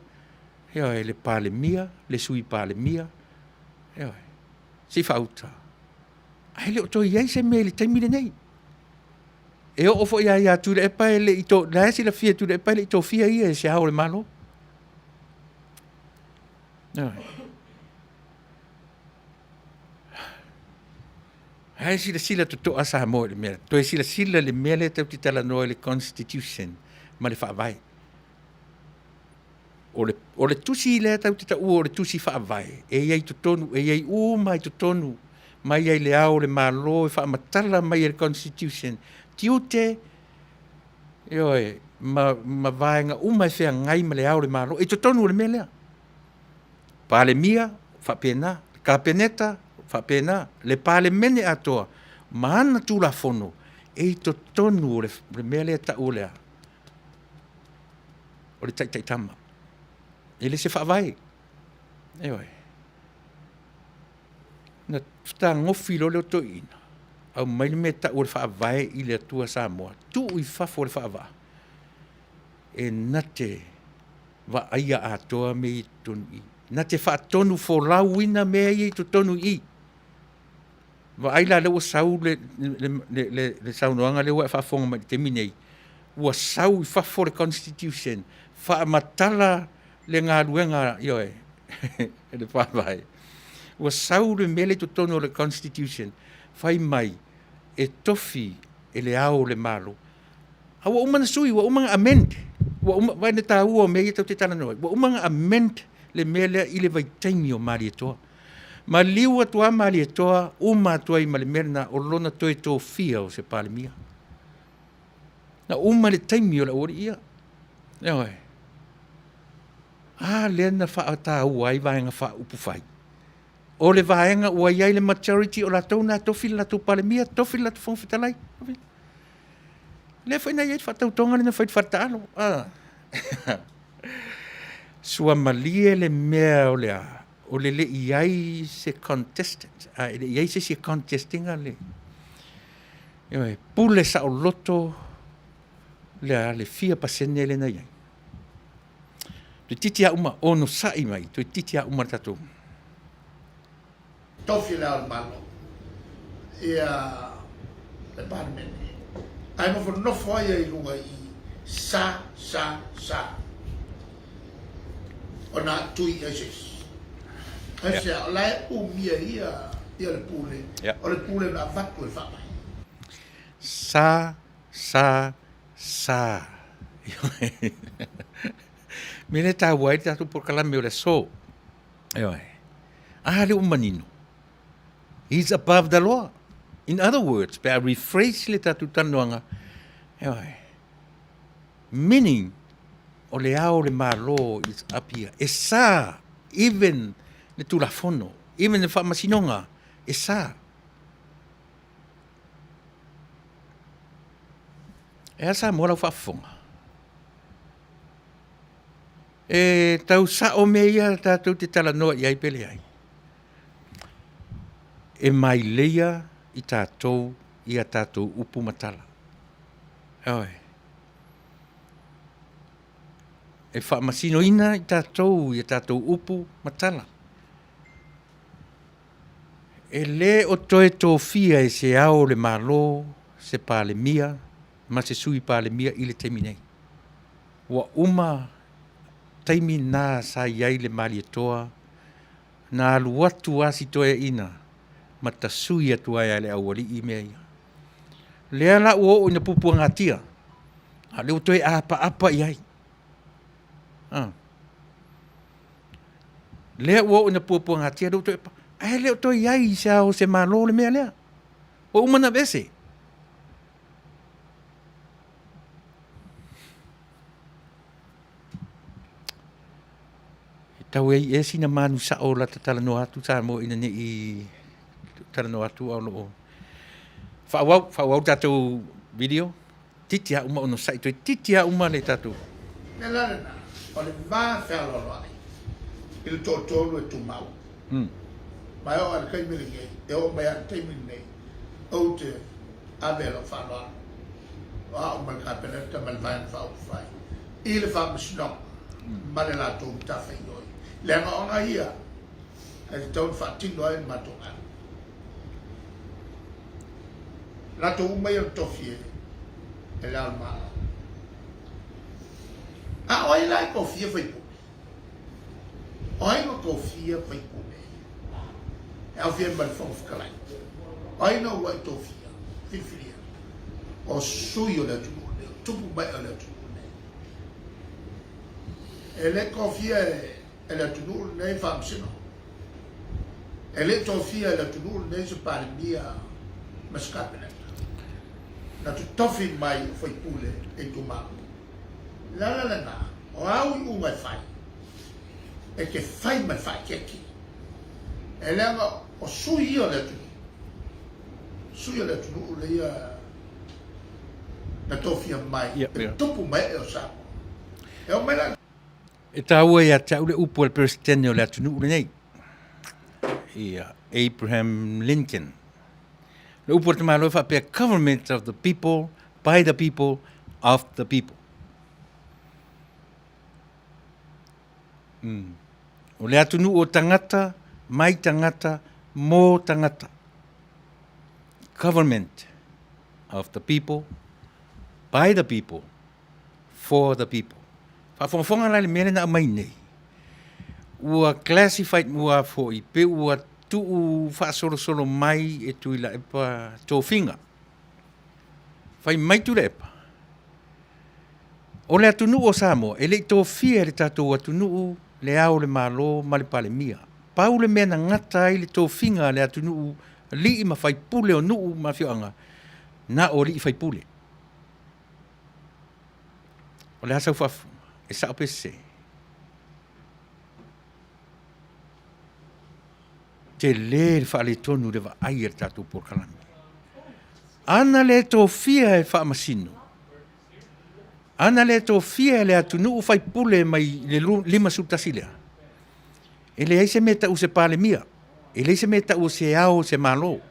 ioe, le Palemia, le Sui Palemia, ioe, se i faauta. Ae le o toe i ai se mea i le taimi lenei. E oo foi lava ia Tuilaepa e le i, o la e silafia e Tuilaepa e le i tofia ia e se Ao o le Malo. Ae silasila totoa Samoa i le mea, toe silasila i le mea lea tatou te talanoa i le Constitution ma le Faavae. O le, o le tusi lea tatou te taua o le tusi faavae, e i ai i totonu, e i ai uma i totonu, mai ai le Ao o le Malo e faamatala mai e le Constitution, tiute, ioe, ma, ma vaega uma e feagai ma le Ao o le Malo, i totonu o le mea lea. Palemia, faapena, Kapeneta, faapena, le Palemene atoa ma ana Tulafono e i totonu o le mea lea e tau o le a? O le taitaitama. E le se faavae. Ioe. Na fetagofi loa lea o toeaiina, aumai le mea e tau o le faavae i le Atua Samoa, tuu i fafo o le faavaa, e na te vaaia atoa mea ia i totonu i i. Na te faatonufolauina mea ia i totonu i i. Vaai la o lea ua sau le, le, le, le saunoaga lea ua e faafofoga mai i le taimi nei, ua sau i fafo le Constitution, faamatala le galuega, ioe, le Faavae. Ua sau le mea lea i totonu o le Constitution, fai mai e tofi e le Ao o le Malo. A ua uma ona sui, ua uma ona amend. Ua uma, vaai i le taua o mea ia tatou te talanoa ai. Ua uma ona amend le mea lea i le vaitaimi o Malietoa. Maliu atu lava Malietoa, uma atu ai ma le mea lena o lona toe tofia o se Palemia. Na uma le taimi o le aualii ia. Ioe. A lea na faataua ai Vaega Faaupufai. O le vaega ua i ai le majority o latou na tofi le latou Palemia, tofi le latou Fofoga Fetalai. Lea foi na i ai le faatautoga lea na fai i le faletaalo. Ah. Suamalie le mea o le a? O le le i ai se contestant, a e le i ai se isi e contest ina le. Ioe, pule saoloto le a le fia pasene lea na i ai. Toeitiiti lava uma, onosai mai, toeitiiti lava uma le tatou. Tofi le Ao o le Malo ia le Palemene, ae nofonofo ai i luga i i, sa, sa, sa, ona tui i ai se isi. Aisea, o la e umia ia ia le pule, o le pule na avatu e le Faavae. Sa, sa, sa. Mea lea e taua ai le tatou polokalame o le aso. Ioe. A lea ua manino. He's above the law. In other words, pe a rephrase le tatou talanoaga, ioe, meaning, o le ao o le Malo is up here. E sa even le Tulafono, even le Faamasinoga, e sa. E a Samoa lau faafofoga? E tau sao mea ia tatou te talanoa i ai pe leai. E maileia i tatou i a tatou upu ma tala. Ioe. E faamasinoina i tatou i a tatou upu ma tala. E le o toe tofia e se Ao o le Malo, se Palemia ma se Sui Palemia i le taimi nei. Ua uma taimi na sa i ai le Malietoa na alu atu a si toeaina ma tasui atu ai a le aualii mea ia. Lea la ua oo ina puapuagatia, a o lea ua toe apaapa i ai. A. Lea ua oo ina puapuagatia, lea ua toe, ae le o toe i ai i se ao o se Malo le mea lea. Ua uma ona aveese. E tau ai ea sina manu sao o lata talanoa atu Samoa ina ne i talanoa atu a o lo o faaauau, faaauau le tatou video. Titi lava uma onosai, toe titi lava uma le tatou. Mea la lena, o le va fealoaloai i le toatolu e tumau. Ma e oo lava i le taimi lenei, e oo mai lava i le taimi lenei, ou te ave lau faaaloalo, o au ma le Kapeneta ma le Vaega Faaupufai i le Faamasinoga ma le latou matafaioi, leaga o aga ia e tatau ona faatino ai le matou galuega. Latou uma ia na tofi e Le Ao o le Malo. A o ai la e tofia faipule? O ai na tofia faipule? E aofia ai ma le Fofoga Fetalai. O ai na uluai tofia, filifilia? O sui o le atunuu lenei, o tupu ma ee o le atunuu lenei. E le tofia e le atunuu lenei faamasino. E le tofia e le atunuu lenei se Palemia ma se Kapeneta. Na totofi mai o faipule e itumalo. O le ala lena, o au iuga e fai, e te fai ma le faaeteete. E leaga o sui ia o le atunuu, sui o le atunuu lea na tofia mai e tupu ma ee o Samoa. E oo mai la. E taua ia te au le upu a le Peresetene o le atunuu lenei, ia Abraham Lincoln. Le upu a le tamaloa e faapea, Government of the people, by the people, of the people. Mm. O le atunuu o tagata, mai tagata, mō tagata. Government of the people, by the people, for the people. Faafogafoga la i le mea lea na aumai nei, ua classified mua foi pe ua tuu faasolosolo mai e Tuilaepa tofiga. Fai mai Tuilaepa, o le atunuu o Samoa e le i tofia e le tatou atunuu le Ao o le Malo ma le Palemia. Pau le mea na gata ai le tofiga a le atunuu alii ma faipule o nuu ma afioaga, na o alii faipule. O le a sau faafofoga? E sao pe sese? Tele le faaletonu i le vaai a le tatou polokalame. Ana le tofia e faamasino, ana le tofia e le atunuu faipule mai le 51 lea, e leai se mea e tau o se Palemia, e leai se mea e tau o se ao o se Malo.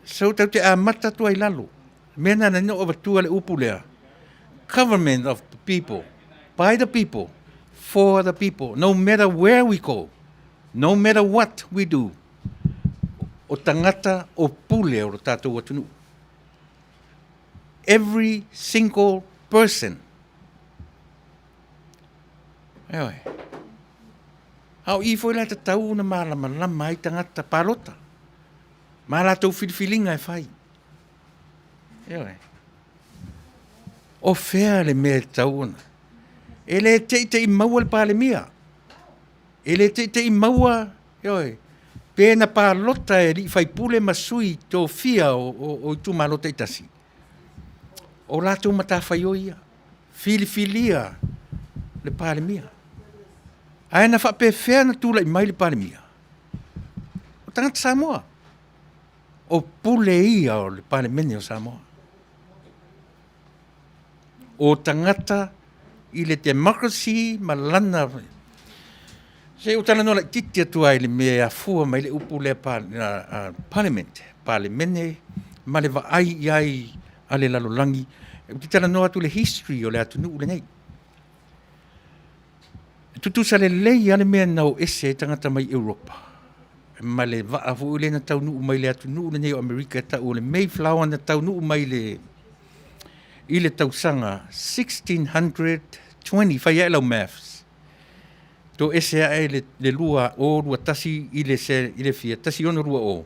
So tatou te amata atu ai i lalo. Le mea lena na ala ai ona ou avatua le upu lea, Government of the people, by the people, for the people, no matter where we go, no matter what we do, o tagata o pule o lo tatou atunuu. Every single person. Ioe. A o i foi la e tatau ona malamalama ai tagata palota ma a latou filifiliga e fai. Ioe. O fea le mea e tatau ona... E le teitei maua le Palemia, e le teitei maua, ioe, pe na palota e alii faipule ma sui tofia o itumalo taitasi, o latou matafaioi ia, filifilia le Palemia. Ae na faapefea ona tulai mai le Palemia? O tagata Samoa, o pule ia o le Palemene o Samoa. O tagata i le democracy ma lana... Se i ou talanoa laitiiti atu lava i le mea e afua mai ai le upu lea Parliament, Palemene ma le vaai i ai a le lalolagi. Ou te talanoa atu i le history o le atunuu lenei. E tutusa lelei lava le mea na o ese ai tagata mai Europa ma le vaa foi lea na taunuu mai le atunuu lenei o Amerika e tau o le Mayflower na taunuu mai i le tausaga 1620, fai ae lau maths, toese ae le 2021 i le fia 1620. O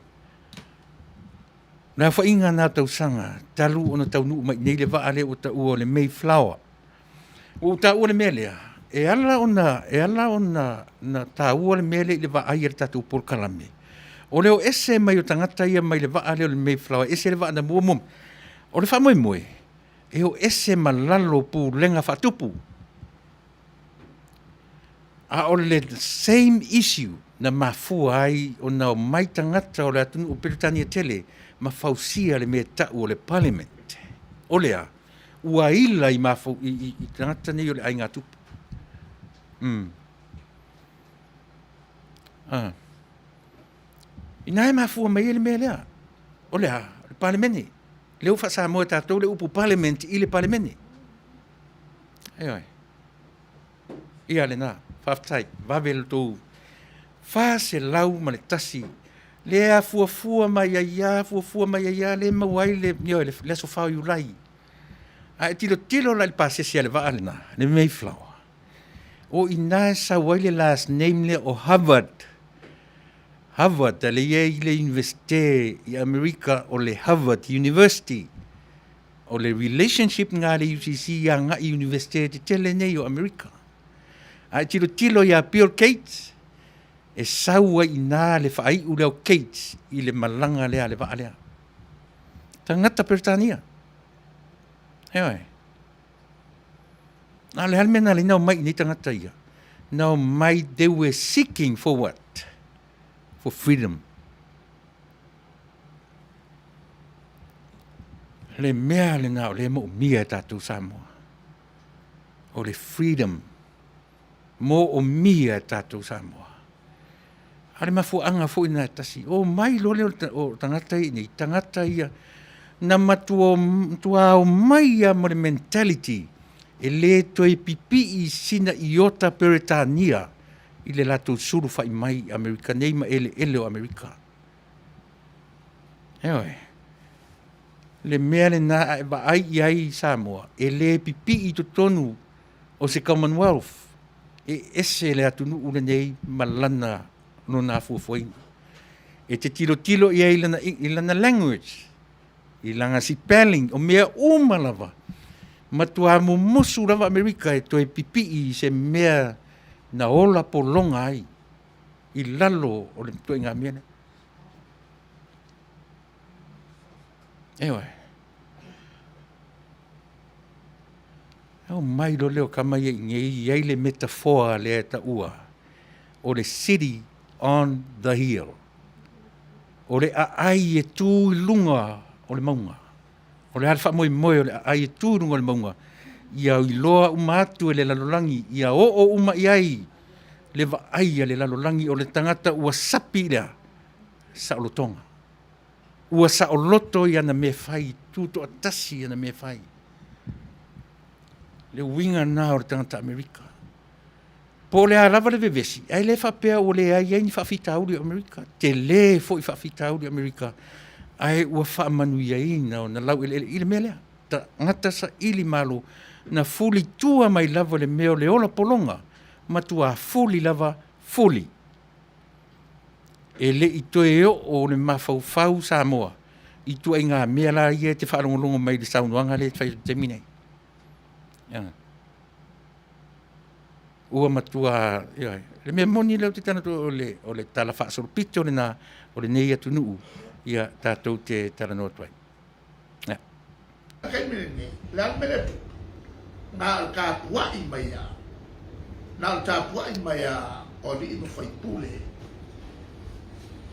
le aofaiga lena o tausaga talu ona taunuu mai i inei le vaa lea ua taua o le Mayflower. Ua ou taua le mea lea, e ala ona, e ala ona taua le mea lea i le vaai a le tatou polokalame, o le o ese mai o tagata ia mai le vaa lea o le Mayflower, e ese le vaa na muamua mai. O le faamoemoe, e o ese ma lalo o pulega faatupu. A o le same issue na mafua ai ona omai tagata o le atunuu o Peretania tele ma fausia le mea e tau o le Parliament. O le a? Ua ila i tagata nei o le aiga tupu. I ina e mafua mai ai le mea lea. O le a? O le Palemene. Lea ua faa-Samoa e tatou le upu Parliament i le Palemene. Ioe. Ia lena, faafetai, vave lo tou 401 lea afuafua mai ai lava, fuafua mai ai lava lea e maua ai le, ioe, le aso 4 o Iulai. A e tilotilo la i le pasese a le vaa lena, le Mayflower, o i ina e sau ai le last name lea o Harvard. Harvard, lea e i ai le Iunivesite i Amerika o le Harvard University. O le relationship lena a le UCC agai i Iunivesite tetele nei o Amerika. A e tilotilo ia Bill Gates, e sau ai i ina le faaiu lea o Gates i le malaga lea a le vaa lea. Tagata Peretania. Ioe. A o le a le mea na ala ai ona omai i inei tagata ia? Na omai, they were seeking for what? For freedom. Le mea lena o lea e moomia e tatou Samoa, o le freedom moomia e tatou Samoa. A o le mafuaaga foi lena e tasi, omai loa lea o tagata ia i inei, tagata ia na matua omai lava ma le mentality e le toe pipii sina iota Peretania i le latou sulufai mai i Amerika nei ma eleele o Amerika. Ioe. Le mea lena a e vaai i ai i Samoa, e le pipii i totonu o se Commonwealth, e ese le atunuu lenei ma lana lona afuafuaina. E te tilotilo i ai i lana language, i lana sipelling, o mea uma lava, matua mumusu lava Amerika e toe pipii i se mea na ola pologa ai i lalo o le ituaiga mea lea. Ioe. Omai loa lea o tama ia i inei, e i ai le metafoa lea e taua o le city on the hill. O le aai e tu i luga o le mauga. O le a le faamoemoe o le aai e tu i luga o le mauga? Ia iloa uma atu e le lalolagi, ia oo uma i ai le vaai a le lalolagi o le tagata ua sapi i le a? Saolotoga. Ua saoloto i ana mea fai, tutoatasi i ana mea fai. Le uiga lena o le tagata Amerika. Po o le a lava le vevesi, ae le faapea ua leai ai ni faafitauli o Amerika. Tele foi faafitauli o Amerika, ae ua faamanuiaina ona laueleele i le mea lea. Tagata saili malo, na fulitua mai lava le mea o le ola pologa, matua fuli lava, fuli. E le i toe oo le mafaufau Samoa i ituaiga mea la ia e te faalogologo mai i le saunoaga lea e fai i le taimi nei. Ua matua, ioe, le mea moni lea ou te talanoa atu ai, o le talafaasolopito lena o lenei atunuu ia tatou te talanoa atu ai. Le taimi lenei, o le a le mea lea e tupu? Na o le tapuai mai a, na o le tapuai mai a o alii ma faipule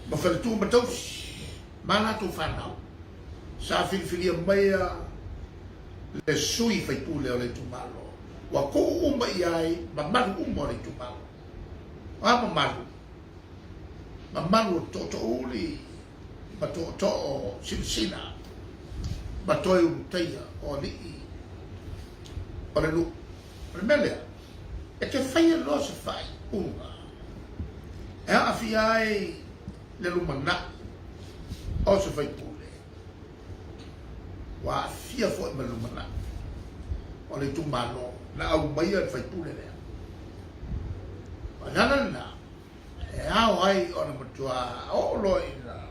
ma faletua ma tausi ma latou fanau sa filifilia maia le sui faipule o le itumalo ua tuu uma i ai mamalu uma o le itumalo. O a mamalu? Mamalu o tootoouli ma tootoo sinasina ma toe ulutaia o alii o le nuu. O le mea lea, e te faia loa se faaiuga e aafia ai le lumanai o se faipule, ua aafia foi ma le lumanai o le itumalo na aumaia le faipule lea. O le ala lena e ao ai ona matua oo loa ina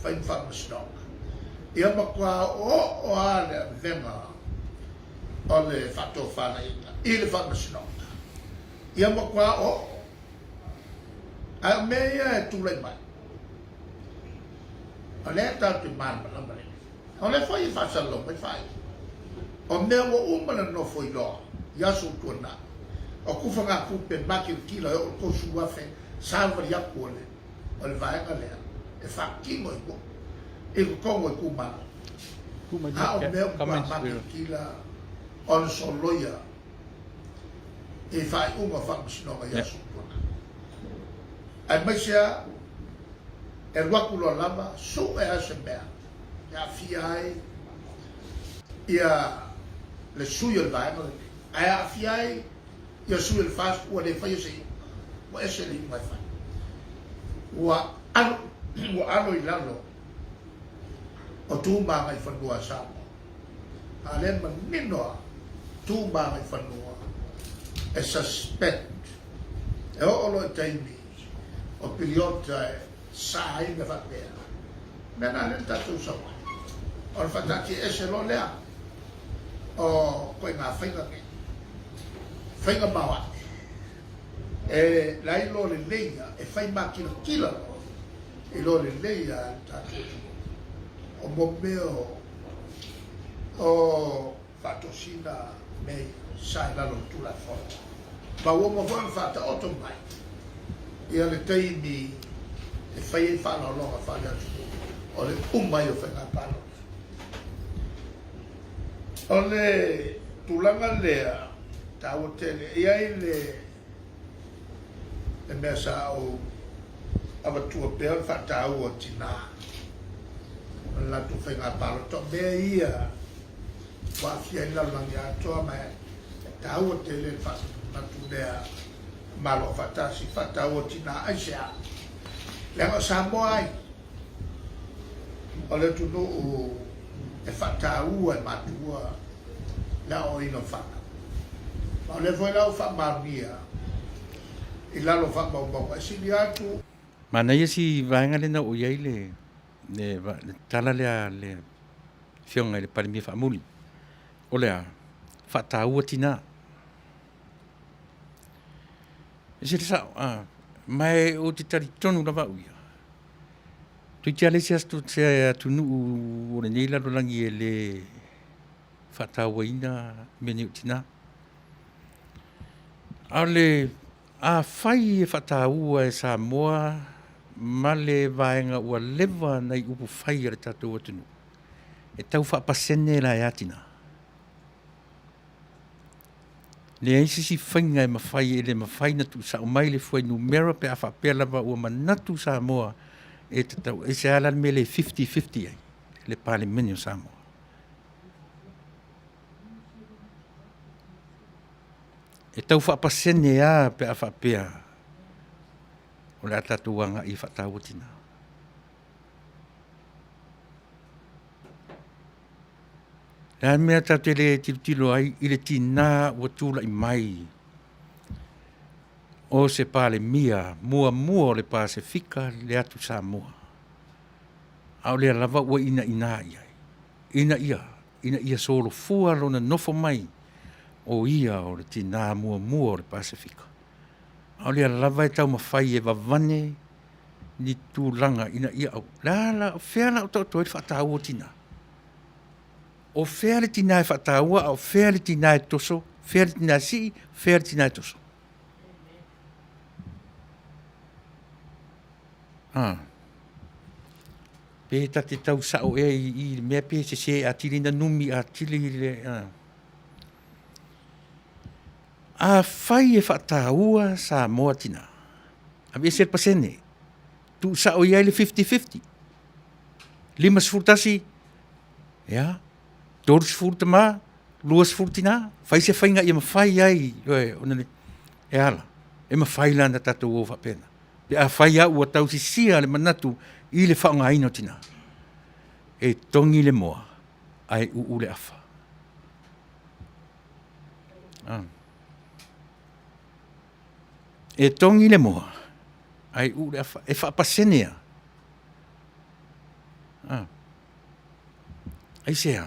fai ma faamasinoga, ia matua oooo lava le avega o le faatofalaiga i le faamasinoga, ia matua oooo. Ae o mea ia e tulai mai, o lea tatou te malamalama lelei. O lea foi e faasalalau mai faaiuga o mea ua uma ona nofo iloa i aso ua tuanai, o tufagatupe makilatila e oo i le 30,000 savali atu o le o le vaega lea e faatino i nuu i totonu o itumalo. A o mea ua makilatila ona soloia i faaiuga o faamasinoga i aso ua tuanai. Aemaise lava e alu atu loa lava sue lava se mea e aafia ai ia le sui o le vaega lenei, ae aafia ai ia sui o le FAST ua le faia se iuga, ua ese le iuga e fai. Ua alo, ua alo i lalo o tu ma agaifanua a Samoa. A o lea e manino lava, tu ma agaifanua e suspend, e oo loa i taimi o piliota e sa ai mea faapea. O mea na lea na tatou sau ai, ona faataatiaese loa lea o ituaiga faiga nei, faiga maoae, e leai loa lelei lava, e fai makilatila loa i lo lelei lava e le tatou atunuu. O mo mea o faatosina mea ia sa i lalo o le Tulafono. Ma ua uma foi ona faataoto mai ia le taimi e fai ai faaaloaloga faale-atunuu o le uma ai o faiga palota. O le tulaga lea taua tele, e i ai le le mea sa ou avatua pea o le faataua o tina ma le latou faiga palota. O mea ia ua aafia ai le lalolagi atoa ma e taua tele le faamanatu lea Malo Aufaatasi, faataua tina aisea? Leaga o Samoa ai o le atunuu e faataua e matua le aoaoina o fanau. Ma o lea foi la ua faamaonia i lalo o faamaumauga e sili atu. Manaia si vaega lea na oo i ai le le tala lea a le Afioga i le Palemia Faamuli, o le a? Faataua tina. E ese le sao, a, ma ou te talitonu lava au ia, toeitiiti lava leai se aso se atunuu o lenei lalolagi e le faatauaina mea nei o tina. A o le, afai e faataua e Samoa ma le vaega ua leva nai upufai a le tatou atunuu, e tau faapasene la e a tina? Leai se isi faiga e mafai e le mafai ona tuusao mai le fuainumera pe a faapea lava ua manatu Samoa E tatau, aisea la le mea le 50-50 ai le Palemene o Samoa? E tau faapasene lava pe a faapea o le a tatou agai e faataua tina. O le a le mea tatou te le tilotilo ai i le tina ua tulai mai o se Palemia muamua o le Pasefika le atu Samoa, a o lea lava ua inaina i ai ina ia solofua lona nofo mai o ia o le tina muamua o le Pasefika. A o lea lava e taumafai e vavane ni tulaga ina ia aua, o le a la, o fea o le a taoto ai le faataua o tina? O fea le tina e faataua a o fea le tina e toso, fea le tina e sii, fea le tina e toso? A. Pe ta te tau sao ea i i le mea pe sese atili na numi atili le… Afai e faataua Samoa tina, aveese le pasene, tuusao i ai le 50:50, 51 ia, 30 tama, 20 tina. Fai se faiga ia mafai ai ona… e a la? E mafai la ona tatou o faapena pe afai lava ua tausisia le manatu i le faaaogaina o tina. E togi le moa ae uu le afa. E togi le moa ae uu le afa. E faapasene lava. Aisea?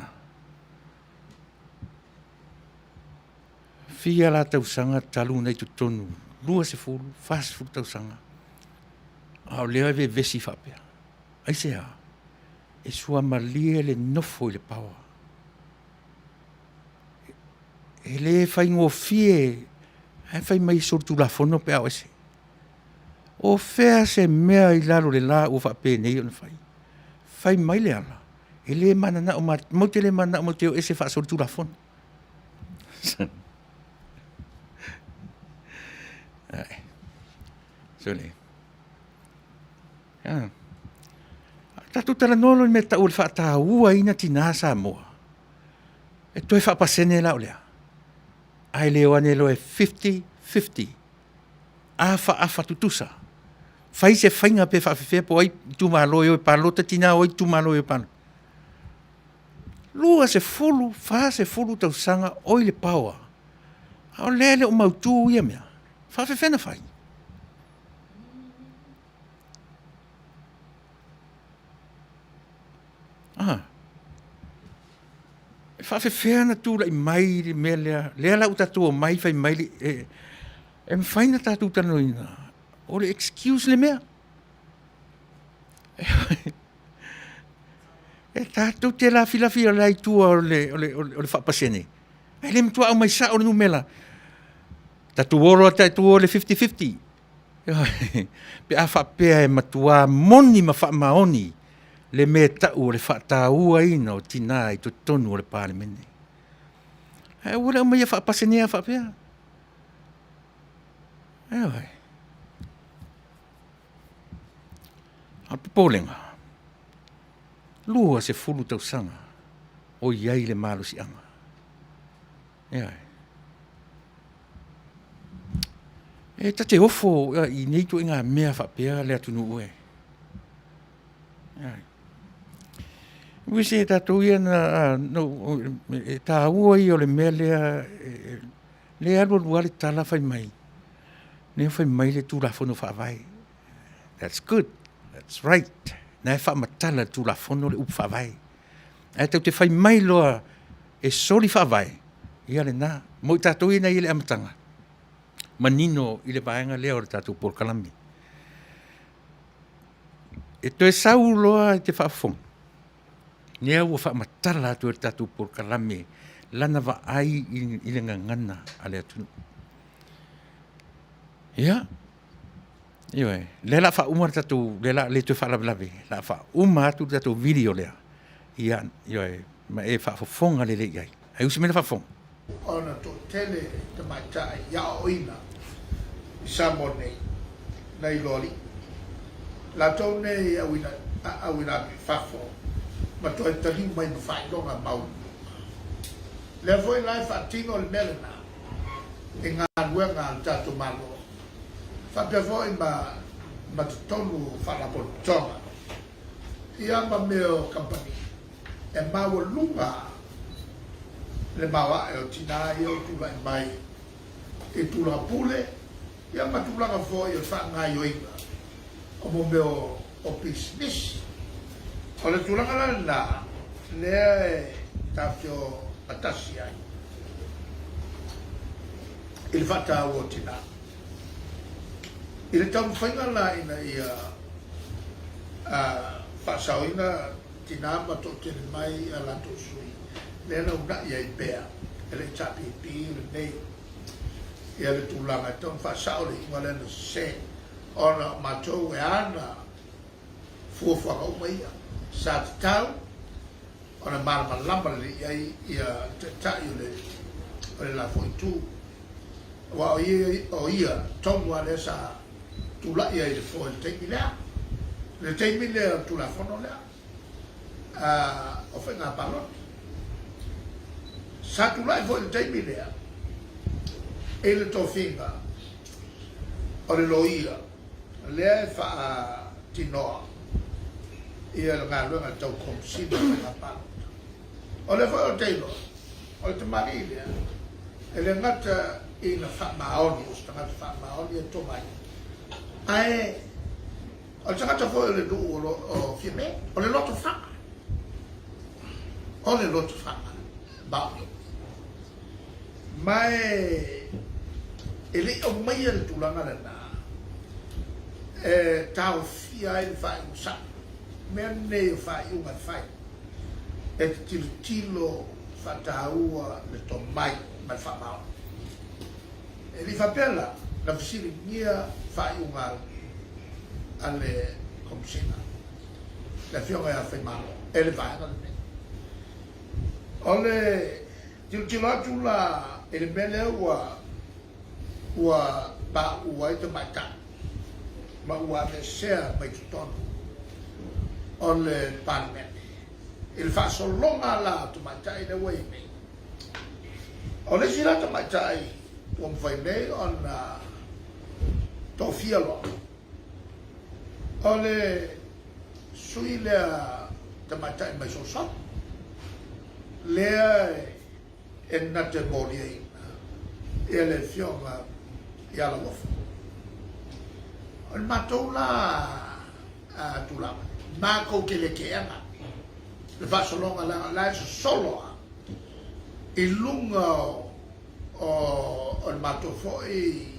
Fia la tausaga talu ona i totonu, 20, 40 tausaga, a o lea e vevesi faapea. Aisea? E suamalie le nofo i le power. E le faigofie, ae fai mai e solitulafono pe a o ese. O fea se mea i lalo o le la ua faapenei ona fai? Fai mai Leala, e le mananao matou te le mananao matou te o ese faasolitulafono. Sole, a tatou talanoa loa i le mea e tau o le faatauaina tina Samoa, e toe faapasene la o le a? Ae le o ane loa e 50:50, afa afa tutusa. Fai se faiga pe faapefea po o ai itumalo e o e palota tina o ai itumalo e o e palota. 20, 40 tausaga o i le power, a o lea e le o mautu ia mea. E faapefea ona fai? A, e faapefea ona tulai mai le mea lea, lea la ua tatou omai fai mai le… E mafai ona tatou talanoaina, o le excuse le mea. E tatou te lafilafi i tua o le faapasene, ae le matua aumai sao le numera. Tatou o loa tatou o i le 50:50 pe a faapea e matua moni ma faamaoni le mea e tau o le faatauaina o tina i totonu o le Palemene. Ae aua le aumaia faapaseneina faapea. Ioe. A o le popolega, 20 tausaga o i ai le malosiaga. Ioe. E ta te ofo i nei ituaiga mea faapea le atunuu e. Aemaise tatou ia na ou, e taua ia o le mea lea, lea e alu alu lava le tala fai mai, lea fai mai le Tulafono Faavae. That's good, that's right. Na e faamatala e le Tulafono le upu Faavae. Ae tou te fai mai loa e soli Faavae, ia lena. Mo i tatou ia na i i le amataga, manino i le vaega lea o le tatou polokalame. E toe sau loa e te faafofoga, lea ua faamatala atu e le tatou polokalame lana vaai i le gagana a le atunuu. Ia, ioe, o lea o le a faauma le tatou, lea o le a le toe faalavelave, o le a faauma atu le tatou video lea, ia, ioe, ma e faafofoga lelei i ai. Ae usi mai le faafofoga. Ona toatele tamaitai i aoaoina i Samoa nei, nai lo alii. Latou nei e auina auina atu i fafo ma toe taliu mai ma faailoga maualuluga. Lea foi la e faatino le mea lena i galuega a le tatou Malo faapea foi ma ma totonu o faalapotopotoga ia ma mea o kamupani e maualuga le maoae o tina ia ua tulai mai i tulaga pule ia ma tulaga foi o le faagaoioiga o mo mea o pisinisi. O le tulaga la lena lea e tatou te o gatasi ai i le faataua o tina. I le taumafaiga la ina ia faasaoina tina ma toatele mai a latou sui, lea na uunai ai pea e le HRPP lenei ia le tulaga e tatau ona faasao le iuga lea na sese ona o matou e ana fuafuaga uma ia sa tatau ona malamalama lelei i ai ia le Taitai o le o le la foi itu aua o ia o ia tonu lava lea sa tulai ai i le foe i le taimi lea le taimi lea o le Tulafono lea o faiga palota. Sa tulai foi i le taimi lea i le tofiga o le loia lea e faatinoa ia le galuega tau Komesina o Faiga Palota. O lea foi ou te iloa, o le tamalii lea, e le gata ina faamaoni, o se tagata faamaoni e tomai, ae O le tagata foi o le nuu o, o Fiame, o le loto faga. O le loto faga, maoni. Ma e, e le i aumaia le tulaga lena, e taofia ai le faaiuga sao. Mea nei o faaiuga e fai, e te tilotilo faataua le tomai ma le faamaoni. E le i faapea la na fesiligia faaiuga a le Komesina, le Afioga ia Faimalo, e le vaega lenei. O le tilotilo atu la i le mea lea ua ua pauu ai tamaitai ma ua aveesea mai totonu o le Palemene i le faasologa la o tamaitai lea ua i ai nei. O le isi la tamaitai ua mafai nei ona tofia loa, o le sui lea tamaitai mai Sosola, lea e na te moliaina ia le afioga ia Lauofo. O le matou la tulaga, matou te le teena le faasologa leaga o la e sosolo lava i luga o le matou foi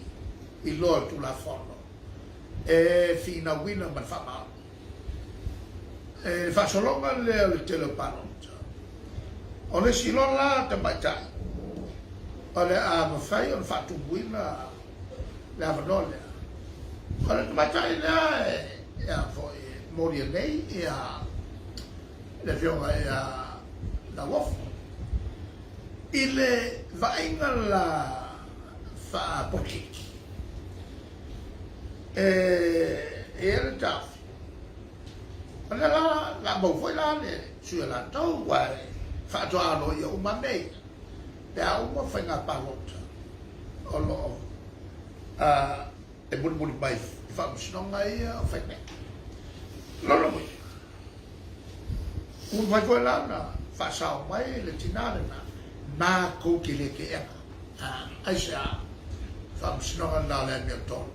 iloa o le Tulafono e finauina ma le faamaoni. E le faasologa lea o le tele o palota, o le isi loa la tamaitai o le a mafai ona faatumuina le avanoa lea, o le tamaitai lea e a foi e molia nei ia le Afioga ia Lauofo. I le vaaiga la faapolokiki, e i ai le taofi, o lea la o le a mau foi la le sui o latou, aua e faatoa aloaia uma lava mea ia pe a uma faiga palota o lo o e mulimuli mai i faamasinoga ia o fai nei. Lona uiga, Ua mafai foi la ona faasao mai le tina lena, matou te le teena. Aisea? Faamasinoga lena o le amiotonu,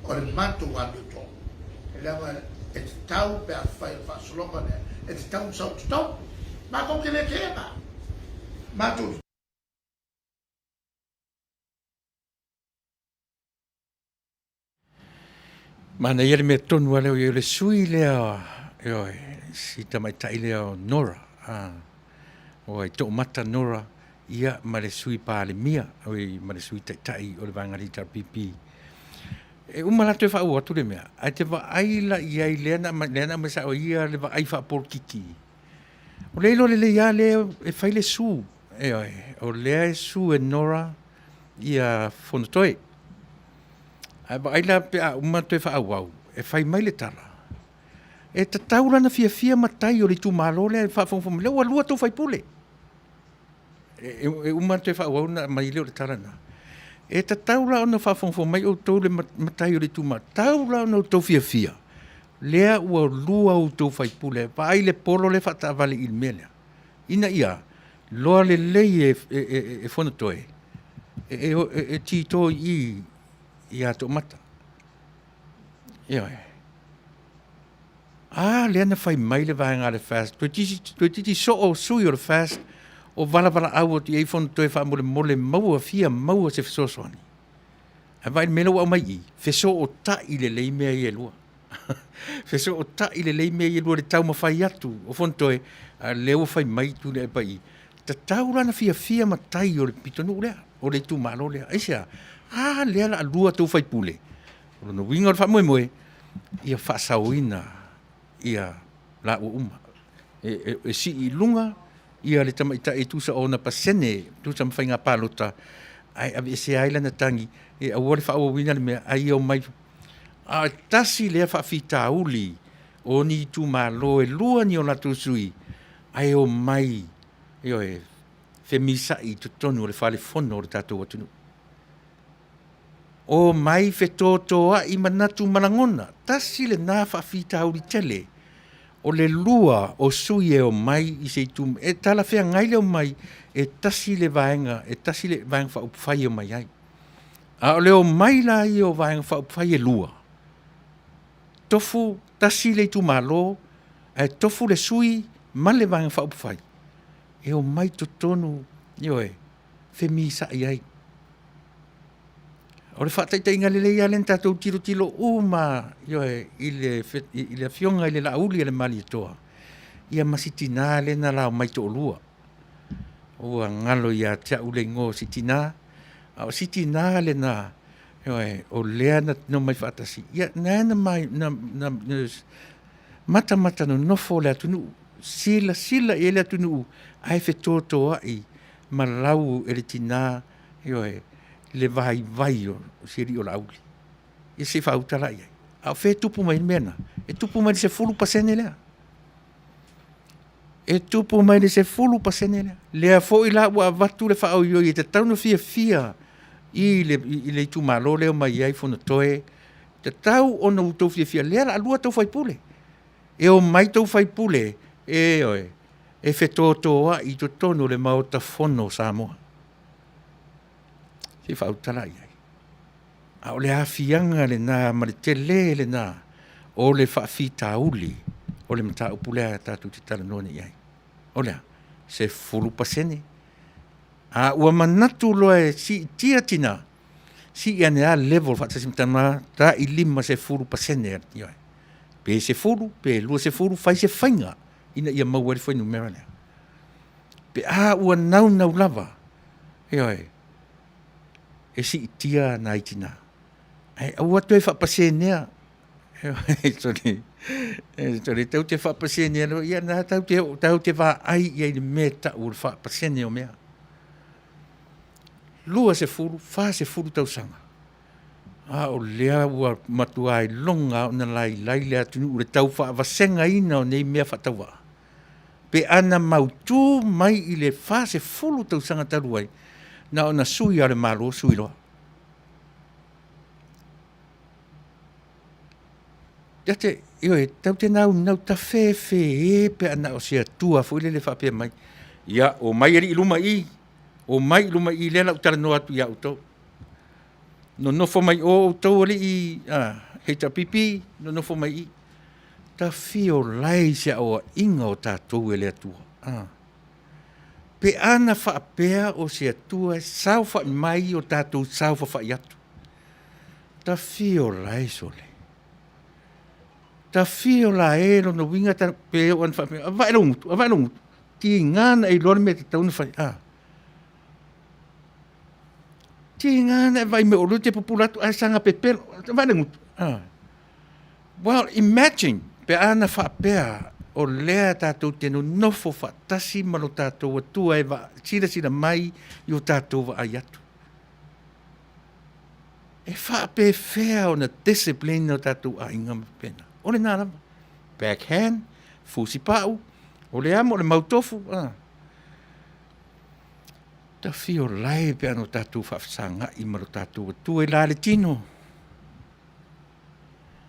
o le matou amiotonu. Leaga e tatau pe afai o le faasologa lea, e tatau ona sau i totonu. Matou te le teena. Matou. Manaia le mea tonu lava lea o i ai, o le sui lea, ioe, si tamaitai lea o Nora, a, oi, toomata Nora, ia, ma le sui Palemia, oi, ma le sui Taitai o le Vaega a le HRPP. E uma latou e faaauau atu le mea, ae te vaai la i ai lea na aumai, lea na aumai sao e ia le vaai faapolokiki. O lea e iloa lelei lava lea e fai le su, ioe, o lea e su e Nora ia Fonotoe. Ae vaai la pe a uma toe faaauau, e fai mai le tala. E tatau la ona fiafia matai o le itumalo lea e faafogafoga mai, lea ua lua tou faipule. E, e uma ona toe faaauau ona aumai lea o le tala lena. E tatau la ona faafogafoga mai outou le matai o le itumalo, tau la ona outou fiafia, lea ua lua outou faipule. Vaai le polo lea e faataavale i le mea lea, ina ia loa lelei e, e, e, e Fonotoe e, e, e, e tito i i ia Toomata. Ioe. A lea na fai mai le vaega a le FAST, toeitiiti soo sui o le FAST o valavalaau atu i ai Fonotoe faamolemole maua fia maua se fesoasoani. Ae vaai i le mea lea ua aumai i i, fesootai lelei mea ia e lua. Fesootai lelei mea ia e lua i le taumafai atu o Fonotoe, a o lea ua fai mai Tuilaepa i i, tatau la ona fiafia matai o le pitonuu lea, o le itumalo lea. Aisea? A lea o le a lua tou faipule, o lona uiga o le faamoemoe, ia faasaoina ia laua uma. E, e, e sii i luga ia le tamaitai e tusa o ona pasene, tusa ma faiga palota, ae aveesea ai lana tagi, e aua le faaauauina le mea, ae ia omai. A e tasi lea faafitauli o ni itumalo e lua ni o latou sui, ae omai, ioe, femisa'i i totonu o le fale fono o le tatou atunuu. Omai fetotoa'i manatu ma lagona. Tasi lena faafitauli tele o le lua o sui e omai i se itu e talafeagai le omai e tasi le vaega, e tasi le Vaega Faaupufai e omai ai. A o le omai la ia o Vaega Faaupufai e lua, tofu tasi le itumalo ae tofu le sui ma le Vaega Faaupufai e omai i totonu, ioe, femisa'i ai. O le faataitaiga lelei lava lea na tatou tilotilo uma ioe, i le, i le afioga i le Laauli a le Malietoa, ia ma si tina lea na lao mai toalua. Ua galo ia te au le igoa o si tina, a o si tina lena, ioe, o lea na omai faatasi, ia na na, na, na, na matamata nonofo le atunuu, silasila i ai le atunuu, ae fetotoai ma lau e le tina, ioe, le vaivai o si alii o Laauli. Ia se i faauta la i ai. A o fea e tupu mai ai le mea lena? E tupu mai le 10% lea. E tupu mai le 10% lea. Lea foi la ua avatu le faaoioi e tatau ona fiafia i le, i le itumalo lea omai ai Fonotoe, tatau ona outou fiafia, lea o le a lua tou faipule. E omai tou faipule, ioe, e fetotoai i totonu o le Maota Fono o Samoa. Se i faauta la i ai. A o le aafiaga lena ma le tele lena o le faafitauli o le mataupu lea tatou te talanoa nei i ai. O le a? 10%. A ua manatu loa e siitia tina, sii ane lava level faatasi ma tama, tai 50% ioe. Pe 10, pe 20, fai se faiga ina ia maua ai le fuainumera lea. Pe a ua naunau lava, ioe, e siitia nai tina, ae aua toe faapasenea. Sole, tau te faapasenea loa, ia na tau te, tau te vaai i ai i le mea e tau o le faapasene o mea. 20, 40 tausaga, a o lea ua matua iloga ona lailai le atunuu i le tau faavasegaina o nei mea faatauvaa. Pe ana mautu mai i le 40 tausaga talu ai, na ona sui lava o le Malo sui loa. Ia te, ioe, tau te naunau tafefē pe a na o se Atua foi lele faapea mai, ia, omai alii i luma i i, omai i luma i i, lea la ou talanoa atu ia outou. Nonofo mai o outou alii a, HRPP, nonofo mai i i. Tafio lae i se aoaiga o tatou e le Atua. A. Pe ana faapea o se Atua e saofai mai o tatou saofafai atu. Tafio lae sole. Tafio lae lona uiga ta, pe oo ina faapea, avae lou gutu, avae lou gutu. Tiga ona e iloa le mea e tatau ona fai, a. Tiga ona e vaai mai o lea ou te pupula atu ae saga pepelo, vaai le gutu, a. Well, imagine pe ana faapea o lea tatou te nonofo faatasi ma lo tatou Atua e silasila mai i o tatou vaai atu. E faapefea ona discipline o tatou aiga ma faapena. O lena lava. Backhand, fusipau, o le amo, o le mautofu, a. Tafiolae pe ana o tatou faafesagai ma lo tatou Atua i la le tino.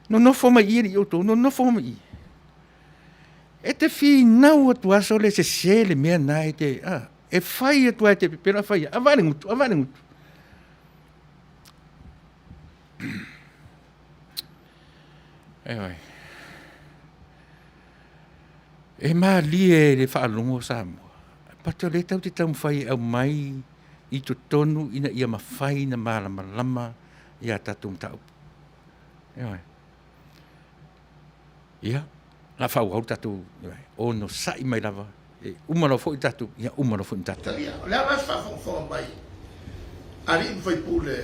Nonofo mai i i alii outou, nonofo mai i i. E te finau atu lava sole e sese le mea lena e te, a, e fai atu lava e te pepelo ae fai atu, a vaai i le gutu, a vaai i le gutu. Ioe. E malie i le faalogo Samoa, but o lea tatou te taumafai e aumai i totonu ina ia mafai ona malamalama ia tatou mataupu. Ioe. Ia, o le a faaauau le tatou, onosai mai lava, e uma loa foi le tatou, ia uma loa foi ma tatou. Talia, o le a la se faafogafoga mai a alii ma faipule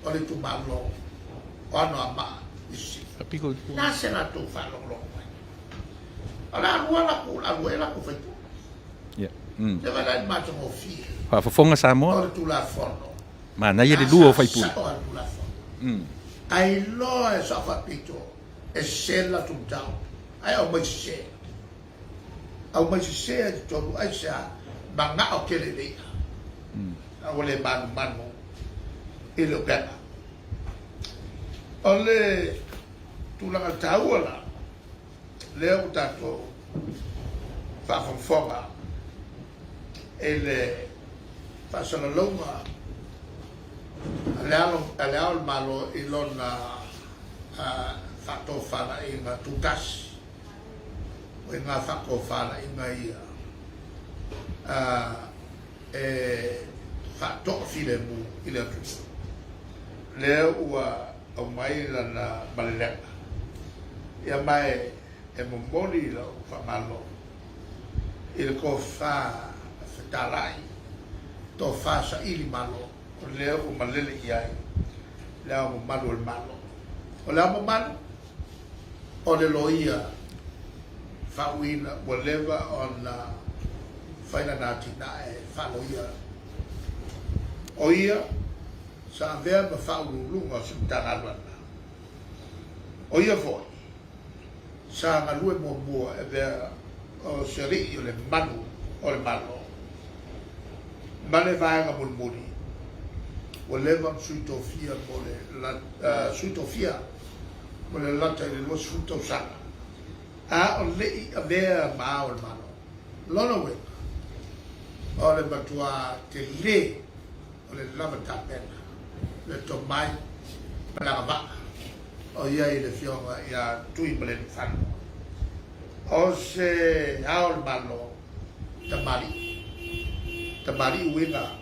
o le itumalo o Anoamaa i Sisifo? O le a se latou faalogologo mai? O le a lua latou, o le a lua ea latou faipule? Ia. Se vaai la i le matagofie Faafofoga Samoa. o le Tulafono. Manaia le lua o faipule. Sa sao lava le Tulafono. Ailoa e sao faapito e sese le latou mataupu, ae aumai sese. Aumai sese ai totonu, aisea? Manao tele i le i'a, a ua le manumanu i le upega. O le tulaga taua la, lea ua tatou faafogafoga i le faasalalauga a le Ao o le Malo i lona faatofalaiga tutasi, o i ngā faatofalaiga ia e faatoafilemu i le atunuu. Lea ua aumai lana malelega, ia ma e momoli lau faamalo i le tofa fetalai, tofa saili malo, o lea ua malele i ai Le Ao Mamalu o le Malo. O Le Ao Mamalu, o le loia faauuina ua leva ona fai lana atinae faaloia. O ia sa avea ma faauluuluga o se Matagaluega. O ia foi sa galue muamua e avea o se alii o le malu o le Malo ma le vaega mulimuli ua leva ona sui tofia mo le sui tofia mo le lata i le 20 tausaga a o le i avea ma Ao o le Malo. Lona uiga, o le matua tele o le lava tapena, le tomai ma le agavaa o i ai le Afioga ia Tuimalealiifano. O se Ao o le Malo tamalii, tamalii uiga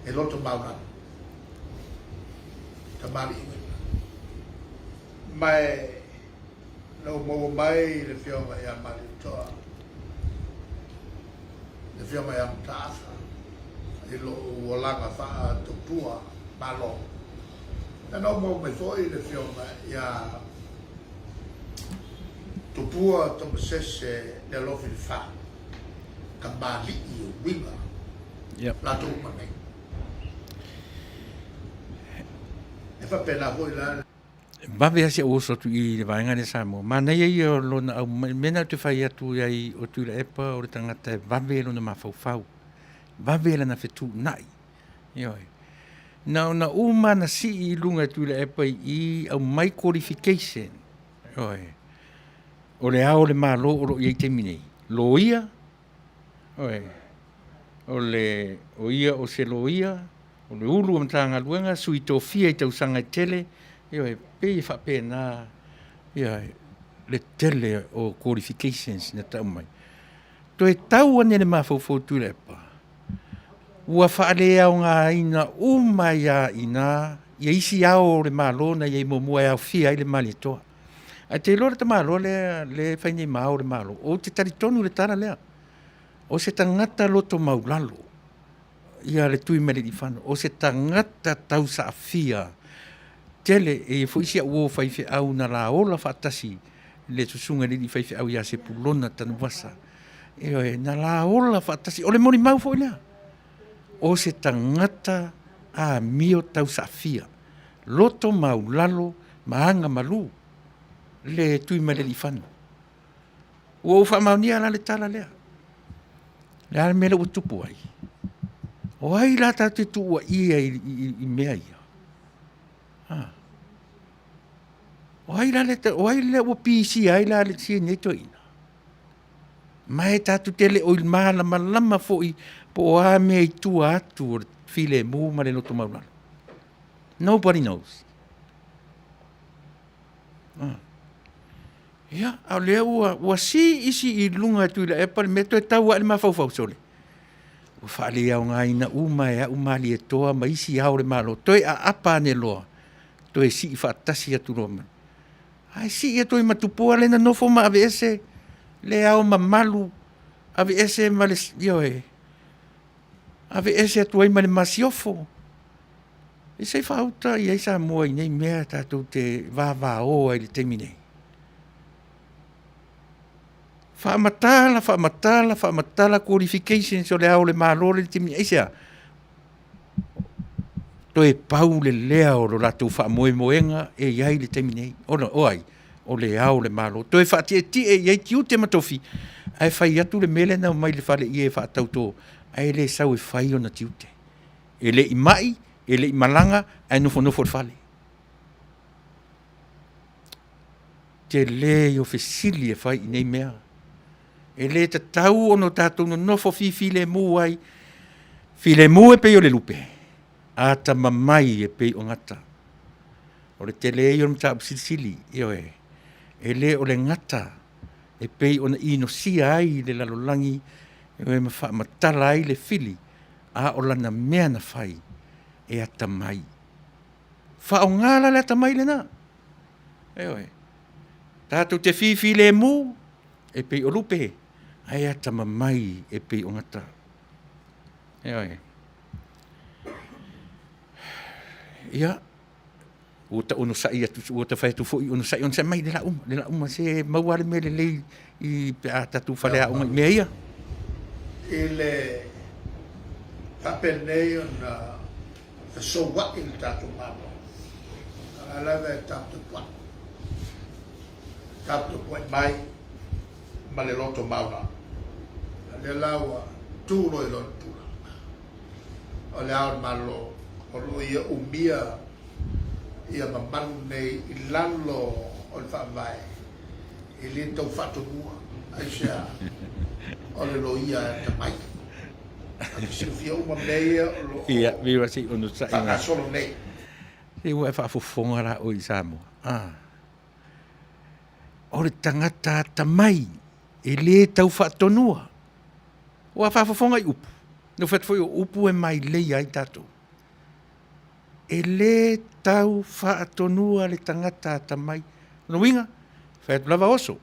e loto maulalo, tamalii uiga. Ma e na ua maua mai le Afioga ia Malietoa, le Afioga ia Mataafa i lou olaga faatautua Malo. Na ua maua mai foi le Afioga ia Tupua Tamasese Lealofi Lefa, tamalii o uiga latou uma nei. E faapena foi la. Vave lava si ou oso atu i le vaega lea Samoa. Manaia ia o lona au mai, mea na ou te fai atu ai o Tuilaepa o le tagata e vave lona mafaufau, vave lana fetuunai. Ioe. Na ona uma na sii i luga e Tuilaepa i i aumai qualification. Ioe. O le ao o le Malo o lo o i ai taimi nei. Loia, ioe. O le o ia o se loia, o le ulu o Matagaluega, sui tofia i tausaga e tele, ioe, pei e faapena ia le tele o qualifications na tau mai. Toe tau ane le mafaufau o Tuilaepa, ua faaleaogaina uma ai lava i ina ia isi ao o le Malo na i ai muamua e aofia ai le Malietoa. Ae te iloa le tamaloa lea lea e fai nei ma ao o le Malo, ou te talitonu i le tala lea, o se tagata loto maulalo ia le Tuimalealiifano, o se tagata tausaafia tele. E i ai foi si au uo faifeau na la ola faatasi le susuga i le alii faifeau ia Sepulona Tanuvasa. Ioe, na la ola faatasi, o le molimau foi lea. O se tagata amio tausaafia, loto maulalo ma aga malu. Le Tuimalealiifano. Ua ou faamaonia la le tala lea. Le a le mea lea ua tupu ai? O ai la tatou te tuuaia i, i, i mea ia? Ha. O ai la le, o ai lea ua pisia ai la le si nei toeaina? Ma e tatou te le o i malamalama foi po o a mea i tua atu o le filemu ma le loto maualalo. Nobody knows. Ah. Ia, a o lea ua, ua sii isi i luga e Tuilaepa le mea toe tau ae le mafaufau, sole. Ua faaleaogaina uma e au Malietoa ma isi ao o le Malo, toe aapa ane loa, toe sii faatasi atu loa ma. Ae sii atu ai ma Tupua lea na nofo ma aveese le Ao Mamalu, aveese ma le, ioe, aveese atu ai ma le Masiofo. Se i faauta i ai Samoa i nei mea tatou te vavao ai i le taimi nei. Faamatala, faamatala, faamatala qualifications o le Ao o le Malo le taimi nei. Aisea? Toe pau le lea o lo latou faamoemoega e i ai i le taimi nei. Ona o ai? O le Ao o le Malo. Toe faatietie i ai tiute ma tofi, ae fai atu le mea lea na omai i le faleie e faatauto, ae le sau e fai ona tiute. E le i mai, e le i malaga, ae nofonofo i le fale. Tele ia o fesili e fai i nei mea. E le tatau ona tatou nonofo fifilemu ai. Filemu e pei o le lupe, atamamai e pei o gata. O le tele ia o le mataupu silisili, ioe, e le o le gata e pei ona inosia ai le lalolagi ioe ma faamatala ai le fili, a o lana mea na fai e atamai. Faaaoga la le atamai lena. Ioe. Tatou te fifilemu e pei o lupe, ae atamamai e pei o gata. Ioe. Ia, ua ta onosai atu, ua ta fai atu foi, onosai, onosai mai le la uma, le la uma, se maua le mea lelei i pe a tatou faleaoga i mea ia. I le faapenei ona fesoua'i le tatou Malo, a o la lava e taputapua'i, taputapua'i mai ma le loto maualalo. A lea la ua tu loa i lona tulaga, o le Ao o le Malo o lo o ia umia ia mamalu nei i lalo o le Faavae e le tau faatonua, aisea? O le loia e atamai. Ta te silafia uma mea ia o lo o faagasolo nei. Se ua e faafofoga la oe i Samoa. Ah. O le tagata atamai e le tau faatonua. Ua faafofoga i upu. Na fai atu foi o upu e maileia ai tatou. E le tau faatonua le tagata atamai. Lona uiga, fai atu lava oso,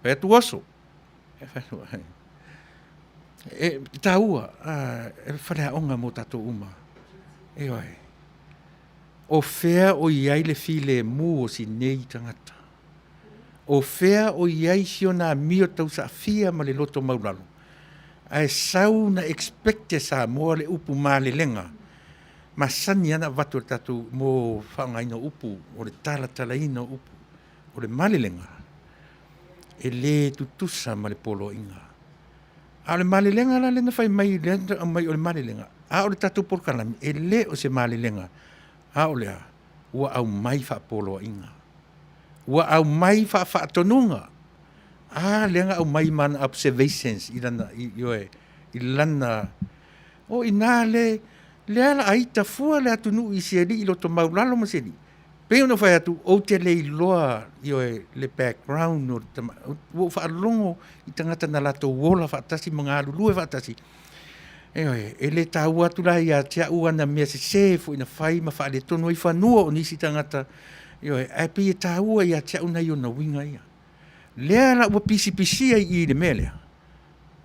fai atu oso. E taua, e faleaoga mo tatou uma. Ioe. O fea o i ai le filemu o si nei tagata? O fea o i ai si ona amio tausaafia ma le loto maulalo? Ae sau na expect e Samoa le upu malelega masani lava ona avatu e le tatou mo faaaogaina o upu, o le talatalaina o upu. O le malelega, e le tutusa ma le poloaiga. A o le malelega la lea na fai mai, lea na aumai o le malelega, a o le tatou polokalame, e le o se malelega, a o le a? Ua aumai faapoloaiga. Ua aumai faafaatonuga. A lea na aumai ma ana observations i lana, ioe, i lana, o i ina le, lea la a ita fua le atunuu i si alii loto maulalo ma si alii. Pei ona ou fai atu, ou te le iloa, ioe, le background o le tama, ua ou faalogo i tagata na latou ola faatasi ma galulue faatasi, ioe, e le taua atu la ia te au ana mea sese foi na fai ma faaletonu ai fanua o nisi tagata, ioe, ae pei e taua ia te au nai ona uiga ia. Lea la ua pisipisia i i i le mea lea,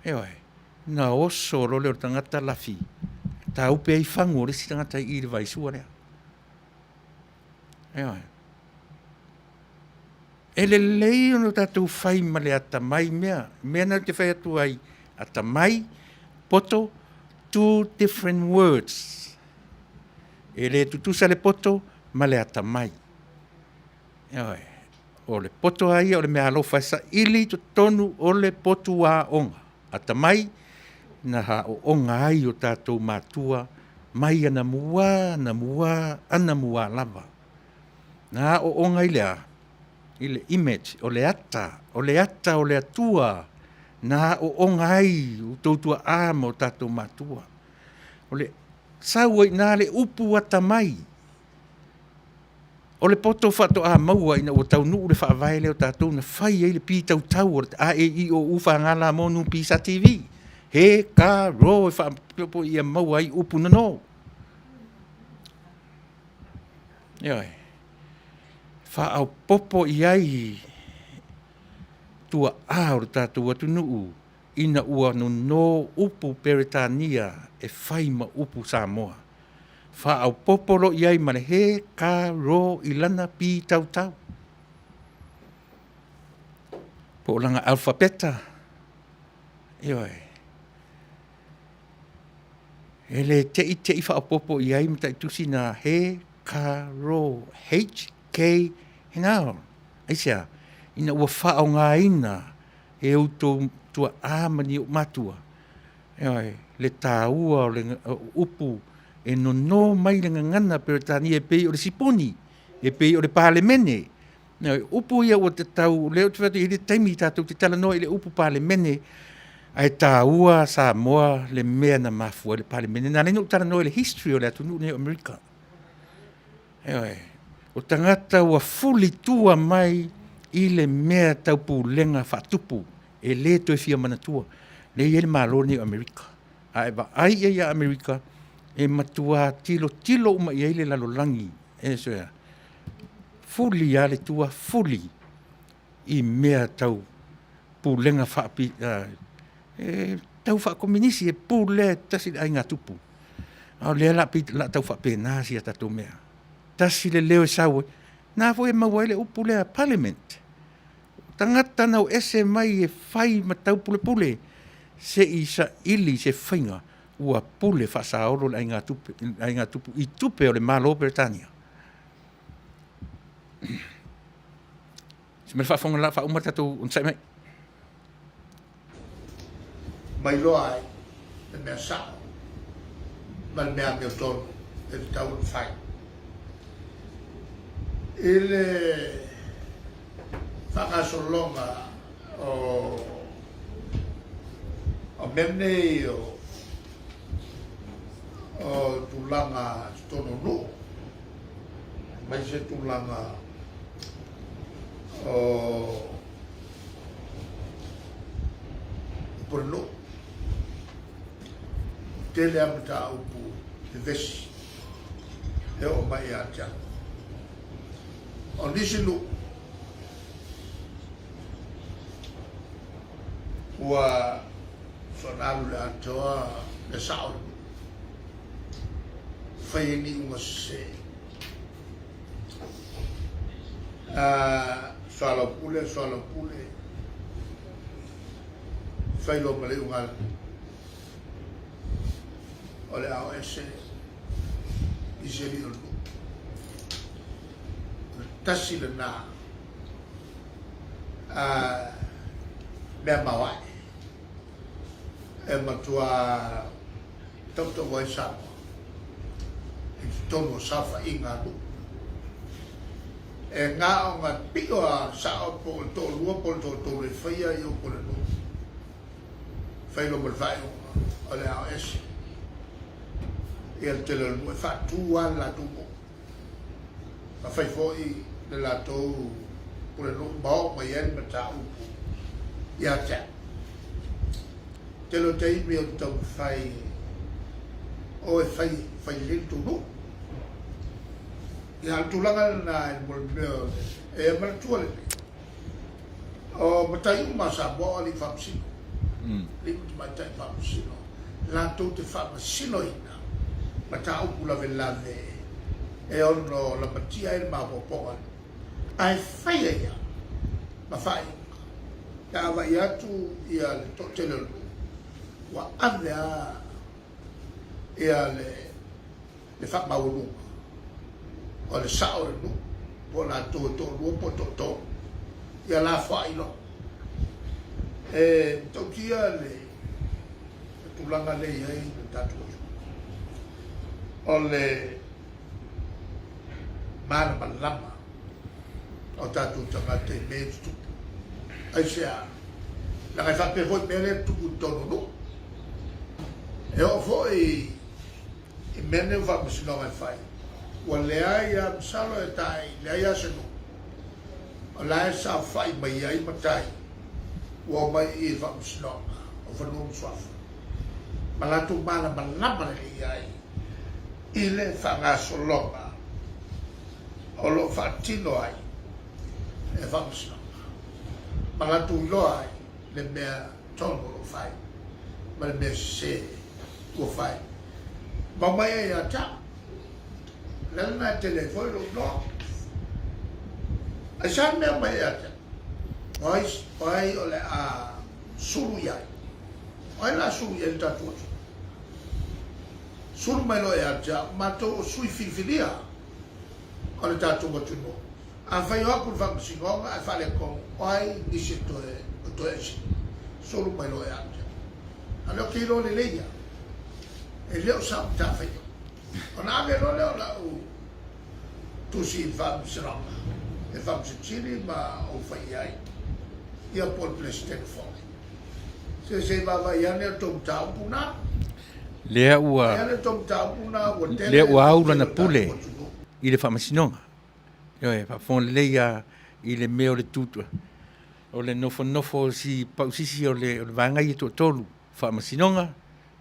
ioe, na oso loa lea o le tagata lafi, taupe ai fagu o le isi tagata i i i le vaisua lea. Ioe. E lelei ona tatou fai ma le atamai mea. Mea na ou te fai atu ai, atamai, poto, two different words. E le tutusa le poto ma le atamai. Ioe. O le poto lava ia o le meaalofa e saili i totonu o le potu aoga atamai na aooga ai o tatou matua mai anamua, anamua, anamua lava. Na aooga i le a? I le image, o le ata, o le ata o le Atua na aooga ai outou tuaa ma o tatou matua. O le sau ai i ina le upu atamai. O le poto faatoa maua ina ua taunuu le faavae lea o tatou na fai ai le pitautau o le a, e, i, o, u, f, g, l, m, n, p, s, t, v, he, ka, ro, e faaopoopo ia maua ai upu nono. Ioe. Faaopoopo i ai tuaa o le tatou atunuu ina ua nono upu Peretania e fai ma upu Samoa. Faaopoopo loa i ai ma le he, ka, ro i lana pitautau. Po o lana alofapeta, ioe. E le te i te i faaopoopo i ai le mataitusi na he, ka, ro, H, K and R. Aisea? Ina ua faaaogaina e outou tuaa ma ni ou matua, ioe, le taua o le upu e nono mai le gagana Peretania e pei o le sipuni, e pei o le Palemene. Ioe, o upu ia ua tatau, o lea ou te fai atu e i ai le taimi tatou te talanoa i le upu Palemene, ae taua Samoa le mea na mafua ai le Palemene. Na ala ai ona ou talanoa i le history o le atunuu lenei o Amerika. Ioe. O tagata ua fulitua mai i le mea tau pulega faatupu, e le toe fia manatua. Lea e i ai le Malo lenei o Amerika. A e vaai i ai ia Amerika, e matua tilotilo uma i ai le lalolagi, fuli lava le tua, fuli i mea tau pulega tau faakominisi e pulea e tasi le aiga tupu. A o lea la pei o le a tau faapena si a tatou mea. Tasi le leo e sau ai, na foi e maua ai le upu lea Parliament. O tagata na o ese mai e fai ma taupulepule se i saili se faiga ua pule faasaolo le aiga tupu i tupe o le Malo o Peretania. Se mea faafofoga la faauma tatou onosai mai. Ma iloa ai le mea sao ma le mea amiotonu e tatau ona fai. I le faagasologa o mea nei o tulaga i totonu o nuu, aemaise tulaga o Pulenuu. Tele lava mataupu vevesi e oo mai ia te au. O nisi nuu ua soona alu i le atoa le sao o le nuu, fai ai ni iuga sese. Soalaupule, soalaupule, fai loa ma le iuga a le nuu. O le ao ese i se alii o le nuu. O le tasi lena mea maoae e matua tautau ai Samoa i totonu o saofaiga a nuu. E gaoga pio a sao po o le toalua po o le toatolu e faia i upu a le nuu. Fai loa ma le faaiuga o le ao ese ia le tele o le nuu e faatu lava le latou nuu. Ma fai foi le latou pulenuu ma oo mai ai le mataupu ia te au. Tele o taimi ou te taumafai o e fai, fai lelei le tou nuu. Ia, o le tulaga lena i le mea o le, e manatua lelei, o matai uma a Samoa o alii faamasino, alii ma tamaitai faamasino, latou te faamasinoina mataupu lavelave e ono lamatia ai le maopoopoga ae faia ia ma faaiuga pe a vaai atu ia le toatele o le nuu ua ave a ia le faamaualuga o le sao o le nuu po o latou e toalua po o toatolu. Ia lafoai loa. E matautia le tulaga lea e i ai le tatou atunuu. O le malamalama o tatou tagata i mea e tutupu. Aisea? Leaga e faapea foi mea lea e tutupu i totonu o nuu. E oo foi i mea nei o faamasinoga e fai, ua leai lava, masalo e tae, leai lava se nuu o la e saofai mai ai matai ua omai i i le Faamasinoga o Fanua ma Suafa ma latou malamalama lelei ai i le faagasologa o lo o faatino ai e Faamasinoga ma latou iloa ai le mea tonu o lo o fai ma le mea sese ua fai ma omai ai ia te au. O le ala lena e tele ai foi lou iloa. Aisea le mea omai ai ia te au? O ai, o ai o le a sulu i ai? O ai o le a sulu i ai le tatou atunuu? Sulu mai loa ia te au, matou o sui filifilia o le tatou atunuu. Afai o atu le faamasinoga ae faaletonu, o ai nisi e toe, o toe aisea? Sulu mai loa ia te au. A o lea ou te iloa lelei ia, e le o sa matafaioi. Ona ave loa lea o lau tusi i le Faamasinoga e Faamasino Sili ma ou fai i ai, ia po o le Peresetene foi. Se se i vaavaai ane le tou mataupu na. Lea ua Vaai ane le tou mataupu na ua tele lea ua au lana tele o pule tatou atunuu. i le Faamasinoga. Ioe, faafofoga lelei lava i le mea o le tu o le nofonofo o si pausisi o le vaega ia e toatolu, Faamasinoga,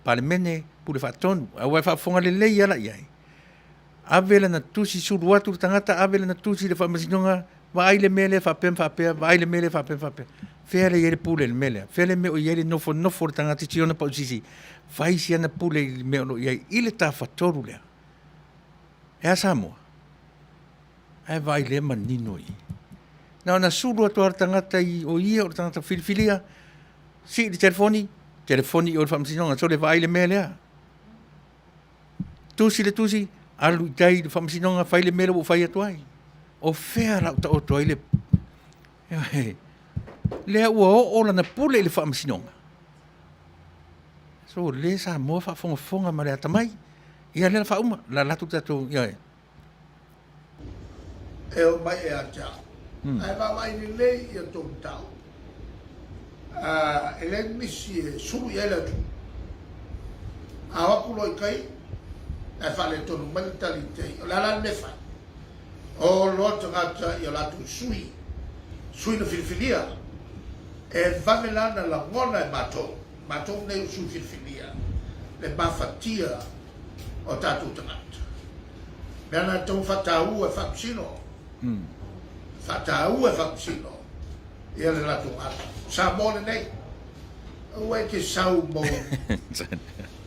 Palemene, Pule Faatonu. Aua e faafofoga lelei lava la i ai, ave lana tusi, sulu atu le tagata, ave lana tusi i le Faamasinoga, vaai le mea lea faapea ma faapea, vaai le mea lea faapea ma faapea. Fea lea e i ai le pule i le mea lea? Fea le mea o i ai le nofonofo o le tagata i si ona pausisi, fai si ana pule i le mea o lo o i ai i le tafatolu lea? E a Samoa? Ae vaai lea manino i i. Na ona sulu atu lava le tagata i, o ia o le tagata filifilia, sii le telefoni, telefoni i o i le faamasinoga, sole vaai le mea lea. Tusi le tusi, alu i tai i le faamasinoga, fai le mea lea ua ou fai atu ai. O fea la u taoto ai le... Lea ua oo lana pule i le faamasinoga. So lea Samoa faafogafoga ma le atamai. Ia lea la faauma, la latou tatou, ia. E omai ia te au. Ae vaavaai lelei ia tou mataupu. E leai nisi e sulu i ai le atunuu. A o atu loa i tai, ae faaletonu mai le tali i tai, o le a la le mea e fai? O loa tagata i o latou sui, sui na filifilia, e vave la na lagona e matou, matou nei o sui filifilia, le mafatia o tatou tagata. Mea na e tatau ona faataua e Faamasino, faataua e Faamasino ia le latou galuega. O Samoa lenei, aua e te sau ma ou,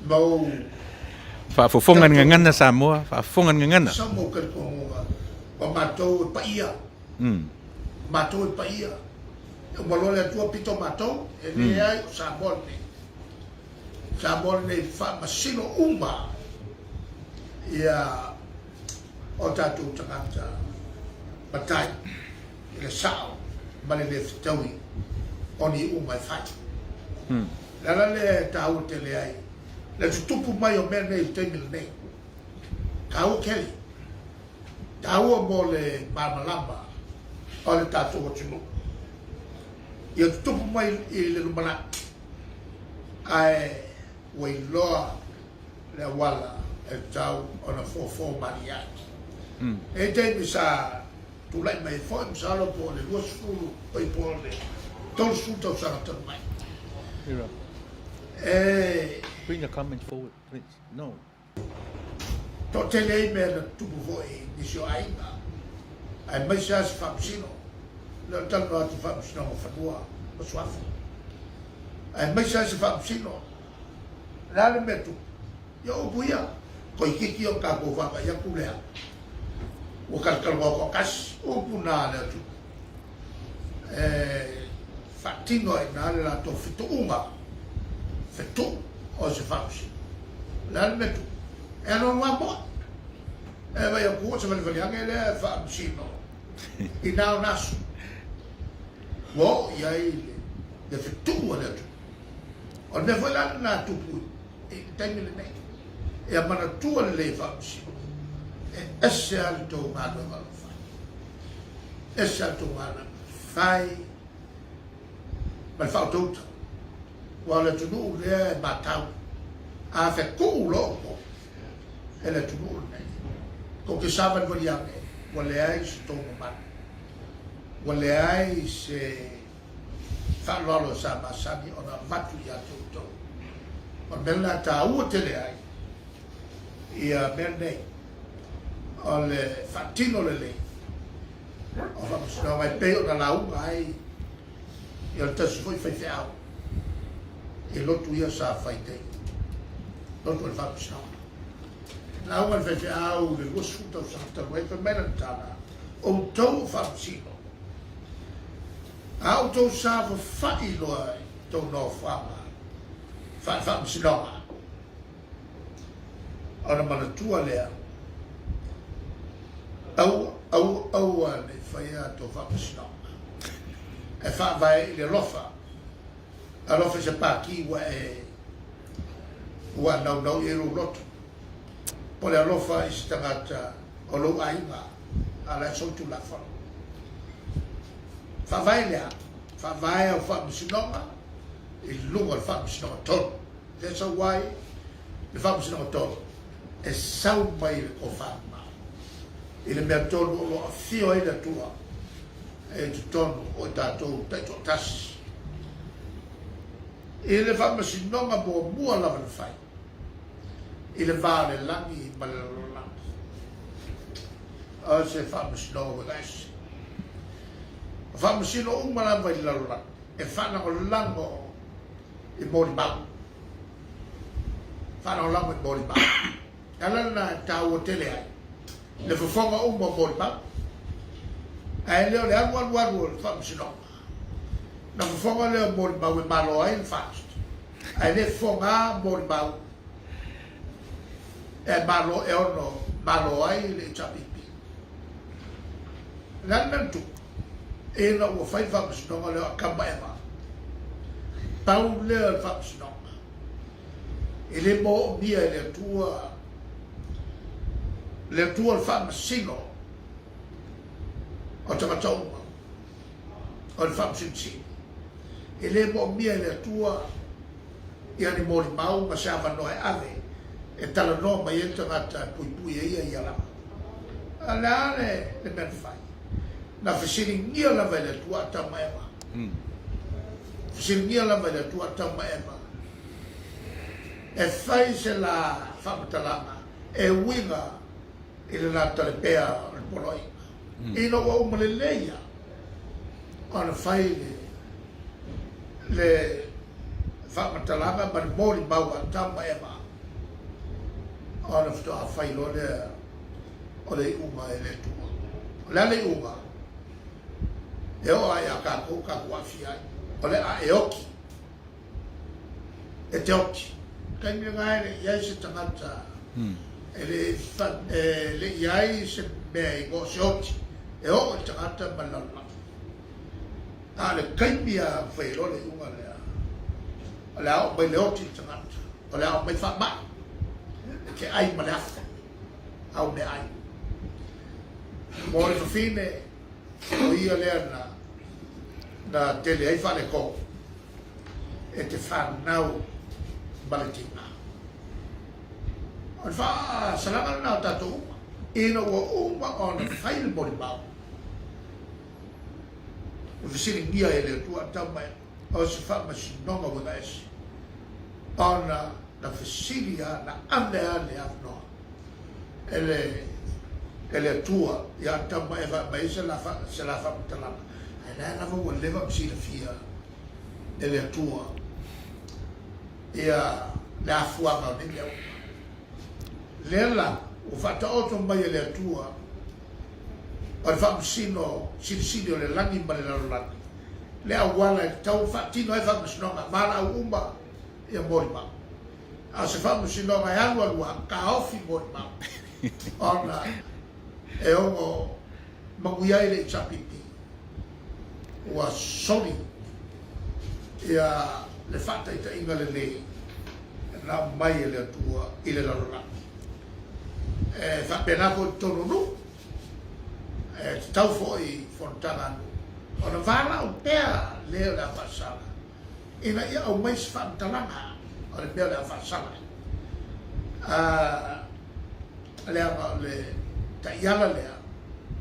ma ou Faafofoga le gagana Samoa, faafofoga le gagana. Sau ma ou talitonuga, o matou e paia, o matou e paia. E uma loa le Atua pito matou, e leai o Samoa lenei. Samoa lenei faamasino uma ia o tatou tagata matai i le sao ma le le fetaui o ni iuga e fai. O le ala lea e taua tele ai le tutupu mai o mea nei i le taimi lenei. Taua tele. Taua mo le malamalama o le tatou atunuu. Ia tutupu mai i le lumanai ae ua iloa le auala e tatau ona fofo malie ai. E i ai taimi sa tulai mai ai foi, masalo po o le 20 oi po o le 30 tausaga talu mai. E Bring the comment forward, please. No. Toatele ai mea na tutupu foi i nisi o aiga, aemaise lava se faamasino, lea o le talanoa atu i faamasinoga o fanua ma suafa, aemaise lava se faamasino, o le a le mea tupu? Ia o upu ia, toeitiiti ona tatou vaavaai atu lea, ua talatalanoa toatasi, upu na a le atunuu, e faatino ai i ina le latou fetuuga, fetuu o se faamasino. O le a le mea tupu? E alualu lava moa. E vaai atu o se valivaliage lea e faamasino i na ona aso. Ua oo i ai le fetuu a le atunuu. O le mea foi la lena e tupu i le taimi lenei, ia manatua lelei e Faamasino, e ese lava le tou galuega o lo o fai. Ese lava le tou galuega fai ma le faautauta. Aua o le atunuu lea e matau, a fetuu loa outou e le atunuu lenei, tou te savalivali ane, ua leai se tou mamalu, ua leai se faaaloalo sa masani ona avatu ia te outou. O le mea lena e taua tele ai ia mea nei, o le faatino lelei o faamasinoga e pei ona lauga ai ia le tasi foi faifeau i lotu ia sa fai nei, lotu o le faamasinoga. Lauga le faifeau i le 20 tausaga talu ai, fai mai lana tala, outou o faamasino, A outou saofafai loa i tou nofoaga faale-faamasinoga, ona manatua lea, aua, aua, aua ne i faia a outou faamasinoga e faavae i le alofa, alofa i se pati ua e ua naunau i ai lou loto, po o le alofa i se tagata o lou aiga, a o la e solitulafono. Faavae lea, faavae au faamasinoga i luga o le faamasinoga tonu. Lea sau ai le faamasinoga tonu e sau mai le tofamamao i le mea tonu o lo o afio ai le Atua e totonu o i tatou taitoatasi. I le faamasinoga muamua lava na fai, i le va o le lagi ma le lalolagi. O se faamasinoga uiga ese. O faamasino uma lava i le lalolagi e faalagolago i molimau. Faalagolago i molimau. E ala lena e taua tele ai le fofoga uma o molimau. Ae le o le alu alu alu o le faamasinoga. Na fofoga lea o molimau e malo ai le FAST. Ae le fofoga molimau e malo e ono malo ai le HRPP. O le a le mea na tupu? Ina ua fai le faamasinoga lea o Atamu ma Eva. Pau lea o le faamasinoga. E le moomia e le Atua le Atua o le faamasino o tagata uma. O le faamasinoga. E le moomia e le Atua ia ni molimau ma se avanoa e ave e talanoa mai ai le tagata e puipui ai ia ia lava. A o le a le mea na fai? Na fesiligia lava e le Atua Atamu ma Eva. Fesiligia lava e le Atua Atamu ma Eva e fai se la faamatalaga e uiga i le la talepea o le poloaiga. Ina ua uma lelei ia ona fai le le faamatalaga ma le molimau a Atamu ma Eva, ona faatoa fai loa lea o le iuga e le Atua. O le a le iuga? E oo lava ia tatou, tatou aafia ai. O le a e oti. E te oti. Taimi lena e le i ai se tagata, e le i ai se mea e igoa o se oti e oo i le tagata ma le lalolagi. A o le taimi lava ua fai loa le iuga lea, o le a oo mai le oti i le tagata, o le a oo mai faamai, e te ai ma le afa au meaai. Mo le fafine, o ia lea na, na tele ai faaletonu, e te fanau ma le tina. O le faasalaga lena o tatou uma, ina ua uma ona fai le molimau, Ua fesiligia e le Atua tau mai o se faamasinoga uiga ese, ona na fesili a, na ave a le avanoa e le e le Atua ia Atamu ma Eva e aumai ai se la se la faamatalaga, ae la lava ua leva ona silafia e le Atua ia le afuaga o nei mea uma. Lea la ua faataoto mai e le Atua o le Faamasino Silisili o le lagi ma le lalolagi, le auala e tatau ona faatino ai faamasinoga, valaau uma ia molimau. A o se faamasinoga e alu alu lava, taofi molimau, ona e ono manuia ai le HRPP. Ua soli ia le faataitaiga lelei na aumai e le Atua i le lalolagi. E faapena foi i totonu o nuu, e tatau foi i fonotaga a nuu ona valaau pea le o le a faasala ina ia aumai se faamatalaga o le mea o le a faasala ai. Leaga o le taiala lea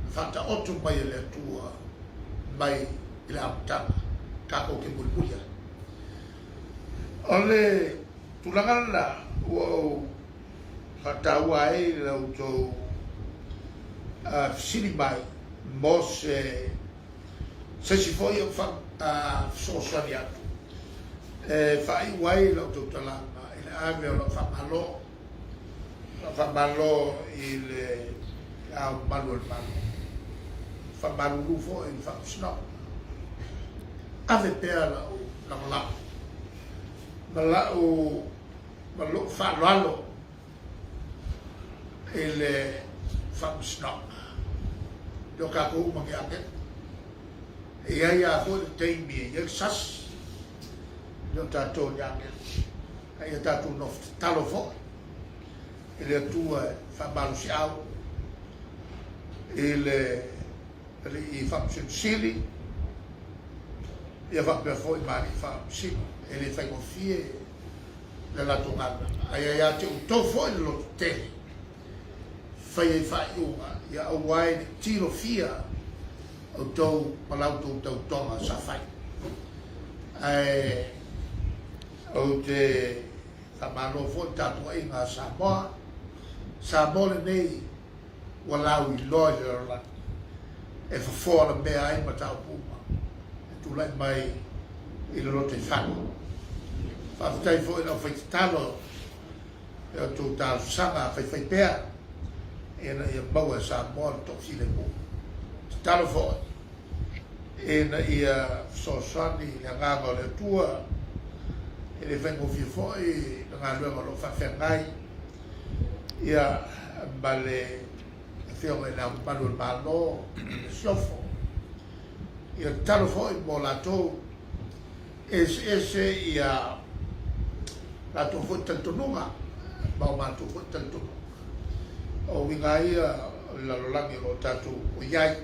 na faataoto mai e le Atua mai i le amataga tatou te mulimuli ai. O le tulaga lena ua ou faataua ai la outou fesili mai mo se se isi foi o fesoasoani atu e faaiu ai la outou talaga i le ave o lau faamalo, lau faamalo i le Ao Mamalu o le Malo, faamalulu foi i le Faamasinoga. Ave pea lau lagolago ma lau ma lou faaaloalo i le Faamasinoga. E le o tatou uma ni agelu. E i ai lava foi le taimi e i ai le sasi, e le o tatou ni agelu. A ia tatou nofo tatalo foi i le Atua e faamalosiau i le Alii Faamasino Sili, ia faapea foi ma Alii Faamasino. E le faigofie le latou galuega, a ia ia te outou foi le lototele fai ai faaiuga, ia aua ai ne i tilofia outou ma la outou tautoga sa fai. Ae ou te faamalo foi i le tapuaiga a Samoa, Samoa lenei ua lauiloa i le lalolagi e fofo alamea ai mataupu uma e tulai mai i le lotoifale. Faafetai foi i le aufaitatalo i a outou talosaga faifaipea ina ia maua e Samoa le toafilemu. Tatalo foi ina ia fesoasoani i le agaga o le Atua, e le faigofie foi le galuega o lo o faafeagai ia ma le Afioga i Le Ao Mamalu o le Malo ma le Masiofo. Ia tatalo foi mo latou e eseese ia latou foi talitonuga ma o matou foi talitonuga. O uiga ia o le lalolagi o lo o tatou o i ai,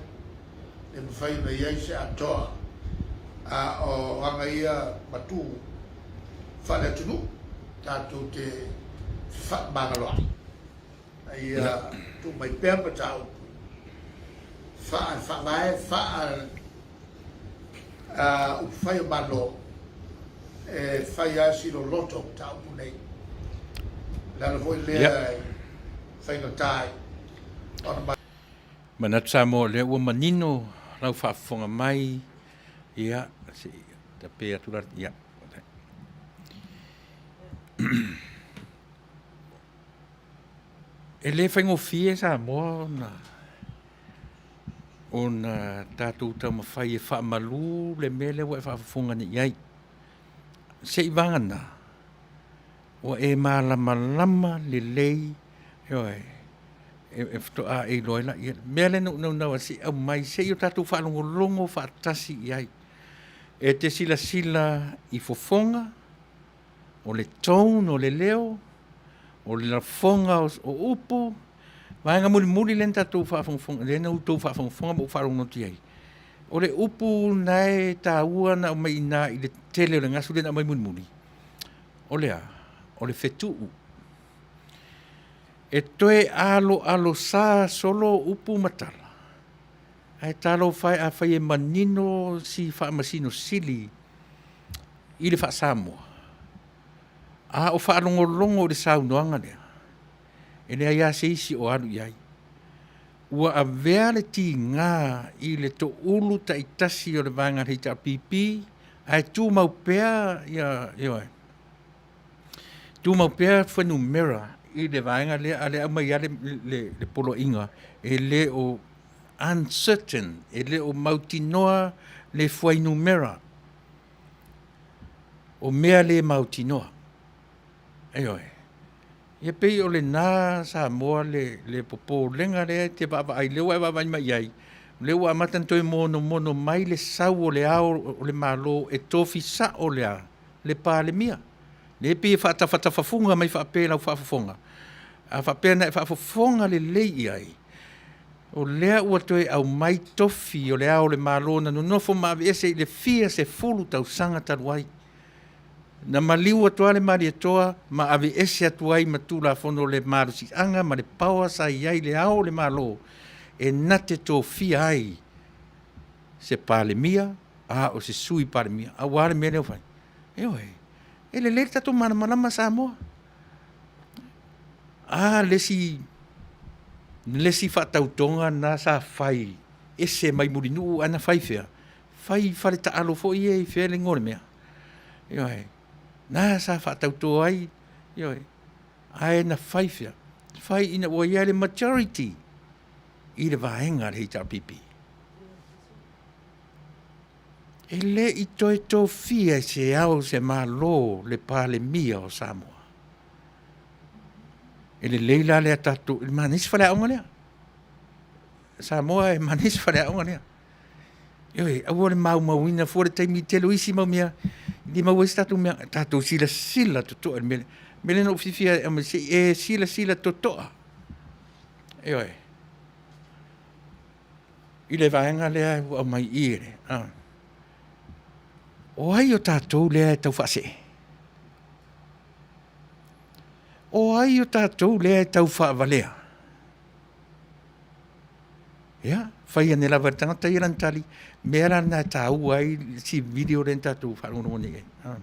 e mafai ona i ai se atoa, a o aga ia ma tu faale-atunuu tatou te fefaamagaloai. A ia tuu mai pea mataupu faale-faavae, faale upufai o Malo e fai lava si loloto o mataupu nei. O le ala foi lea e faigata ai ona Manatu Samoa o lea ua manino lau faafofoga mai, ia, se i tape atu la, ia. E le faigofie Samoa ona ona tatou taumafai e faamalu le mea lea ua e faafofoga nei i ai. Se i vagana ua e malamalama lelei, ioe, e faatoa e iloa ai lea. Le mea lea na ou naunau ai se i aumai se i o tatou faalogologo faatasi i ai. E te silasila i fofoga, o le tone o le leo, o le lafoga o upu, vaega mulimuli lea na tatou faafogafoga, lea na outou faafogafoga ma ou faalogo atu i ai, o le upu na e taua na aumai i ina i le tele o le gasu lea na aumai mulimuli, o le a? O le fetuu. E toe aloalosa solo upu ma tala, ae talofa e, afai e manino si Faamasino Sili i le faa-Samoa, a o faalogologo i le saunoaga lea, e leai lava se isi o alu i ai. Ua avea le tiga i le toulu taitasi o le vaega a le HRPP, ae tumau pea ia, ioe, tumau pea fuainumera i le vaega lea, a o lea e aumai lava le poloaiga, e le o uncertain, e le o mautinoa le fuainumera o mea le mautinoa. Ioe. Ia pei o lena Samoa le popolega lea e te vaavaai, lea ua e vaavaai mai i ai, O lea ua amata ona toe monomono mai le sau o le Ao o le Malo e tofi sao le a? Le Palemia. Lea e pei e faatafatafafuga mai faapea i lau faafofoga, a faapea na e faafofoga lelei i ai, o lea ua toe aumai tofi o le Ao o le Malo na nonofo ma aveese i le fia sefulu tausaga talu ai. Na maliu atu lava le Malietoa ma aveese atu ai ma Tulafono le malosiaga ma le power sa i ai i le Ao o le Malo e na te tofia ai se Palemia a o se Sui Palemia. A ua a le mea lea ua fai? Ioe, e lelei le tatou malamalama Samoa. A le isi, le isi faatautoga lena sa fai ese mai Mulinuu ae na fai i fea? Fai i faletaalo foi ia i fea le igoa o le mea? Ioe, na sa faatauto ai, ioe, ae na fai i fea? Fai ina ua i ai le majority i le vaega a le HRPP. E le i toe tofia e se Ao o se Malo le Palemia o Samoa. E lelei la lea tatou, e manaia si faleaoga lea. Samoa e manaia si faleaoga lea. Ioe, aua le maumauina fua le taimi i le tele o isi mau mea, e le maua ai se tatou mea, tatou silasila totoa i le mea lea. O le mea lea na ou fiafia ai e aumai, se i e silasila totoa, ioe, i le vaega lea ua aumai i i. O ai o tatou lea e tau faasee? O ai o tatou lea e tau faavalea? Ia, fai ane lava e le tagata ia lana tali, o le mea la lena e taua ai si video lea na tatou faalogologo nei i ai.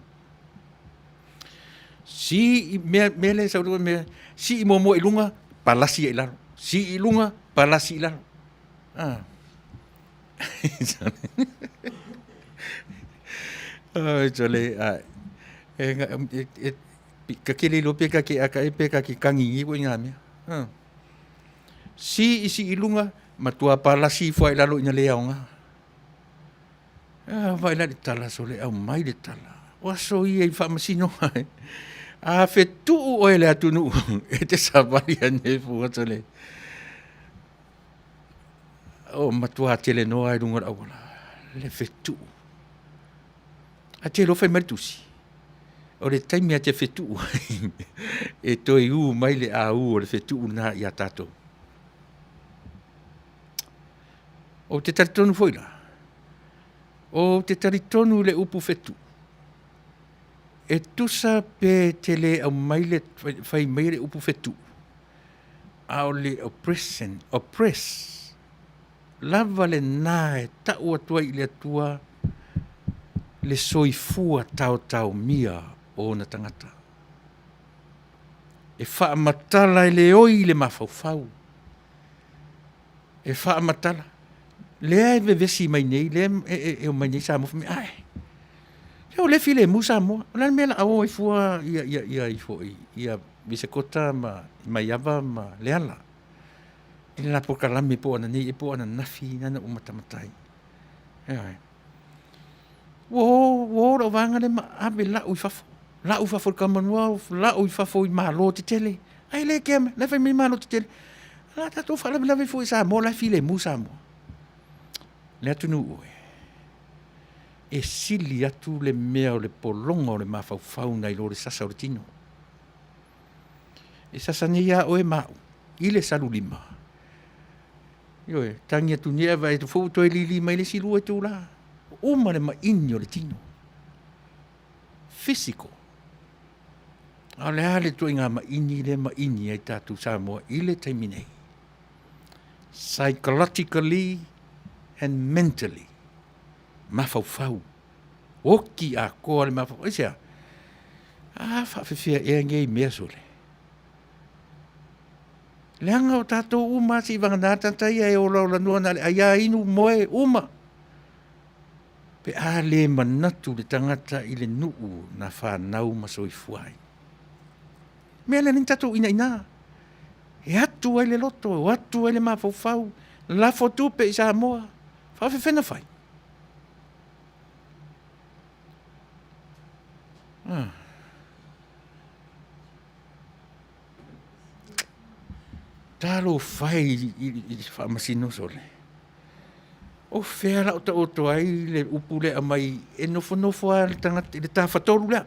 Sii, mea lea e sau loa, sii muamua i luga, palasi ai i lalo, sii i luga, palasi i lalo. Oi sole, ta te le iloa pe ta te ata ea pe ta te tagigi foi i na mea. Sii sii i luga, matua palasi ifo lava i lalo ina le aoga. A vaai la i le tala sole, aumai le tala. O aso ia i faamasinoga, a fetuu oe e le atunuu, e te savali ane fua sole. O matua talanoa lava i luga o le auala, le fetuu. Ae te iloa fai mai le tusi, o le taimi lava e te fetuu ai, e toe u mai le a u o le fetuu lena ia tatou. Ou te talitonu foi la, ou te talitonu i le upu fetuu, e tusa pe te le aumai le, fai maia le upu fetuu, a o le oppression, oppress, lava lena e tau atu ai i le Atua le soifua taotaomia o ona tagata. E faamatala e le oi le mafaufau, e faamatala. Lea e vevesi mai nei, lea e omai nei Samoa fai mai, ae, se o lea e filemu Samoa. O le a le mea o le a o ai fua Visekota ma Maiava ma Leala i le la polokalame po o ananei ea po o ananafi lena na ou matamata ai. Ioe. Ua o, ua o lau vaega lea ma ave lau i fafo, lau i fafo i le Commonwealth, lau i fafo i Malo tetele, ae le kea mai, la e fai mai Malo tetele, o le a tatou faalavelave foi i Samoa o la e filemu Samoa. Le atunuu e, e sili atu le mea o le pologa o le mafaufau nai lo le sasa o le tino. E sasa nei lava oe ma au i le salu lima, ioe, tagi atu nei ae vaai atu foi ua toe lili mai le isi 2 itula. Ua uma le maini o le tino, physical. A o le a le ituaiga maini lea e maini ai tatou Samoa i le taimi nei? Psychologically and mentally, mafaufau, oti atoa le mafaufau. Aisea? A faafefea ea nei mea sole? Leaga o tatou uma lava seivagana tagata ia e olaola noa na o le ai lava inu, moe, uma. Pe a le manatu le tagata i le nuu na fanau ma soifua ai. Mea lea na tatou inaina, e atu ai le loto, o atu ai le mafaufau, lafo tupe i Samoa, faafefea ona fai? Talofa e i le faamasino sole. O fea la o taoto ai le upu lea e aumai e nofonofo lava le tagata i le tafatolu lea.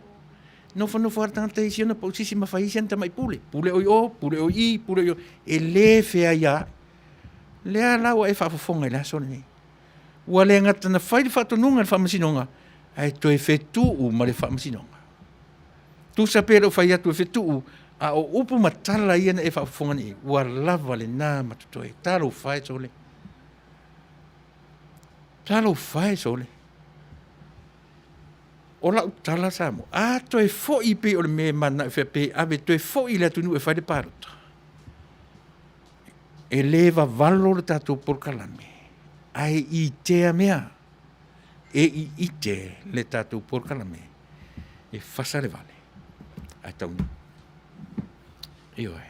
Nofonofo lava le tagata i si ona pausisi ma fai ai si ana tamai pule. Pule oe i o, pule oe i i, pule oe i o. E le feaiaai. Lea la ua e faafofoga i le aso lenei. Ua le gata na fai le faatonuga e le Faamasinoga, ae toe fetuu ma le Faamasinoga. Tusa pe le o fai atu e fetuu, a o upu ma tala ia na e faafofoga nei i ai, ua lava lena ma totoe. Talofa e sole! Talofa e sole! O lau tala Samoa, a toe foi pei o le mea e mananao e faapea e ave e toe foi i le atunuu e fai le palota, e le vavalo le tatou polokalame, ae itea mea, e iite le tatou polokalame e fasa le vale ae taunuu. Ioe.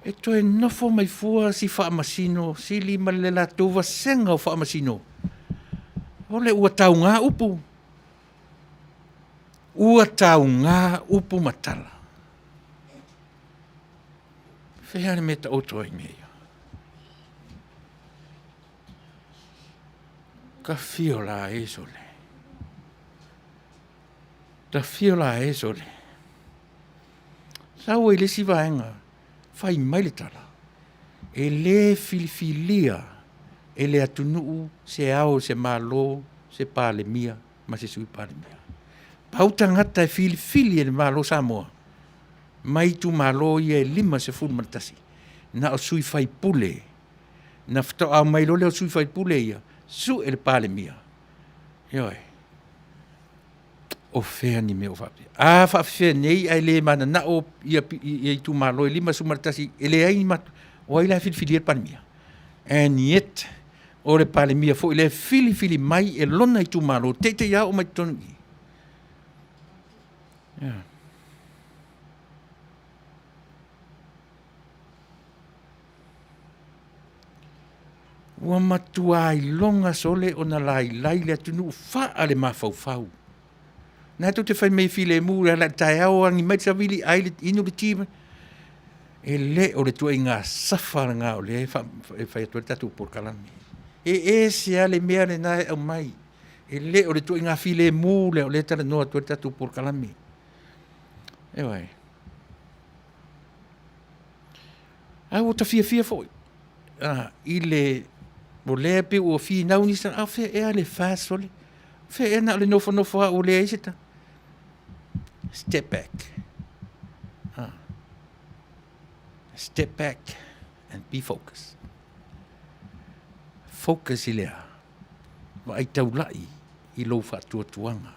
E toe nofo mai fua si Faamasino Sili ma le latou vasega o Faamasino, o le ua tauga upu, ua tauga upu ma tala. Fea le mea e taoto ai mea ia? Ta fio la e sole. Ta fio la e sole. Sau ai le isi vaega, fai mai le tala, e le filifilia e le atunuu se Ao o se Malo, se Palemia ma se Sui Palemia. Pau tagata e filifili e le Malo o Samoa mai itumalo ia e 51, na o sui faipule, na faatoa omai loa lea o sui faipule ia sue le Palemia. Ioe. O fea ni mea o faapea? A faapefea nei ae le mananao ia itumalo e 51 e leai ni matou, o ai la e filifilia le Palemia? And yet o le Palemia foi lea e filifili mai e lona itumalo, teitei lava oo mai totonu i i. Yeah. Ua matua iloga sole ona lailai le atunuu faalemafaufau. Na tou te fai mai e filemu, e ala i le taeao agi mai le savili, ai le, inu le ti. E le o le ituaiga safa lena o lea e fai atu ai le tatou polokalame. E ese lava le mea lena e aumai. E le o le ituaiga filemu lea o lea e talanoa atu ai le tatou polokalame. Ioe. Ae ua ta fiafia foi i le, o lea e pei ua finau nisi tagata, a o fea ea le FAST sole? O fea ea na o le nofonofo lava ua leai se ta. Step back. Step back and be focused. Focus i le a? Vaai taulai i lou faatuatuaga.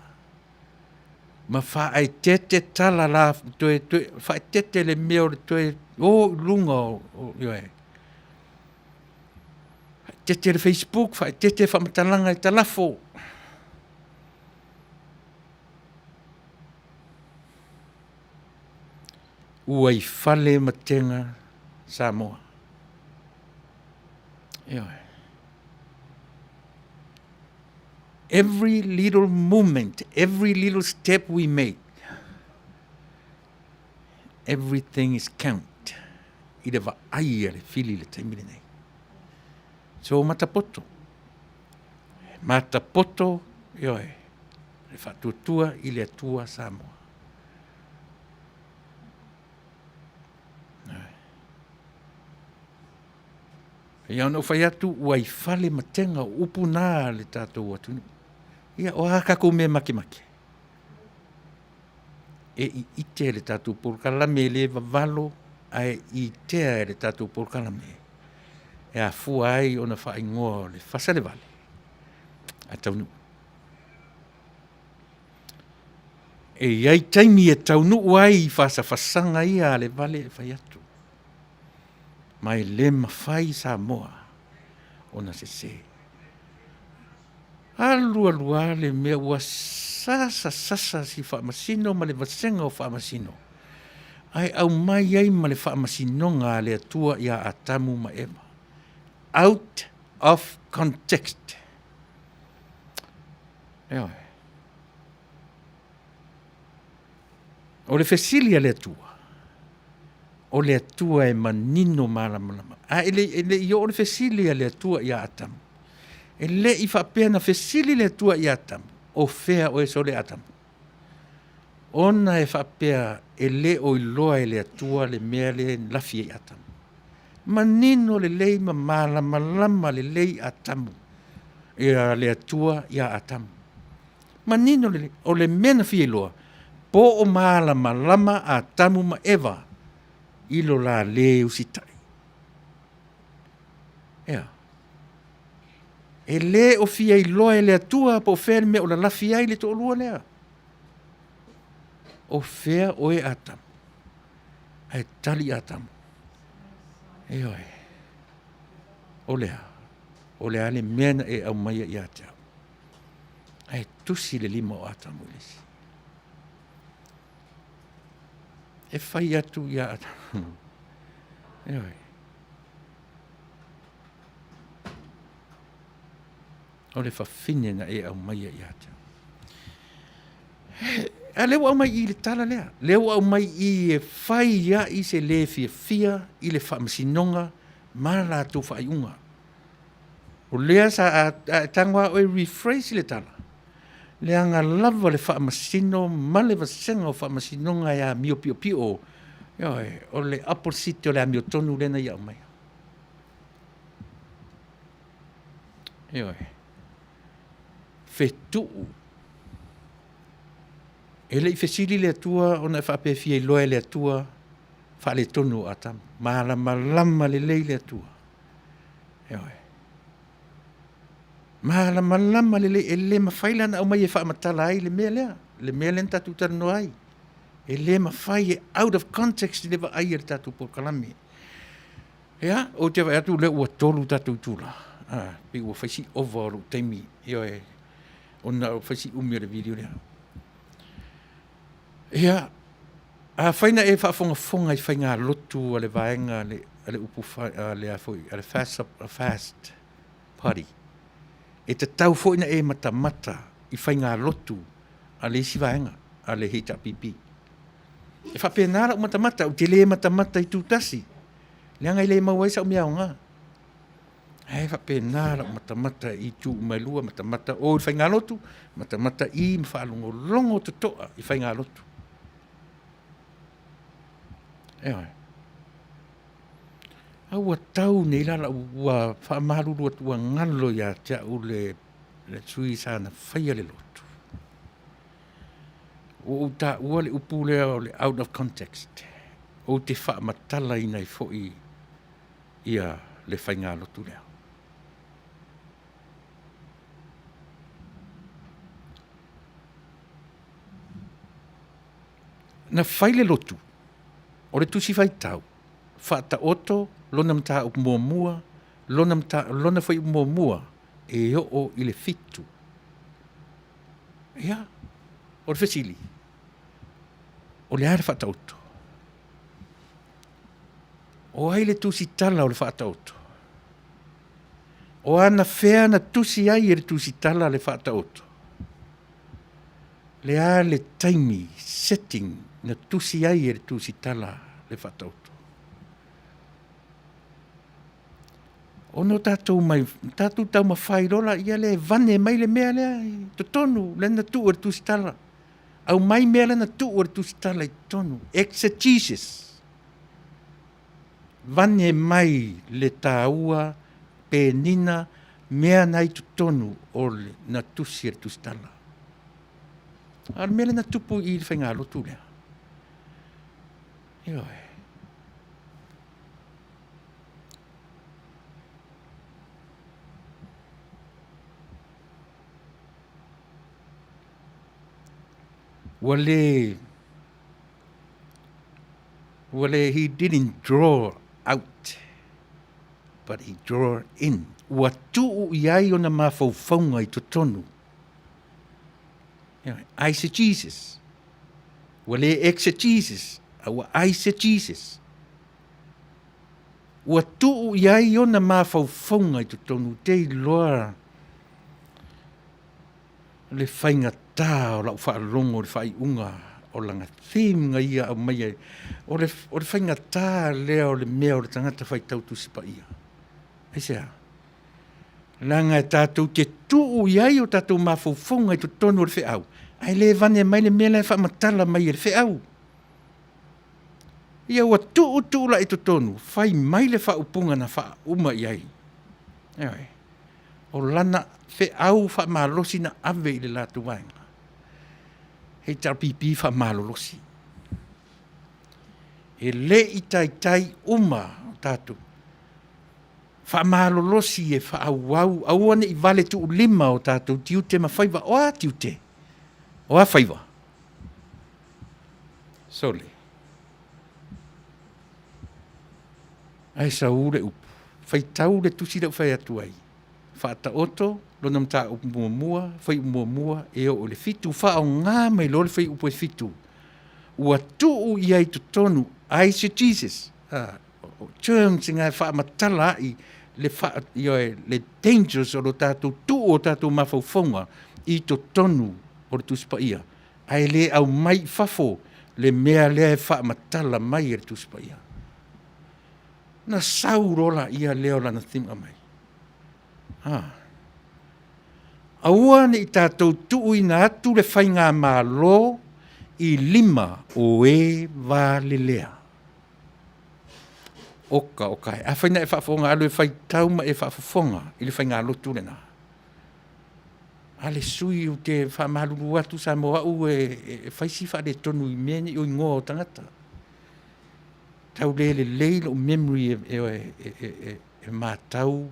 Ma faaeteete tala la, toe, toe, faaeteete le mea o le toe o i luga o, o, ioe. Faaeteete le Facebook, faaeteete faamatalaga e talafo. Ua i fale matega Samoa. Ioe. Every little movement, every little step we make, everything is count i le vaai a le fili i le taimi lenei. So matapoto, matapoto, ioe, le faatuatua i le Atua Samoa. Ia ona ou fai atu, ua i fale matega o upu na a le tatou atunuu. Ia, o a tatou mea e makemake? E iite le tatou polokalame e le vavalo ae itea e le tatou polokalame e afua ai ona faaigoa o le fasa le vale ae taunuu. E i ai taimi e taunuu ai i fasafasaga ia a le vale e fai atu. Ma e le mafai Samoa ona sese. Alu alu lava le mea ua sasa sasa si Faamasino ma le vasega o Faamasino, ae aumai ai ma le faamasinoga a le Atua ia Atamu ma Eva. Out of context. Ioe. O le fesili a le Atua, O le Atua e manino malamalama. A e le, e le i oo le fesili a le Atua ia Atamu. E le i faapea na fesili le Atua ia Atamu, o fea oe sole Atamu? Ona e faapea e le o iloa e le Atua le mea lea na lafi ai Atamu. Manino lelei ma malamalama lelei Atamu, ia le Atua ia Atamu. Manino lelei, o le mea na fia iloa, po o malamalama Atamu ma Eva i lo la lē usitai. Ea, e lē o fia iloa e le Atua po o fea le mea o lalafi ai le toalua lea. O fea oe Atamu? Ae tali Atamu, ioe, o le a? O le a le mea na e aumaia ia te au? Ae tusi le lima o Atamu i le isi. E fai atu ia Atamu. Ioe. O le fafine na e aumaia ia te au. A lea ua aumai i le tala lea, lea ua aumai i e fai ai se le fiafia i le faamasinoga ma latou faaiuga. O lea sa a e tago lava oe e rephrase le tala, leaga lava le faamasino ma le vasega o faamasinoga e amio piopio, ioe, o le opposite o le amiotonu lea na ia aumaia. Ioe. Fetuu. E le i fesili le Atua ona e faapea e fia iloa e le Atua faaletonu o Atamu. Malamalama lelei le Atua. Ioe. Malamalama lelei, e le mafai la ona aumai e faamatala ai le mea lea, le mea lea na tatou talanoa ai. E le mafai, e out of context le vaai a le tatou polokalame. Ia, ou te vaai atu o lea ua tolu tatou itula, pei ua fai si ova o lou taimi, ioe, ona ua fai si umi o le video lea. Ia, afai na e faafogafoga i faigalotu a le vaega a le, a le upu a le, a foi, a le fast, a fast party, e tatau foi ona e matamata i faigalotu a le isi vaega, a le HRPP. E faapena lau matamata, ou te le matamata i tutasi, leaga e le maua ai sau mea aoga. Ae faapena lau matamata i itu uma e lua, matamata o i le faigalotu, matamata i ma faalogologo totoa i faigalotu. Ioe. A ua tau nei la lau, ua faamalulu atu ua galo ia te au le, le sui sa na faia le lotu. Ua ou taua le upu lea o le out of context. Ou te faamatalaina ai foi ia le faigalotu lea. Na fai le lotu, o le tusi faitau, faataoto lona mataupu muamua, lona, mata, lona fuaiupu muamua e oo i le fitu. Ia, o le fesili, o le a le faataoto? O ai le tusitala o le faataoto? O ana fea na tusi ai e le tusitala le faataoto? Le a le taimi, setting, na tusi ai e le tusitala le faataoto? Ona o tatou mai, tatou taumafai loa laia lea e vane mai le mea lea i totonu, lea na tuu e le tusitala. Aumai mea lea na tuu e le tusitala i totonu. Exegesis. Vane mai le taua penina mea na i totonu o le na tusi e le tusitala. A o le mea lea na tupu i le faigalotu lea. Ioe. Ua le, ua le, he didn't draw out, but he draw in. Ua tuu i ai ona mafaufauga i totonu. Eisegesis. Ua le exegesis, a ua eisegesis. Ua tuu i ai ona mafaufauga i totonu, te iloa le faigata o lau faalogo i le faaiuga O lana theme na ia aumaia, o le, o le faigata lea o le mea o le tagata faitau Tusi Paia. Aisea? Leaga e tatou te tuu i ai o tatou mafaufauga i totonu o le feau, ae le vane mai le mea la e faamatala mai e le feau. Ia ua tuu tuu la i totonu, fai mai le faaupuga na faauma i ai. Ioe. O lana feau faamalosi na ave i le latou vaega. HRPP faamalolosi. E le i taitai uma o tatou. Faamalolosi e faaauau, aua ne i vale tuulima o tatou tiute ma faiva. O a tiute? O a faiva? Sole. Ae sau le upu, faitau le tusi lea ua fai atu ai, Faataoto lona mataupu muamua, fuaiupu muamua e oo i le fitu, faaaoga mai loa le fuaiupu e fitu, ua tuu i ai i totonu eisegesis, terms na e faamatala ai le, fa, ioe, le dangers o lo tatou tuu o tatou mafaufauga i totonu o le Tusi Paia, ae le aumai i fafo le mea lea e faamatala mai e le Tusi Paia. Na sau loa laia lea o lana theme aumai. Ah. Aua ne i tatou tuuina atu le faigamalo i lima o e valelea. Oka oka e. Afai na e faafofoga, alu e faitau ma e faafofoga i le faigalotu lena. A le sui ou te faamalulu atu Samoa o au e fai si faaletonu i mea nei o igoa o tagata. Tau le lelei lou memory e matau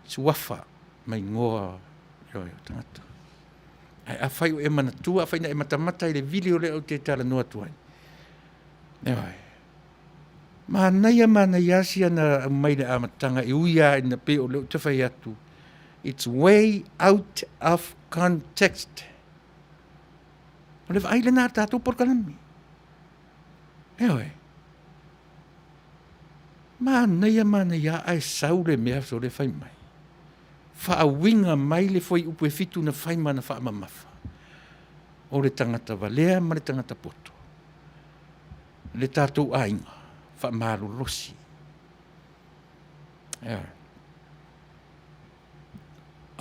suafa ma igoa o tagata. Ae afai o e manatua, afai na e matamata i le video lea ou te talanoa atu ai, ioe, manaia manaia lava si ana aumai i le amataga e ui lava ina pei o lea ou te fai atu, it's way out of context. O le vaai lena a le tatou polokalame. Ioe. Manaia manaia ae sau le mea sole fai mai. Faauiga mai le fuaiupu e fitu na fai ma na faamamafa. O le tagata valea ma le tagata poto. Le tatou aiga faamalolosi. Ioe.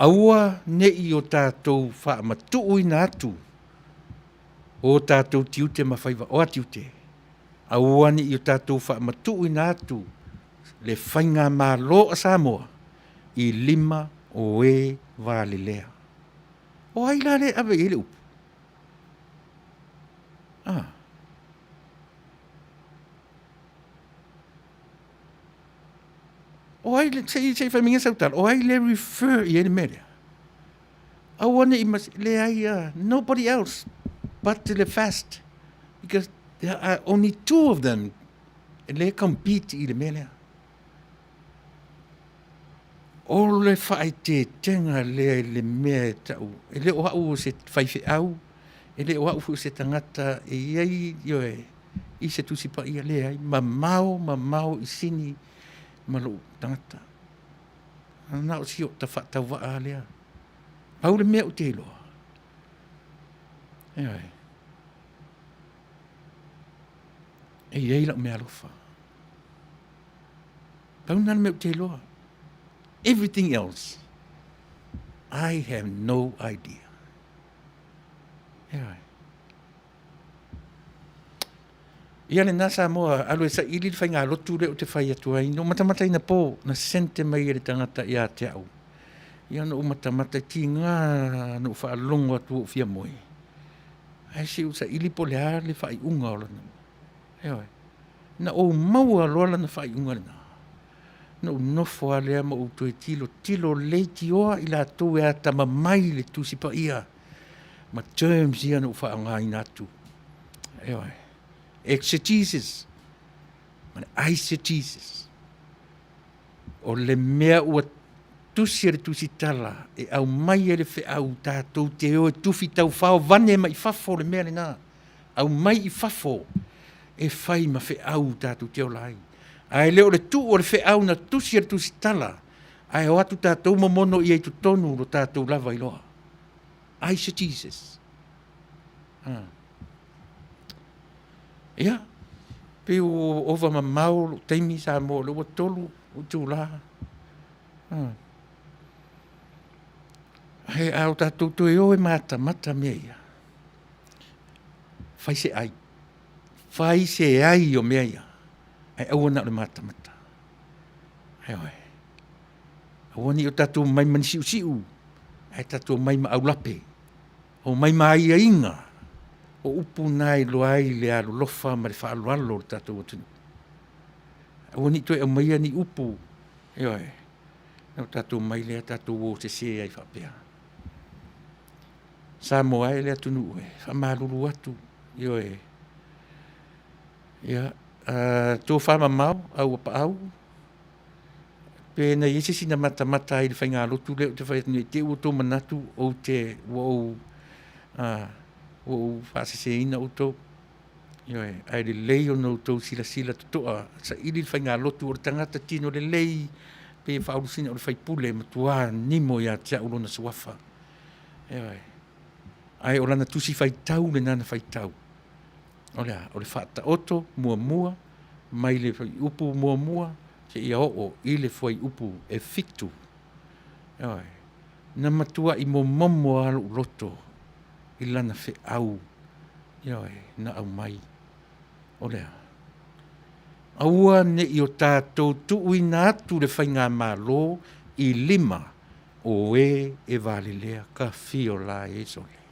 Aua ne i o tatou faamatuuina atu o tatou tiute ma faiva. O a tiute? Aua ne i o tatou faamatuuina atu le faigamalo a Samoa i lima o e valelea. O ai la lea e ave i ai le upu? Ah. O ai le, se i, se i fai mai sau tala, o ai le refer i ai le mea lea? Aua ne i mas, leai, nobody else but le fast because there are only two of them le compete i le mea lea. O le faaeteetega lea i le mea e tau, e le o au o se faifeau, e le o au foi o se tagata e i ai, ioe, i se Tusi Paia, leai, mamao, mamao i sini ma lou tagata. Na o si ota faatauvaa lea. Pau le mea ou te iloa. Ioe. E i ai lau meaalofa. Pau lena le mea ou te iloa. Everything else, I have no idea. Ioe. Ia lena Samoa, alu e saili le faigalotu lea ou te fai atu ai. Na ou matamata ina po, na sente mai e le tagata ia te au. Ia na ou matamata, e tiga na ou faalogo atu ou fia moe. Ae se i ou saili po o le a le faaiuga o lana. Ioe. Na ou maua loa lana faaiuga lena. Na ou nofo lava lea ma ou toe tilotilo leitioa i latou e atamamai i le Tusi Paia ma terms ia na ou faaaogaina atu. Ioe. Exegesis ma le eisegesis. O le mea ua tusi e le Tusitala e aumai ai le feau tatou te o e tufi taufao vane mai fafo le mea lena. Aumai i fafo e fai ma feau tatou te ola ai. Ae le o le tuu o le feau na tusi e le Tusitala, ae o atu tatou momono i ai i totonu lo tatou lava iloa. Eisegesis. Ah. Ia, pei ua ova mamao lou taimi Samoa o lea ua 3 itula. Ae a o tatou toe o e matamata mea ia, fai se ai, fai se ai o mea ia, ae aua na o le matamata. Ioe. Aua ne i o tatou omai ma ni siusiu, ae tatou omai ma aulape, omai ma aiaiga. O upu na e iloa ai le alolofa ma le faaaloalo o le tatou atunuu. Aua ne i toe aumaia ni upu, ioe, ona tatou omai lea tatou o sese ai faapea. Samoa e le atunuu e, faamalulu atu, ioe, ia, tofa mamao Auapaau, pe na i ai se isi na matamata ai i le faigalotu lea ou te fai atu nei i te i ua outou manatu ou te, ua ou, ua ou faaseseina outou. Ioe, ae lelei ona outou silasila totoa, saili le faigalotu, o le tagata tino lelei, pei e faaulusina o le sui usufono e matua nimo ia te au lona suafa. Ioe. Ae o lana tusi faitau lena na faitau, o le a? O le Faataoto muamua mai le fuaiupu 1 seia oo i le fuaiupu e 7. Ioe. Na matuai momomo lava lou loto i lana feau, ioe, na aumai. O le a? Aua ne i o tatou tuuina atu le faigamalo i lima o e e valelea tafio la e sole.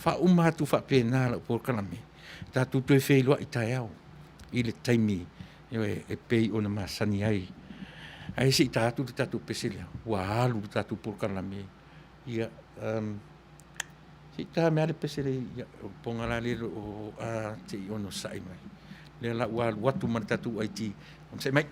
Faauma atu faapena lau polokalame, tatou toe feiloai taeao i le taimi e pei ona masani ai. Ae se i ta atu le tatou pese lea, ua alu le tatou polokalame. Ia, se i ta mai lava le pese lea, o le pogalale se i onosai mai. O lea la ua alu atu ma le tatou IT, onosai mai.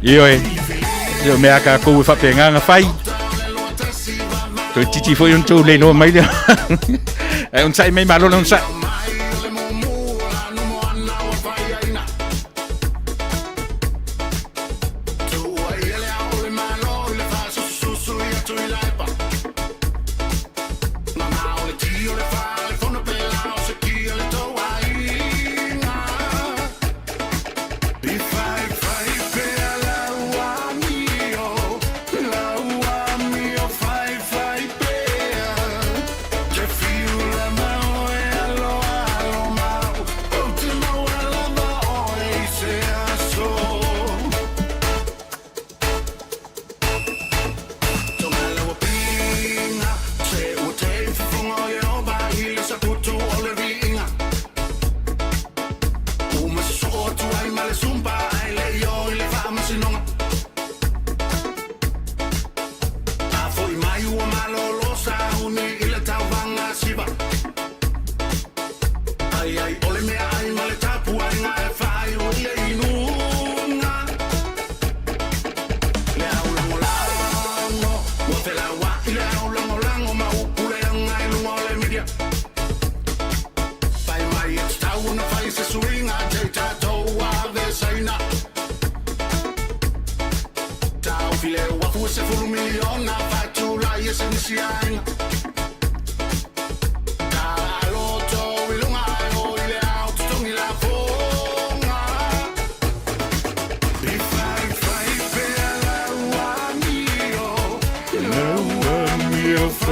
Ioe, o mea kākou e faapena ona fai. Toeitiiti foi ona tou le iloa mai lea. Ae onosai mai, malo le onosai.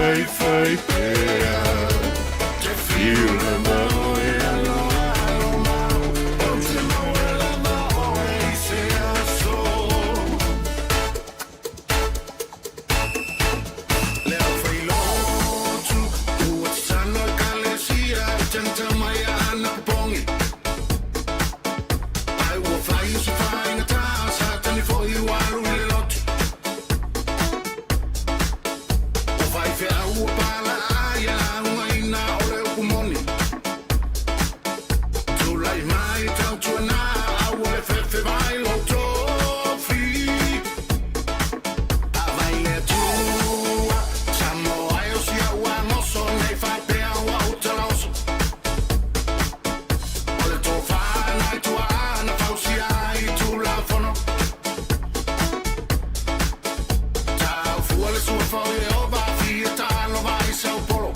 Faifai pea Te fiu lava oe aloalo mau Ou te maua lava oe i se aso Le aufailotu ua tatalo Ekalesia e tagita mai ana popogi Ae ua fai o se faigata Satani foi ua alu i le lotu O faifeau ua palaa ia laugaina o le upu moni Tulai mai tautuana aua le fefe vai lou tofi Ava i le Atua Samoa e o si au agoso nei faapea ua ou talaoso O le tofa nai tuaa na fausia ai Tulafono Taufua le suafa o Ieova fia taalova ai sau polo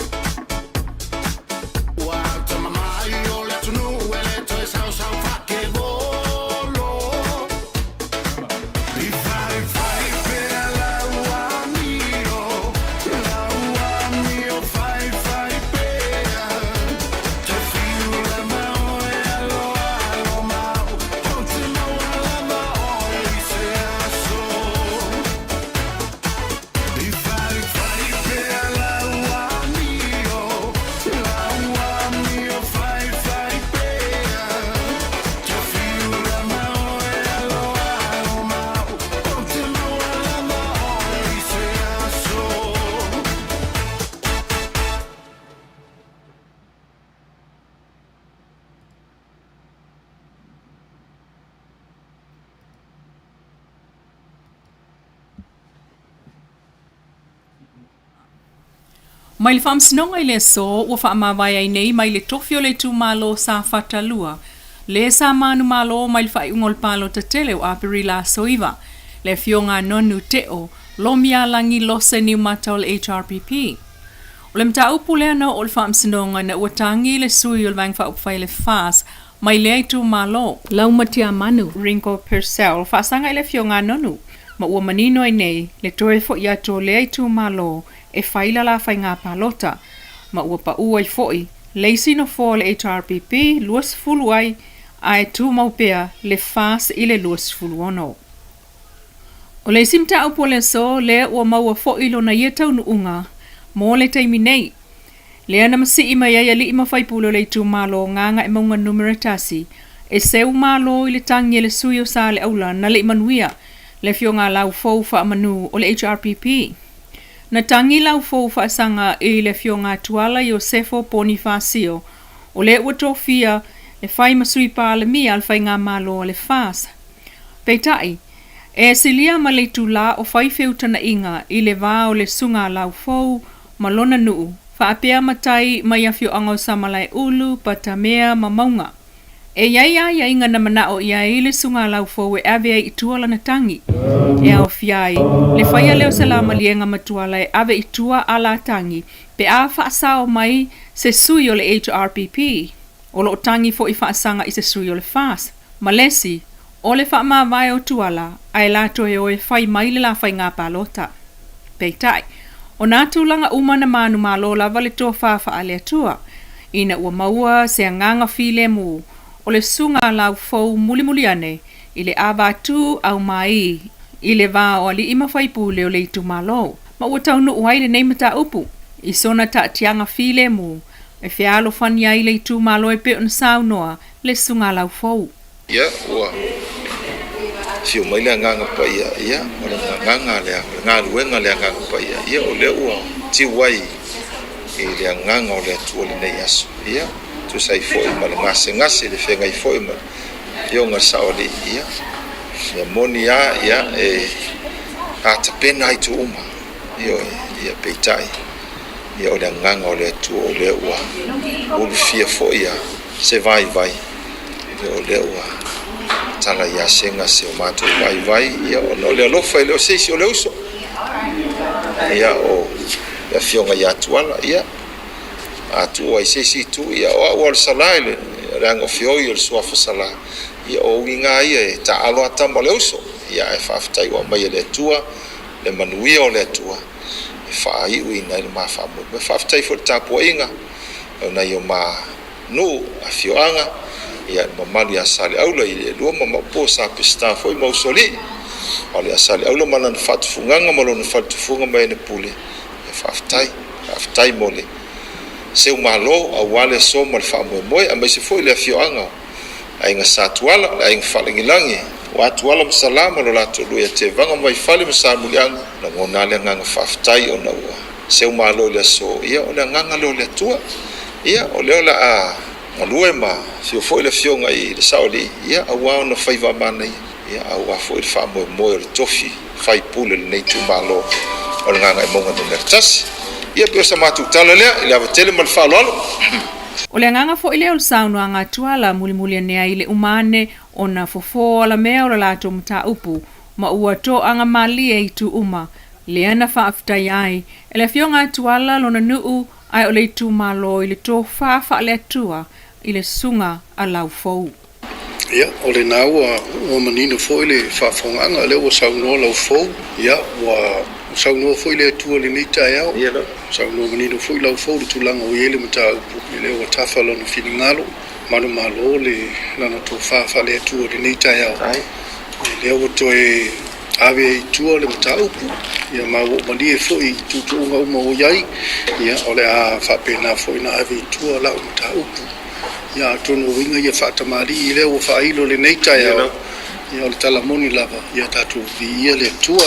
Ua atamamai o le atunuu e le toe saosao faakevolo I faifai pea lau amio, lau amio faifai pea Te fiu lava oe aloalo mau Ou te maua lava oe i se aso I faifai pea lau amio, lau amio faifai pea Te fiu lava oe aloalo mau Ou te maua lava oe i se aso. Mai le Faamasinoga i le aso ua faamavae ai nei mai le tofi o le itumalo Safata 2, le sa manumalo mai le faaiuga o le palota tele o Aperila aso 9, le afioga a Nonu Teo Lomialagi Lose Niumata o le HRPP. O le mataupu lea na oo i le Faamasinoga ina ua tagi le sui o le Vaega Faaupufai a le FAS mai lea itumalo, Laumatiamanu Ringo Purcell, faasaga i le afioga a Nonu, ma ua manino ai nei le toe fo'i atu o lea itumalo e fai la la faiga palota, ma ua pa'u ai fo'i le isi nofoa o le HRPP 20 ai ae tumau pea le FAS i le 26. O le isi mataupu o le aso lea ua maua fo'i lona ia taunu'uga mo le taimi nei, lea na masii mai ai alii ma faipule o le itumalo Gagaemauga Numera 1 e seu malo i le tagi a le sui o Saleaula na le'i manuia le afioga a Laufou Faamanu o le HRPP. Na tagi Laufou faasaga i le afioga a Tuala Iosefo Ponifasio o lea ua tofia e fai ma sui Palemia a le faigamalo a le FAS. Peitai, e silia ma le itulā o fai feutanaʻiga i le va o le susuga a Laufou ma lona nuu, faapea matai mai afioaga o Samalaeulu, Patamea ma Mauga. E i ai aiaiga na manao i ai le susuga a Laufou e ave ai i tua lana tagi, e aofia ai le faia lea o se la maliega ma Tuala e ave i tua a la tagi pe a faasao mai se sui o le HRPP, o lo o tagi foi faasaga i se sui o le FAS, ma le isi, o le faamavae o Tuala ae la toe o e fai mai le la faiga palota. Peitai, o nā tulaga uma na manumalo lava le tofa faale-Atua, ina ua maua se agaga filemu o le susuga a Laufou mulimuli ane i le avatū aumaī i le va o alii ma faipule o le itumalo, ma ua taunuu ai lenei mataupu i sona taatiaga filemu e fealofani ai le itumalo e pei ona saunoa le susuga a Laufou. Ia, ua afio mai le Agaga Paia, ia, o le agaga lea, o le galuega a le Agaga Paia, ia, o lea ua tiu ai i le Agaga o le Atua i lenei aso. Ia, tusa ai foi ma le gasegase, le feagai foi ma le Afioga i le Saoalii, ia, mea moni lava, ia, e atapena ai itu uma, ioe, ia, peitai, ia, o le Agaga o le Atua o lea ua ulufia foi ia se vaivai, ia o lea ua tala ia Sega se o matou vaivai, ia ona o le alofa e le o se isi o le uso, ia o le afioga ia Tuala, ia a tuu ai se isi itu, ia o au o le Sala i le leaga o Feoi o le suafa Sala, ia o uiga ia e taaalo a tama o le uso, ia ae faafetai ua aumai e le Atua le manuia o le Atua. e faaiuina ai le ma faamoemoe. Faafetai foi i le tapuaiga o nai o ma nuu, afioaga, ia le mamalu ia Saleaula i Lealua ma Maopu, Sa Peseta foi ma Usoalii, o le Saleaula ma lana faatufugaga ma lona faletufuga ma ena pule, ia faafetai, faafetai mo le seu malo aua le aso ma le faamoemoe, aemaise foi le afioaga o Aiga Sa Tuala, le Aiga Faalagilagi, aua Tuala ma Sala ma lo latou lua ia Tevaga ma Vaifale ma Samuliaga, lagona lava le agaga faafetai ona ua seu malo i le aso, ia o le agaga lea o le Atua. Ia o lea o le a galue ma afio foi le Afioga i le Saoalii, ia aua ona faiva manaia, ia aua foi le faamoemoe o le tofi faipule o lenei itumalo o le Gagaemauga Nu.1. Ia pei o sa matou tala lea i le ava tele ma le faaaloalo. O le agaga foi lea o le saunoaga a Tuala mulimuli ane ai le uma ane ona fofo alamea o le latou mataupu ma ua toaga malie i itu uma, lea na faafetaia ai e le Afioga a Tuala lona nuu ae o le itumalo i le tofa faale-Atua i le susuga a Laufou. Ia, o lena ua ua manino foi le faafofogaaga, lea ua saunoa Laufou, ia, ua saunoa foi le Atua i lenei taeao, saunoa manino foi Laufou i le tulaga ua i ai le mataupu, ia lea ua tafa lona finagalo, manumalo le lana tofa faale-Atua i lenei taeao, ia lea ua toe ave ai i tua le mataupu, ia ma ua ou malie foi i tuutuuga uma ua i ai, ia, o le a faapena foi ona ave i tua lau mataupu. Ia atonu o uiga ia faatamalii lea ua faailo i lenei taeao, ia o le tala moni lava, ia tatou viia le Atua.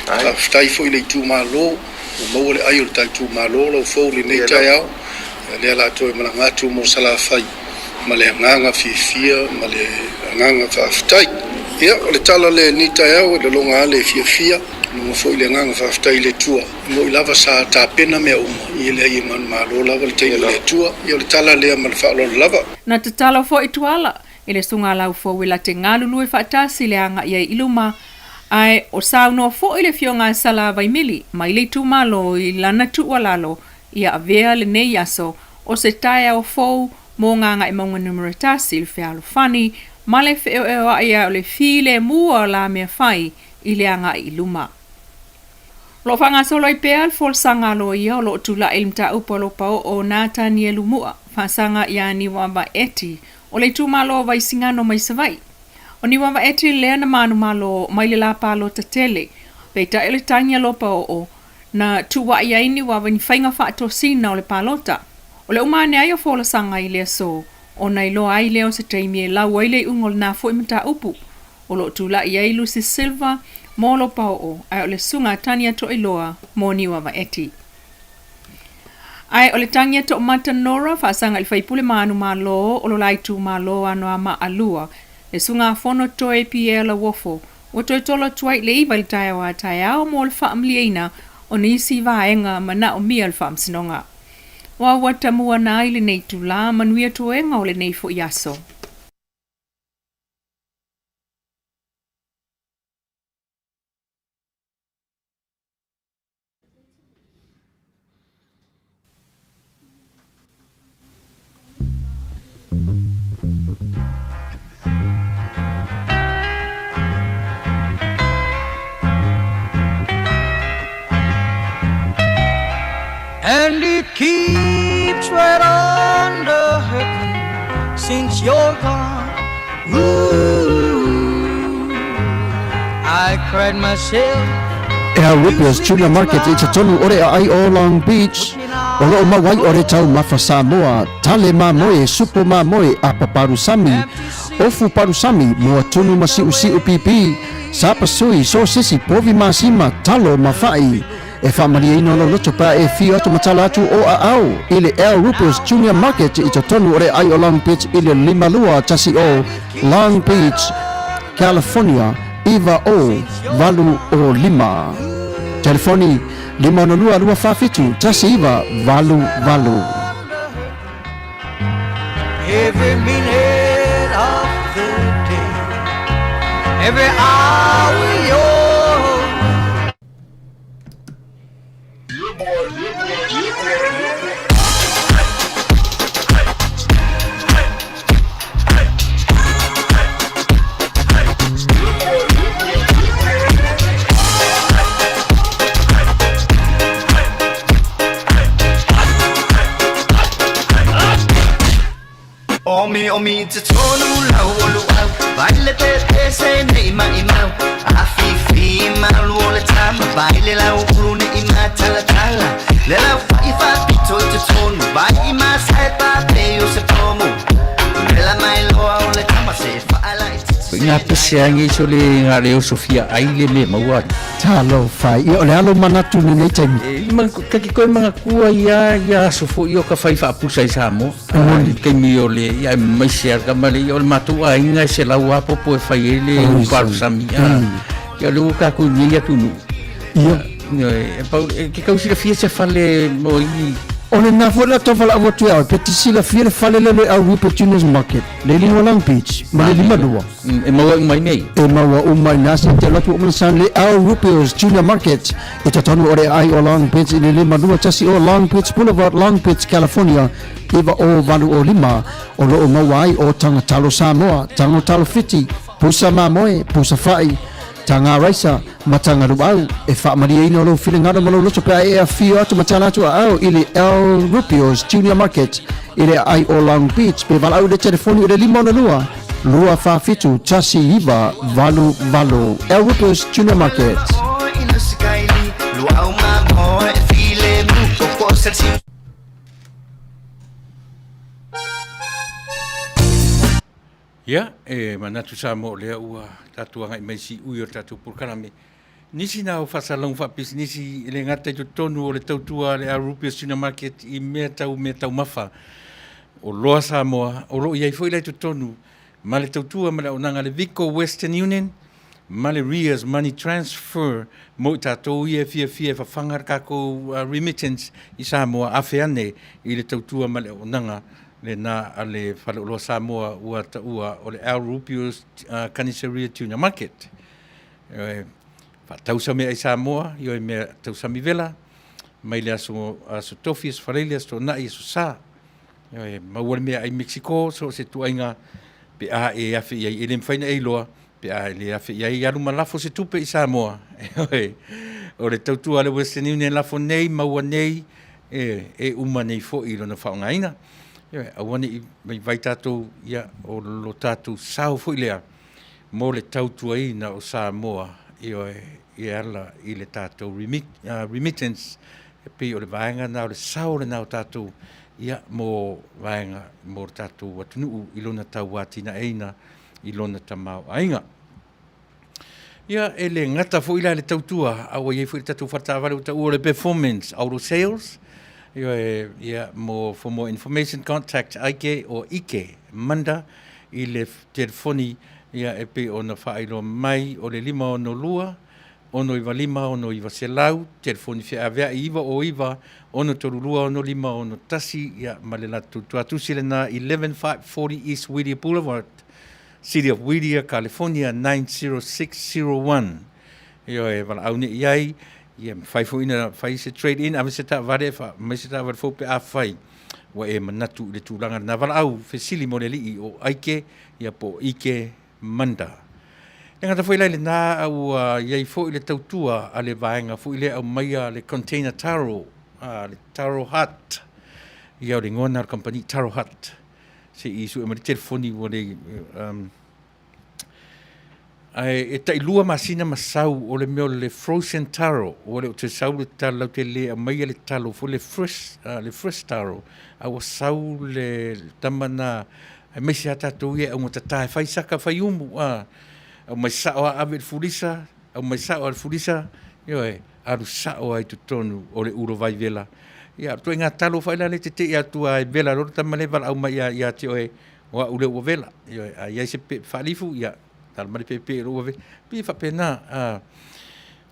Faafetai foi i le itumalo, ua maua le ai o le ta itumalo Laufou i lenei taeao, ia lea o le a toe malaga atu mo Salafai ma le agaga fiafia ma le agaga faafetai. Ia o le tala lea i lenei taeao, e lagona lava le fiafia, lagona foi le agaga faafetai i le Atua. E moni lava sa tapena mea uma, ia leai e manumalo lava le taimi o le Atua. Ia o le tala lea ma le faaaloalo lava. Na tatalo foi Tuala i le susuga a Laufou e late galulue faatasi le agai ai i luma, ae o saunoa foi le Afioga a Sala Vaimili mai le itumalo i lana tuualalo ia avea lenei aso o se taeao fou mo Gagaemauga Numera 1 i le fealofani ma le feoeoa'i a o le filemu o la mea fai i le agai i luma. O lo o faagasolo ai pea le folasaga a loia o lo o tulai i le mataupu a Lopaoo Natanielu Mua, faasaga ia Niuava Eti o le itumalo o Vaisigano mai Savaii. O Niuava Eti lea na manumalo mai le lā palota tele, peitai o le tagi a Lopaoo na tuua'i ai Niuava i ni faiga faatosina o le palota. O le uma ane ai o folasaga i le aso, ona iloa ai lea o se taimi e lau ai le iuga o lena foi mataupu. O lo o tulai ai Lucy Silva mo Lopaoo ae o le Susuga a Tania Toailoa mo Niuava Eti. Ae o le tagi a Toomata Nora faasaga i le faipule manumalo o lo la itumalo Anoamaa 2, le Susuga a Fono Toe Pierre Lauofo, ua toe tolo atu ai i le 9 i le taeao a taeao mo le faamalieina o nisi vaega manaomia o le Faamasinoga. Ua ua tamuana ai lenei itula, manuia toega o lenei foi aso. And it keeps right on the hurting since you're gone. Ooh, I cried myself. Al Ripper's Junior Market i totonu o le aai o Long Beach, o loo mau ai o le taumafa Samoa, tale mamoe, supo mamoe, apa palusami, ofu palusami, moa tunu ma siusiu pipi, sapasui, sosisi, povi masima, talo ma fa'i. E faamalieina lou loto pe a e afio atu ma tala atu o aao i le Al Ruper's Junior Market i totonu o le aai o Long Beach i le 5210 Long Beach, California 90805. Telefoni 562 247 1988. Every minute of the day, every hour you're Nga pese angi so le nga le oso fia ai le me maua. Talofa, ia o le alo manatu i lenei taimi. E ma ka ki koe manga kua ia ia aso fo i o ka whai whaapusa i Samoa. I taimi o le ia mai se ka male ia o le matou aiga e se lau apopo e fai ai le uparusami. Ia le ua ka ku ni atu nu. Ia. E pau e ke kau silafia se fale mo i O le na foi la tau valaau atu ia oe, pe te silafia le fale lea le au Rupert Junior's Market, le lima Long Beach, ma le 52. E maua uma i nei. E maua uma i na se te alu atu uma le le Al Rupio's Junior Market i totonu o le aai o Long Beach i le 521 o Long Beach Boulevard, Long Beach, California 90805. O lo o maua ai o taga talo Samoa, tago talo Fiti, pusa mamoe, pusa fa'i, taga raisa, ma taga luau. E faamalieina lou finagalo ma lou loto pe a e afio atu ma tala atu aao i le Al Rupio's Junior Market i le aai o Long Beach pe valaau i le telefoni i le 562 247 1988. Al Rupio's Junior Market. Ia, e manatu Samoa o lea ua tatou agai mai i siui o le tatou polokalame. Nisi na o faasalalauga faapisinisi e le gata i totonu o le tautua a le Rupias Junior Market i mea tau mea taumafa o Loa Samoa, o lo o i ai foi la i totonu ma le tautua ma le auaunaga a le Vico Western Union ma le Ria's Money Transfer mo i tatou ia e fiafia e fafaga le tatou remittance i Samoa afe ane i le tautua ma le auaunaga lena a le Faleoloa Samoa ua taua o le Al Rupios Kaniseria Junior Market. E faatausa meaai Samoa, ioe mea tausami vela, mai le aso, aso Tofi, aso Faraile, aso Toonai, aso Sa. Ioe, maua le meaai Mexico, so o se tuaiga pe a e afe i ai, e le mafai ona e iloa, pe a e le afe i ai, alu ma lafo se tupe i Samoa. Ioe, o le tautua a le Western Union lafo nei, maua nei, e, e uma nei foi i lona faaaogaina. Ioe, aua ne i vaivai tatou, ia, o lo tatou sao foi lea, mo le tautuaina o Samoa, ioe, e ala i le tatou remit, remittance, e pei o le vaega lena, o le sao lena o tatou, ia, mo vaega, mo le tatou atunuu i lona tauatinaeina i lona tamaoaiga. Ia, e le gata foi la i le tautua, a ua i ai foi le tatou faletaavale ua taua o le Performance Auto Sales. Ioe, ia, mo, for more information, contact Ike or Ike Manda i le telefoni, ia, e pei ona faailoa mai o le 562 695 6900, telefoni feaveai 909 632 6561, ia, ma le latou tuatusi lena 11540 East Whittier Boulevard, City of Whittier, California 90601. Ioe, valaau nei i ai, ia mafai foi ona fai se trade in, ave se taavale, aumai se taavale fou pe afai ua e manatu i le tulaga lena. Valaau fesili mo le alii o Aike, ia po o Ike Manda. E gata foi la i lena, a ua i ai foi le tautua a le vaega foi lea e aumaia le container taro, a le Taro Hut. Ia o le igoa lena o le kamupani, Taro Hut. Se i sue mai le telefoni ua le um, ae e tai lua masina ma sau o le mea o le frozen taro ua le o te sau le talo lau te le aumaia le talo foi le fresh le fresh taro a ua sau le tama na aemaise a tatou ia e augatata e fai saka fai umu a aumai sao a ave i le fulisa aumai sao a le fulisa ioe alu sao ai totonu o le ulo vai vela. Ia, ituaiga talo foi la le tetee atu a e vela loa le tama lea e valaau mai ia, ia te oe, o au lea ua vela. Ioe, a i ai se pepe faalifu, ia, talo mai le pepe o lea ua vela. Pei e faapena, a,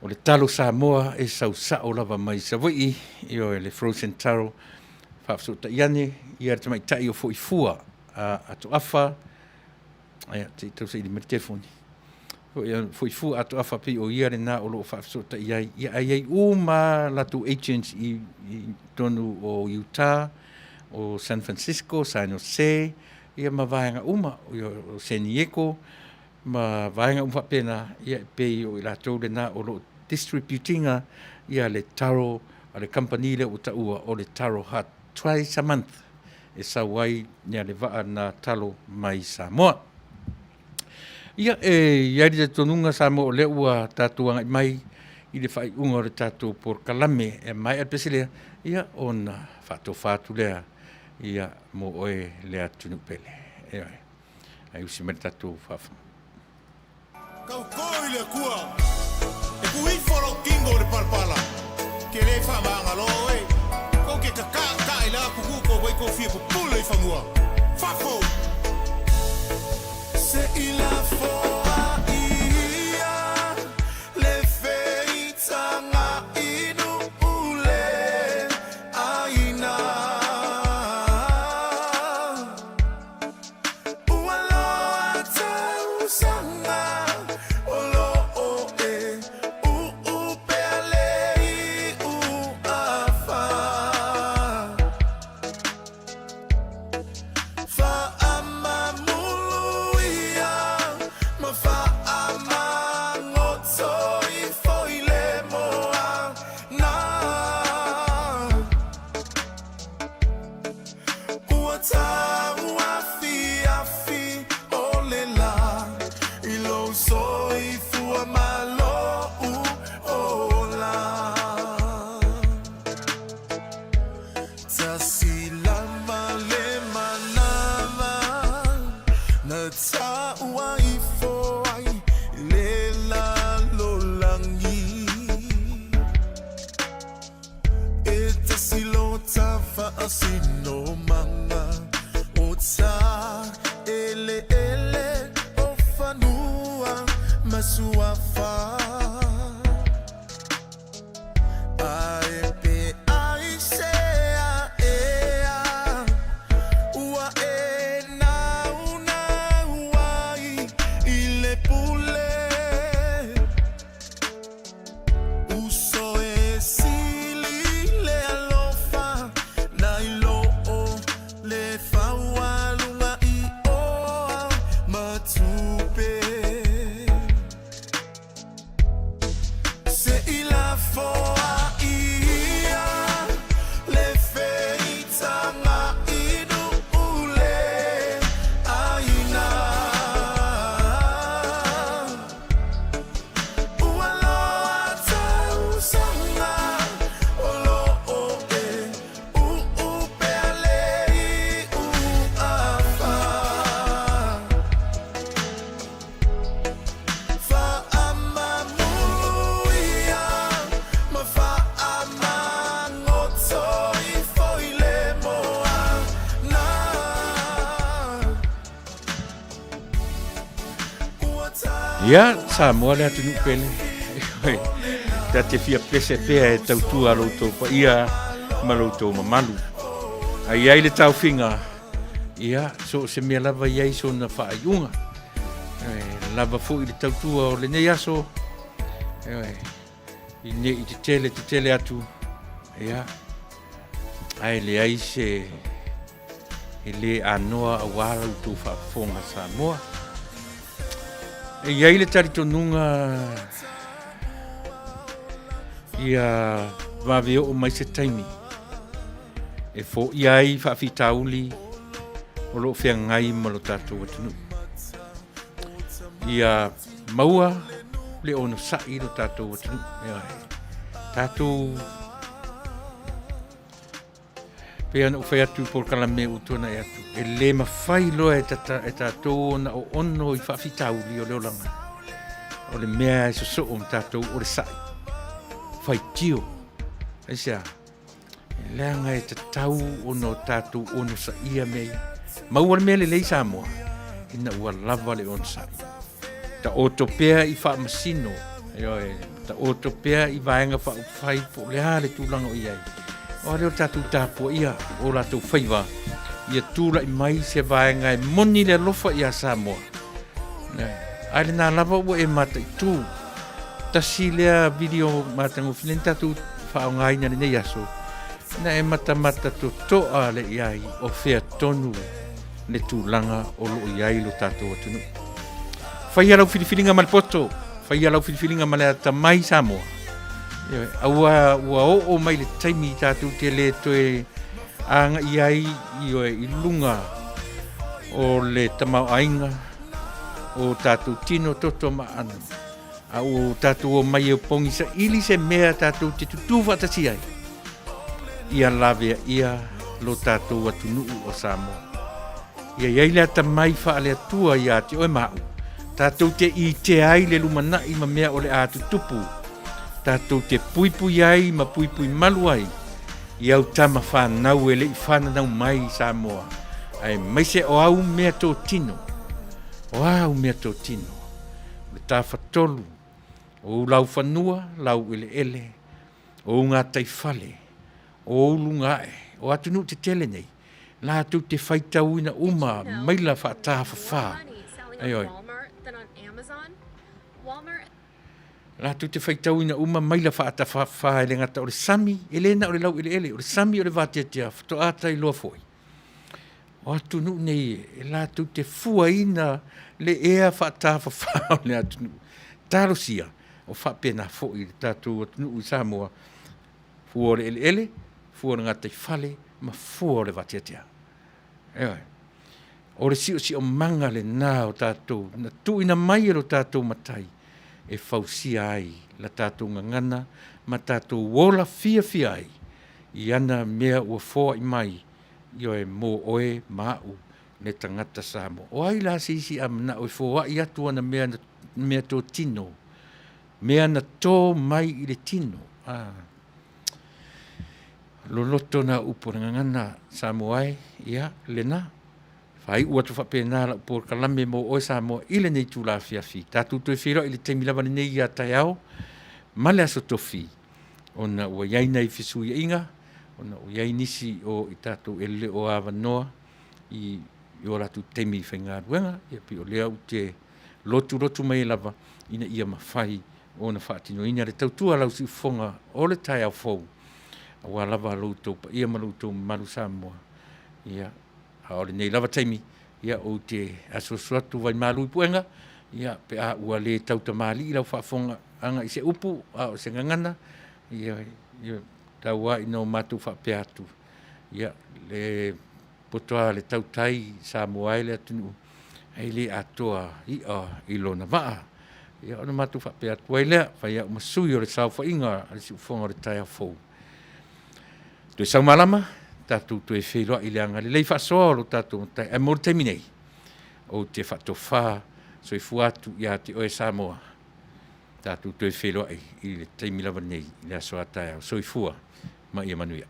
o le talo Samoa e sau sao lava mai Savaii, ioe, le frozen taro, faafesootai ane, ia le tamaitai o Foifua, a, a Toafa, Ia, se i tausaili mai le telefoni. Foi fua atoafa pei o ia lena o lo o faafesootai ai. Ia, ae i ai uma latou agents i, i totonu o Utah, o San Francisco, San Jose, ia ma vaega uma, o San Diego, ma vaega uma faapena, ia e pei o i latou lena o lo o distribute ina ia le taro a le kamupani lea ua taua o le Taro Hut twice a month. e sau ai le alevaa na talo mai Samoa. Ia, e i ai le talitonuga Samoa o lea ua tatou agai mai i le faaiuga o le tatou polokalame e maea le pese lea, ia ona faatofa atu lea ia mo oe le atunuu pele. Ioe. Ae usi mai le tatou faafofoga. Tauto i le Atua, e tuu ifo lou tino i le palapala, ke le faamagalo oe, tou te tataʻataʻa i le atunuʻu tou ai tou fia pupule i fanua. Fafo! Se i lafoa ia le feitaga inu le ʻāina. Ua loa tausaga o loo e uu pea le iu afa. Faamamulu ia ma faamagoto ifo i le moana. Ua tauafiafi o le la i lou soifua ma lou ola. Tasi lava le manava na taua ifo ai le lalolagi. E tasi lota faasinomaga o ta eleele o fanua ma suafa. Ae pe aisea ea ua e naunau ai i le pule. Uso e sili le alofa nai lo o le faualuga i oa ma tupe. Se i lafoa ia le feitaga inu le aina. Ua loa tausaga o loo e uu pea le iu afa. Faamamulu ia ma faamagoto ifo i le moana. Ia, Samoa le atunuu pele. Ta te fia pese pea e tautua lo outou paia ma lo outou mamalu. A i ai le taofiga, ia, so o se mea lava i ai sona faaiuga. E lava foi le tautua o lenei aso, e, i ne i tetele tetele atu, ia, ae leai se E lē anoa auā la outou faafofoga Samoa. E i ai le talitonuga ia vave oo mai se taimi e foia ai faafitauli o lo o feagai ma lo tatou atunuu. Ia maua le onosai lo tatou atunuu. Tatou Pei ona ou fai atu i polokalame ua tuanai atu, e le mafai loa e, tata, e tatou ona oono i faafitauli o le olaga. O le mea e sosoo ma tatou o le sa'i. Faitio. Aisea? Leaga e tatau ona o tatou onosaia mea ia. Maua le mea lelei Samoa, ina ua lava le onosai. Taoto pea i faamasino, ioe, taoto pea i vaega faaupufai po o le a le tulaga o i ai. O lea o tatou tapuaia o latou faiva ia tulai mai se vaega e moni le alofa iā Samoa. Ae lena lava ua e mataitu. Tasi lea video matagofie na tatou faaaogaina lenei aso, na e matamata totoa le i ai o fea tonu le tulaga o lo o i ai lo tatou atunuu. Faia lau filifiliga ma le poto, faia lau filifiliga ma le atamai Samoa. Ioe, aua ua oo mai le taimi tatou te le toe agai ai, ioe, i luga o le tamaoaiga o tatou tino toto ma aano, a ua tatou omai e opogi saili se mea tatou te tutū faatasi ai, ia laveaia lo tatou atunuu o Samoa. Ia i ai le atamai faale-Atua iā te oe ma aʻu, tatou te itea ai le lumanaʻi ma mea o le a tutupu, tatou te puipui ai ma puipui malu ai i au tama whanau e le i whananau mai i Samoa, aemaise o au mea tōtino, o āu mea tōtino, o le tafatolu, o ou laufanua, laueleele, o ou gataifale, o ou luga ae, o atunuu tetele nei, latou te faitauina uma maila faatafafā. Ioe. Latou te faitauina uma maila faatafafā e le gata o le sami, e le na o le laueleele, o le sami o le vateatea, faatoa tailoa foi. O atunuu nei e latou te fuaina le ea faatafafā o le atunuu. Talosia, o faapena foi le tatou atunuu i Samoa, fua o le eleele, fua o le gataifale ma fua o le vateatea. Ioe. O le siosiomaga lena o tatou na tuuina mai e lo tatou Matai e fausia ai la tatou gagana ma tatou ola fiafia ai i ana mea ua foai mai, ioe, mo oe ma aʻu le tagata Samoa. O ai la se isi a manao e foai atu ana mea, mea totino, mea na tō mai i le tino. Ah. Loloto nā upu o le gagana Samoa e, ia, lena. Faaiu atu faapena lau polokalame mo oe Samoa i lenei itula afiafi. Tatou toe feiloai i le taimi lava lenei ia taeao ma le aso tofi, ona ua i ai nai fesuiaiga, ona ua i ai nisi o i tatou e le o avanoa i o latou taimi faigaluega, ia pei o lea ou te lotulotu mai ai lava ina ia mafai ona faatinoina le tautua a lau siufofoga o le taeao fou, aua lava lo outou paia ma lo outou mamalu Samoa. Ia, a o lenei lava taimi, ia, ou te asuasu atu vaimalu i puega, ia, pe a ua le tautamalii lau faafofogaaga i se upu a o se gagana, ia, ia tau lava ina o matou faapea atu, ia, le poto lava le tautai Samoa ai le atunuu, e le atoa i'a i lona vaa. Ia ona matou faapea atu ai lea, fai au ma sui o le saofaiga a le siufofoga o le taeao fou. Toe saumalama, tatou toe feiloai i le agalelei faasoa o lo tatou Matai. Ae mo le taimi nei, ou te faatofa soifua atu ia te oe Samoa. Tatou toe feiloai i le taimi lava nei i le aso a taeao. Soifua ma ia manuia.